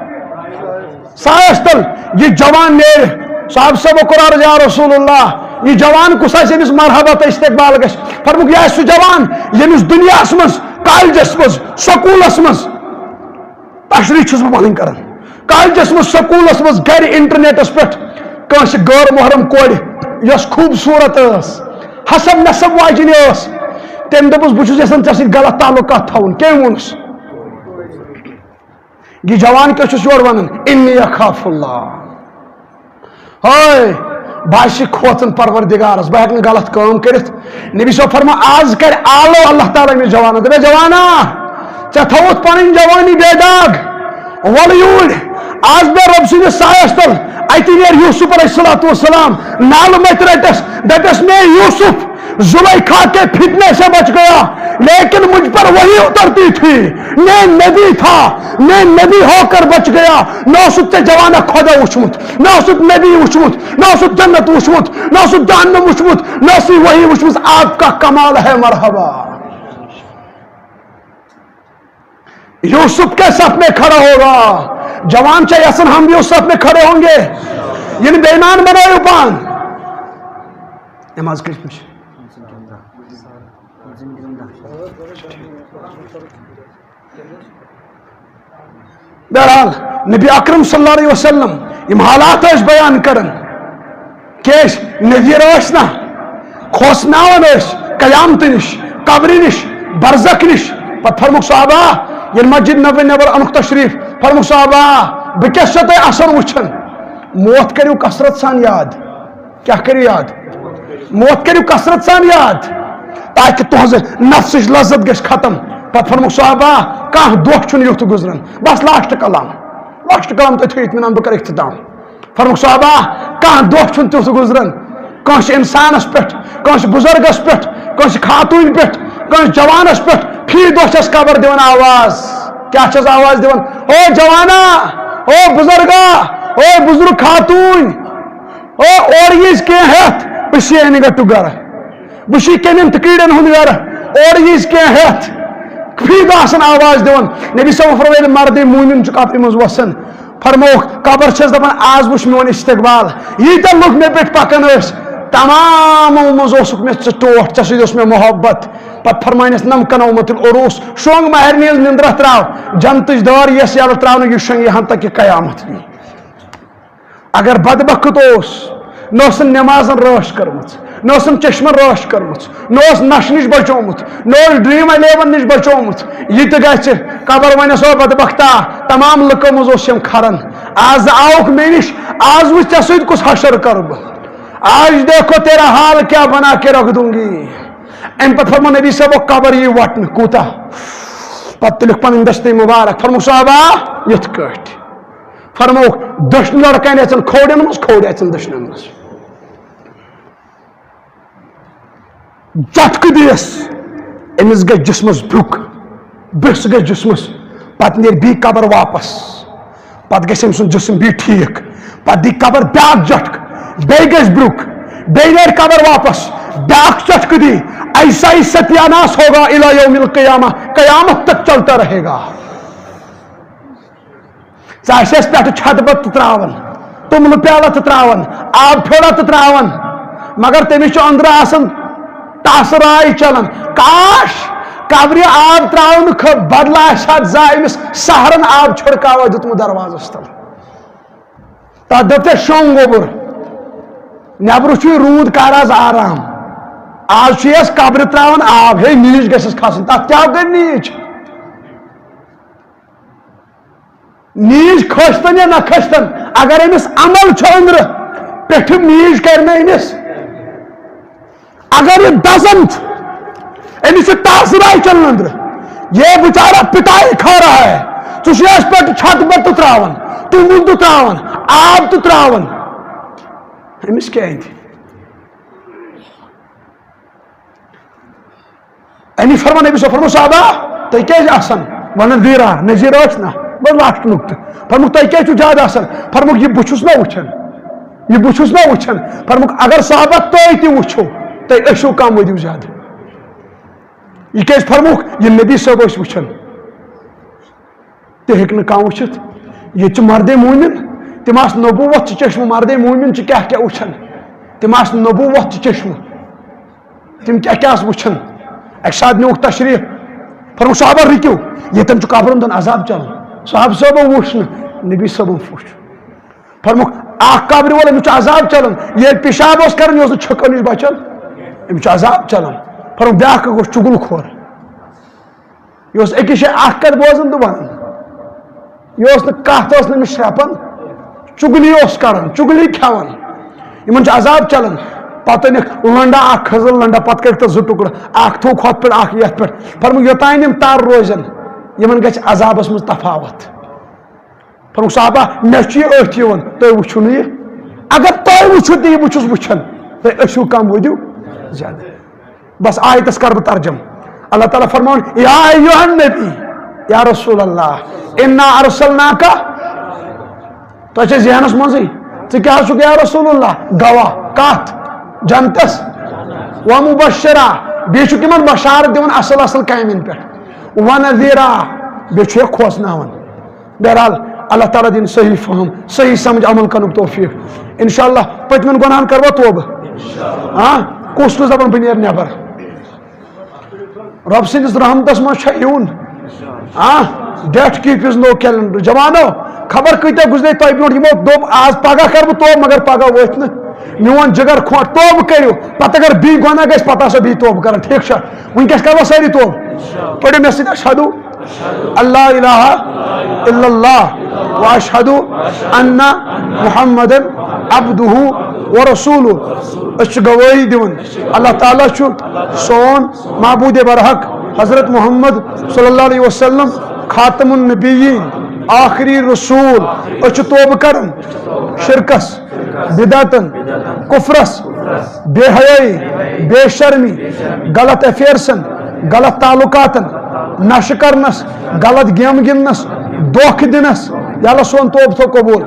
سایس تل۔ یہِ جوان نیرِ، صحابہ صٲبو کوٚر عرض، یا رسول اللہ، یہِ جوان کُس آسہِ، ییٚمِس مرحبا تہٕ استقبال گژھِ؟ فرمووُکھ، یہِ آسہِ سُہ جوان، ییٚمِس دُنیاہس منٛز کالجس منٛز، سکوٗلس منٛز، تشریح چھُس بہٕ پنٕنۍ کران، کالجس منٛز، سکوٗلس منٛز، گرِ، انٹرنیٹس پٮ۪ٹھ کٲنٛسہِ غٲر محرم کورِ، یۄس خوٗبصوٗرت ٲس، حسب نسب واجِنۍ ٲس، تٔمۍ دوٚپُس، بہٕ چھُس یژھان ژےٚ سۭتۍ غلط تعلقات تھاوُن۔ کٔمۍ ووٚنُس؟ یہِ جوان کیٛاہ چھُس یورٕ ونان؟ انی اخاف اللہ۔ ہاے، بہٕ ہا چھُس کھوژان پروردگارس، بہٕ ہٮ۪کہٕ نہٕ غلط کٲم کٔرِتھ۔ نبی صٲب فرما، آز کرِ آلو اللہ تعالیٰ أمِس جوانس، دپیس، جوانا، ژےٚ تھٲوٕتھ پنٕنۍ جوانی بے داغ، وَلہٕ یوٗرۍ، آز بیٚہہ رۄب سٕنٛدِس سایس تل۔ اتی نیرِ یوسف علیہ الصلوۃ والسلام، نالہٕ مٔتۍ رٔٹس، دپیس، میں یوسف زلیخا کے فتنے سے بچ گیا، لیکن مجھ پر وحی اترتی تھی، میں نبی تھا، میں نبی ہو کر بچ گیا۔ نہ اوسُتھ ژےٚ جوانا خۄدا وُچھمُت، نہ اوسُتھ نبی وُچھمُت، نہ اوسُتھ جنت وُچھمُت، نہ اوسُتھ جہنم وُچھمُت، نہ ٲسٕے وحی وُچھمٕژ۔ آپ کا کمال ہے، مرحبا۔ یوسف کے صف میں کھڑا ہوگا۔ جوان چھا یژھان ہم بھی اس صف میں کھڑے ہوں گے؟ یعنی بے ایمان بنٲیِو پان۔ نماز کٔژِ بجہِ؟ بہرحال، نبی اکرم صلی اللہ علیہ وسلم یِم حالات ٲسۍ بیان کران، کیٛازِ نذیر ٲسۍ نہ، کھوژناوان ٲسۍ قیامتہٕ نِش، قبرِ نِش، برزخ نِش۔ پتہٕ فرمووُکھ صحابہ، ییٚلہِ مسجد نبوی نٮ۪بر اوٚنُکھ تشریف، فرمووُکھ صحابہ، بہٕ کیٛاہ چھُسو تۄہہِ اثر وٕچھان؟ موت کٔرِو کثرت سان یاد۔ کیٛاہ کٔرِو یاد؟ موت کٔرِو کثرت سان یاد، تاکہِ تُہنٛزِ نفسٕچ لذت گژھِ ختم۔ پتہٕ فرمووُکھ صحابہ، کانٛہہ دۄہ چھُنہٕ یُتھ گُزران۔ بس لاسٹ کلام، لاسٹ کلام تُہۍ تھٲیِو اطمینان، بہٕ کرٕ اختتام۔ فرمووُکھ صحابہ، کانٛہہ دۄہ چھُنہٕ تیُتھ گُزران، کٲنٛسہِ اِنسانس پٮ۪ٹھ، کٲنٛسہِ بُزرگس پٮ۪ٹھ، کٲنٛسہِ خاتوٗنۍ پٮ۪ٹھ، کٲنٛسہِ جوانس پٮ۪ٹھ، فی دۄہ چھس قبر دِوان آواز۔ کیٛاہ چھس آواز دِوان؟ او جوانا، او بُزرگا، او بُزرگ خاتوٗنۍ، او، اورٕ ییٖز کینٛہہ ہٮ۪تھ، أسۍ یی اَنہِ گَٹُک گَرٕ۔ بہٕ چھُس کیٚمٮ۪ن تہٕ کیٖڑٮ۪ن ہُنٛد گَرٕ، اورٕ ییٖز کینٛہہ ہٮ۪تھ۔ فی دۄہ آسان آواز دِوان۔ نبی صٲب فرمٲے، ییٚلہِ مردِ مومِن چھُ قبرِ منٛز وَسان، فرمووُکھ، قبر چھَس دَپان، آز وٕچھ میون استقبال۔ ییٖتیٛاہ لُکھ مےٚ پٮ۪ٹھ پَکان ٲسۍ، تَمامو منٛز اوسُکھ مےٚ ژٕ ٹوٹھ، ژےٚ سۭتۍ اوس مےٚ محبت۔ پَتہٕ فرماینَس، نَم کَنو مَتُل عروٗس، شۄنٛگ مَہرنہِ ہِنٛز نِندرَتھ ترٛاو، جنتٕچ دٲر یِیَس یَلہٕ ترٛاونہٕ، یہِ شۄنٛگہِ ہَن تہٕ کہِ قیامَتھ یی۔ اگر بدبخت اوس، نہ اوس نمازن رٲچھ کٔرمٕژ، نہ اوس چشمن رٲچھ کٔرمٕژ، نہ اوس نشہِ نِش بچومُت، نہ اوس ڈریم الیون نِش بچومُت، یہِ تہِ گژھِ قبر ونٮ۪س، او بدبختا، تمام لُکو منٛز اوس یِم کھران۔ آز آوُکھ مےٚ نِش، آز وٕچھ ژےٚ سۭتۍ کُس حشر کرٕ بہٕ۔ آج دیکھو تیرا حال کیا بنا کے رکھ دوں گی۔ امہِ پتہٕ فرموو نبی صٲبو، قبر یی وٹنہٕ۔ کوٗتاہ؟ پتہٕ تُلِکھ پنٕنۍ دستٕے مُبارک، فرموو، صحابہ، یِتھ کٲٹھۍ۔ فرمووُکھ، دٔچھنہِ لڑکہٕ اَنہِ اَژن کھوڑٮ۪ن منٛز، کھوڑِ اَژن دٔچھنٮ۪ن منٛز۔ جھٹکہٕ دِیَس، أمِس گژھِ جسمس برٛک، برٛس گژھِ جسمس، پتہٕ نیرِ بیٚیہِ قبر واپس، پتہٕ گژھِ أمۍ سُنٛد جسم بیٚیہِ ٹھیٖک، پتہٕ دی قبر بیٛاکھ جھٹکہٕ، بیٚیہِ گژھِ برٛک، بیٚیہِ نیرِ قبر واپس، بیٛاکھ جھٹکہٕ دی، ایسا ہی ستیاناس ہوگا الی یوم القیامہ، قیامت تک چلتا رہے گا۔ ژٕ آسٮ۪س پٮ۪ٹھٕ چھتہٕ بَتہٕ تہٕ ترٛاوان، توٚملہٕ پیالہٕ تہٕ ترٛاوان، آب پھیوٚرا تہٕ ترٛاوان، مگر تٔمِس چھُ أنٛدرٕ آسان ٹاسہٕ راے چلان۔ کاش، قبرِ آب ترٛاونہٕ خٲ-، بدلہٕ آسہِ ہا زانٛہہ أمِس سحرن آب چھِڑکاوا دیُتمُت دروازس تل۔ تَتھ دوٚپ تٔمۍ، شۄنٛگ گوٚبُر، نٮ۪برٕ چھُے روٗد، کر آز آرام۔ آز چھُ یَس قبرِ ترٛاوان آب، ہے نیٖج گژھٮ۪س کھسُن، تَتھ کیٛاہ گٔے نیٖج؟ نیٖج کھٔسۍتن یا نہ کھٔسۍتن، اگر أمِس عمل چھُ أنٛدرٕ، پیٚٹھِم نیٖج کرِ نہٕ أمِس۔ اگر یہِ دزان چھُ، أمِس چھُ تاثرات چلان أنٛدرٕ، یہ بیچارہ پٹائی کھا رہا ہے، ژٕ چھُ اَسہِ پٮ۪ٹھ چھت بتہٕ ترٛاوان، توٚمُل تہٕ ترٛاوان، آب تہٕ ترٛاوان، أمِس کیٛاہ اَندِ؟ أمۍ فرموو، نبی صٲب فرموو، صحابہ، تُہۍ کیٛازِ آسان؟ ونان، ویٖرا، نذیٖر ٲسۍ نا؟ بس لاسٹ نُقطہٕ۔ فرمووُکھ، تُہۍ کیٛازِ چھِو زیادٕ آسان؟ فرمووُکھ، یہِ بہٕ چھُس نا وٕچھان، یہِ بہٕ چھُس نا وٕچھان۔ فرمووُکھ، اگر صحابہ تُہۍ تہِ وٕچھِو، تُہۍ ٲسِو کم، ؤدِو زیادٕ۔ یہِ کیٛازِ فرمووُکھ؟ یہِ نبی صٲب ٲسۍ وٕچھان۔ تہِ ہیٚکہِ نہٕ کانٛہہ وٕچھِتھ۔ ییٚتہِ چھِ مردے موٗمِن، تِم آسہٕ نبوت چہِ چشمہٕ، مردے موٗمِن چھِ کیٛاہ کیٛاہ وٕچھان، تِم آسہٕ نبوت چہِ چشمہٕ، تِم کیٛاہ کیٛاہ آسہٕ وٕچھان۔ اَکہِ ساتہٕ نیوٗکھ تشریٖف، فرمووُکھ، صحابہ رُکِو، ییٚتٮ۪ن چھُ قبرَن دۄن عذاب چلان۔ صحابہٕ صٲبَن وٕچھ نہٕ، نبی صٲبَن وٕچھ۔ فرمووُکھ، اَکھ قبرِ وول، أمِس چھُ عذاب چلان، ییٚلہِ پِشاب اوس کَران، یہِ اوس نہٕ چھِکو نِش بچان، أمِس چھُ عذاب چلان۔ فرمووُکھ، بیٛاکھ اَکھ گوٚو چُگل خور۔ یہِ اوس أکِس جایہِ اکھ کتھ بوزان تہٕ ونان۔ یہِ اوس نہٕ کتھ، ٲس نہٕ أمِس شرپان، چُگلی اوس کران، چُگلی کھٮ۪وان۔ یِمن چھُ عذاب چلان۔ پتہٕ أنِکھ لنڈا اکھ، کھٔزٕر لنڈا، پتہٕ کٔرِکھ تتھ زٕ ٹُکڑٕ، اکھ تھوٚوُکھ ہۄتھ پٮ۪ٹھ، اکھ یتھ پٮ۪ٹھ۔ فرمووُکھ، یوٚتام یِم تر روزن، یِمن گژھِ عذابس منٛز تفاوت۔ فرمووُکھ، صحابہ، مےٚ چھُ یہِ أتھۍ یِوان، تُہۍ وٕچھِو نہٕ یہِ؟ اگر تُہۍ وٕچھِو تہِ، یہِ بہٕ چھُس وٕچھان، تُہۍ ٲسِو کم، ؤدِو زیادٕ۔ بس آیتس کر بہٕ ترجم۔ اللہ تعالیٰ فرماوان، یا ایھا النبی، یا رسول اللہ، انا ارسلناک، تۄہہِ چھا ذہنس منٛزٕے، ژٕ کیٛاہ چھُکھ یا رسول اللہ؟ گواہ کتھ؟ جنتس۔ و مبشرا، بیٚیہِ چھُکھ یِمن بشارت دِوان اصل اصل کامٮ۪ن پٮ۪ٹھ۔ و نذیرا، بیٚیہِ چھُ یہِ کھوژناوان۔ بہرحال، اللہ تعالیٰ دِنۍ صحیح فہم، صحیح سمجھ، عمل کرنُک توفیق۔ انشاءاللہ، پٔتمٮ۪ن گۄناہن کروا توبہٕ؟ ہاں؟ کُس کُس دَپان بہٕ نیرٕ نٮ۪بر؟ رۄب سٕنٛدِس رحمتس منٛز چھا یُن؟ آ، death keeps no calendar۔ جوانو، خبر کۭتیاہ گُزرے تۄہہِ برونٛٹھ، یِمو دوٚپ آز پگاہ کرٕ بہٕ توبہٕ، مگر پگاہ وٲتۍ نہٕ۔ میون جگر کھۄٹ، توبہٕ کٔرِو، پتہٕ اگر بیٚیہِ گۄناہ گژھِ، پتہٕ ہسا بیٚیہِ توبہٕ کران۔ ٹھیٖک چھا؟ وٕنکیٚس کروا سٲری توبہٕ؟ پٔرِو مےٚ سۭتۍ، اشہدو اللہ الہ الا اللہ و اشہدو ان محمدن عبدہ و رسولہ۔ أسۍ چھِ گوٲہی دِوان، اللہ تعالیٰ چھُ سون معبود برحق، حضرت محمد صلی اللہ علیہ وسلم خاتم النبیین، آخری رسول۔ أسۍ چھِ توبہٕ کران شرکس، بدعتن، کفرس، بے حیائی، بے شرمی، غلط افیئرسن، غلط تعلقاتن، نشہٕ کرنس، غلط گیمہٕ گِنٛدنس، دھوکہٕ دِنس۔ یا اللہ، سون توبہٕ تھٲو قبول۔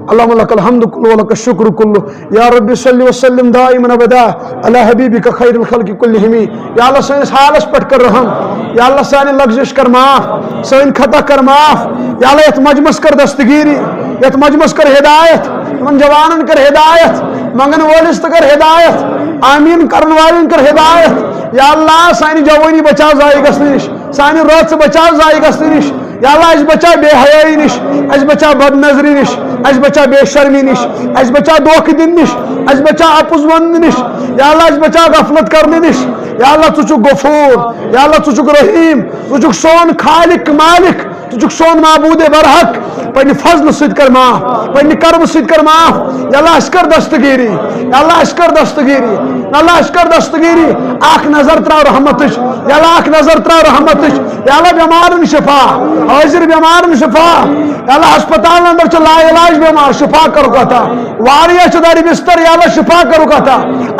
اللہم لک الحمد کلہ و لک الشکر کلہ۔ یا رب صلی وسلم دائما ابدا علی حبیبک خیر الخلق کلہم۔ یا اللہ، سٲنِس حالس پٮ۪ٹھ کر رحم۔ یا اللہ، سانہِ لغزش کر معاف، سٲنۍ خطا کر معاف۔ یا اللہ، یتھ مجمس کر دستگیری، یتھ مجمس کر ہدایت، یِمن جوانن کر ہدایت، منگن وٲلِس تہِ کر ہدایت، آمین کرن والٮ۪ن کر ہدایت۔ یا اللہ، سانہِ جوٲنی بچاو ضایع گژھنہٕ نِش، سانہِ رٲژ بچاو ضایع گژھنہٕ نِش۔ یا اللہ، اَسہِ بچاو بے حیٲیی نِش، اَسہِ بچاو بد نظری نِش، اَسہِ بچاو بے شرمی نِش، اَسہِ بچاو دھوکہٕ دِنہٕ نِش، اَسہِ بچاو اَپُز وننہٕ نِش۔ یا اللہ، اَسہِ بچاو غفلت کرنہٕ نِش۔ یا اللہ، ژٕ چھُکھ غفور۔ یا اللہ، ژٕ چھُکھ رحیم۔ ژٕ چھُکھ سون خالق مالک۔ ژٕ چھُکھ سون معبود برحق۔ پننہِ فضلہٕ سۭتۍ کر معاف، پننہِ کرمہٕ سۭتۍ کر معاف۔ یا اللہ، اَسہِ کر دستگیری۔ یا اللہ، اَسہِ کر دستگیری۔ یا اللہ، اَسہِ کر دستگیری۔ اکھ نظر تراو رحمتٕچ۔ یا اللہ، اکھ نظر تراو رحمتٕچ۔ یا اللہ، بٮ۪مارن شفا، حٲضِر بٮ۪مارن شفا۔ یا اللہ، ہسپتالن اندر چھِ لا علاج بٮ۪مار، شفا کرُکھ عطا۔ واریاہ چھِ دارِ بستر، یا اللہ، شفا کرُکھ عطا۔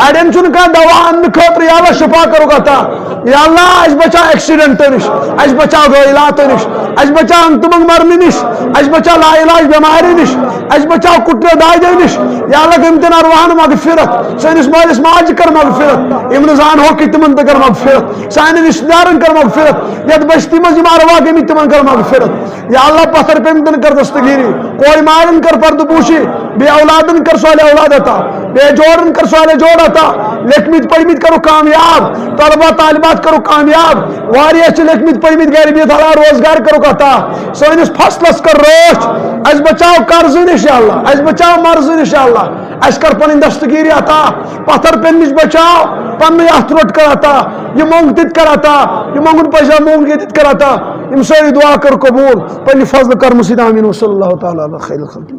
اڑٮ۪ن چھُنہٕ کانٛہہ دوا اننہٕ خٲطرٕ، یا اللہ، شفا کرُکھ عطا۔ یا اللہ، اَسہِ بچاو ایکسیڈنٹو نِش، اَسہِ بچاو غٲیلاتو نِش، اَسہِ بچاو انگ تہٕ منگ مرنہٕ نِش، اَسہِ بچاو لا علاج بٮ۪مارِ نِش، اَسہِ بچاو کُٹرِ دادیو نِش۔ یا اللہ، گٔمتٮ۪ن ارواحن مغفرت، سٲنِس مٲلِس ماجہِ کر مغفرت، یِم نہٕ زانہوکھ تِمن تہِ کر مغفرت، سانٮ۪ن رشتہٕ دارن کر مغفرت، یتھ بستی منٛز یِم ارواح گٔمٕتۍ تِمن کر مغفرت۔ یا اللہ، پتھر پیمتن کر دستگیری، کورِ مالن کر پردٕ پوشی، بے اولادن کر صالح اولاد عطا، بے جوڑن کر صالح جوڑ عطا، لیکھمٕتۍ پٔرمٕتۍ کرو کامیاب، طلبہ طالبات کرو کامیاب، واریاہ چھِ لیکھمٕتۍ پٔرمٕتۍ گرِ بِہِتھ، حلال روزگار کرو عطا، سٲنِس فصلس کر رٲچھ، اَسہِ بچاو قرضہٕ نِش یا اللہ، اَسہِ بچاو مرضہٕ نِش یا اللہ، اَسہِ کر پنٕنۍ دستگیری عطا، پتھر پٮ۪ن نِش بچاو، پننُے اتھ روٚٹ کر عطا، یہِ موٚنگ تہِ تہِ کر عطا، یہِ موٚنگُن پشا موٚنگ یہِ تہِ تہِ کر عطا، یِم سٲری دعا کر قبول، پننہِ فضلہٕ کرمہٕ سۭتۍ، آمین۔ وصلی اللہ تعالیٰ علی خیر الخلق۔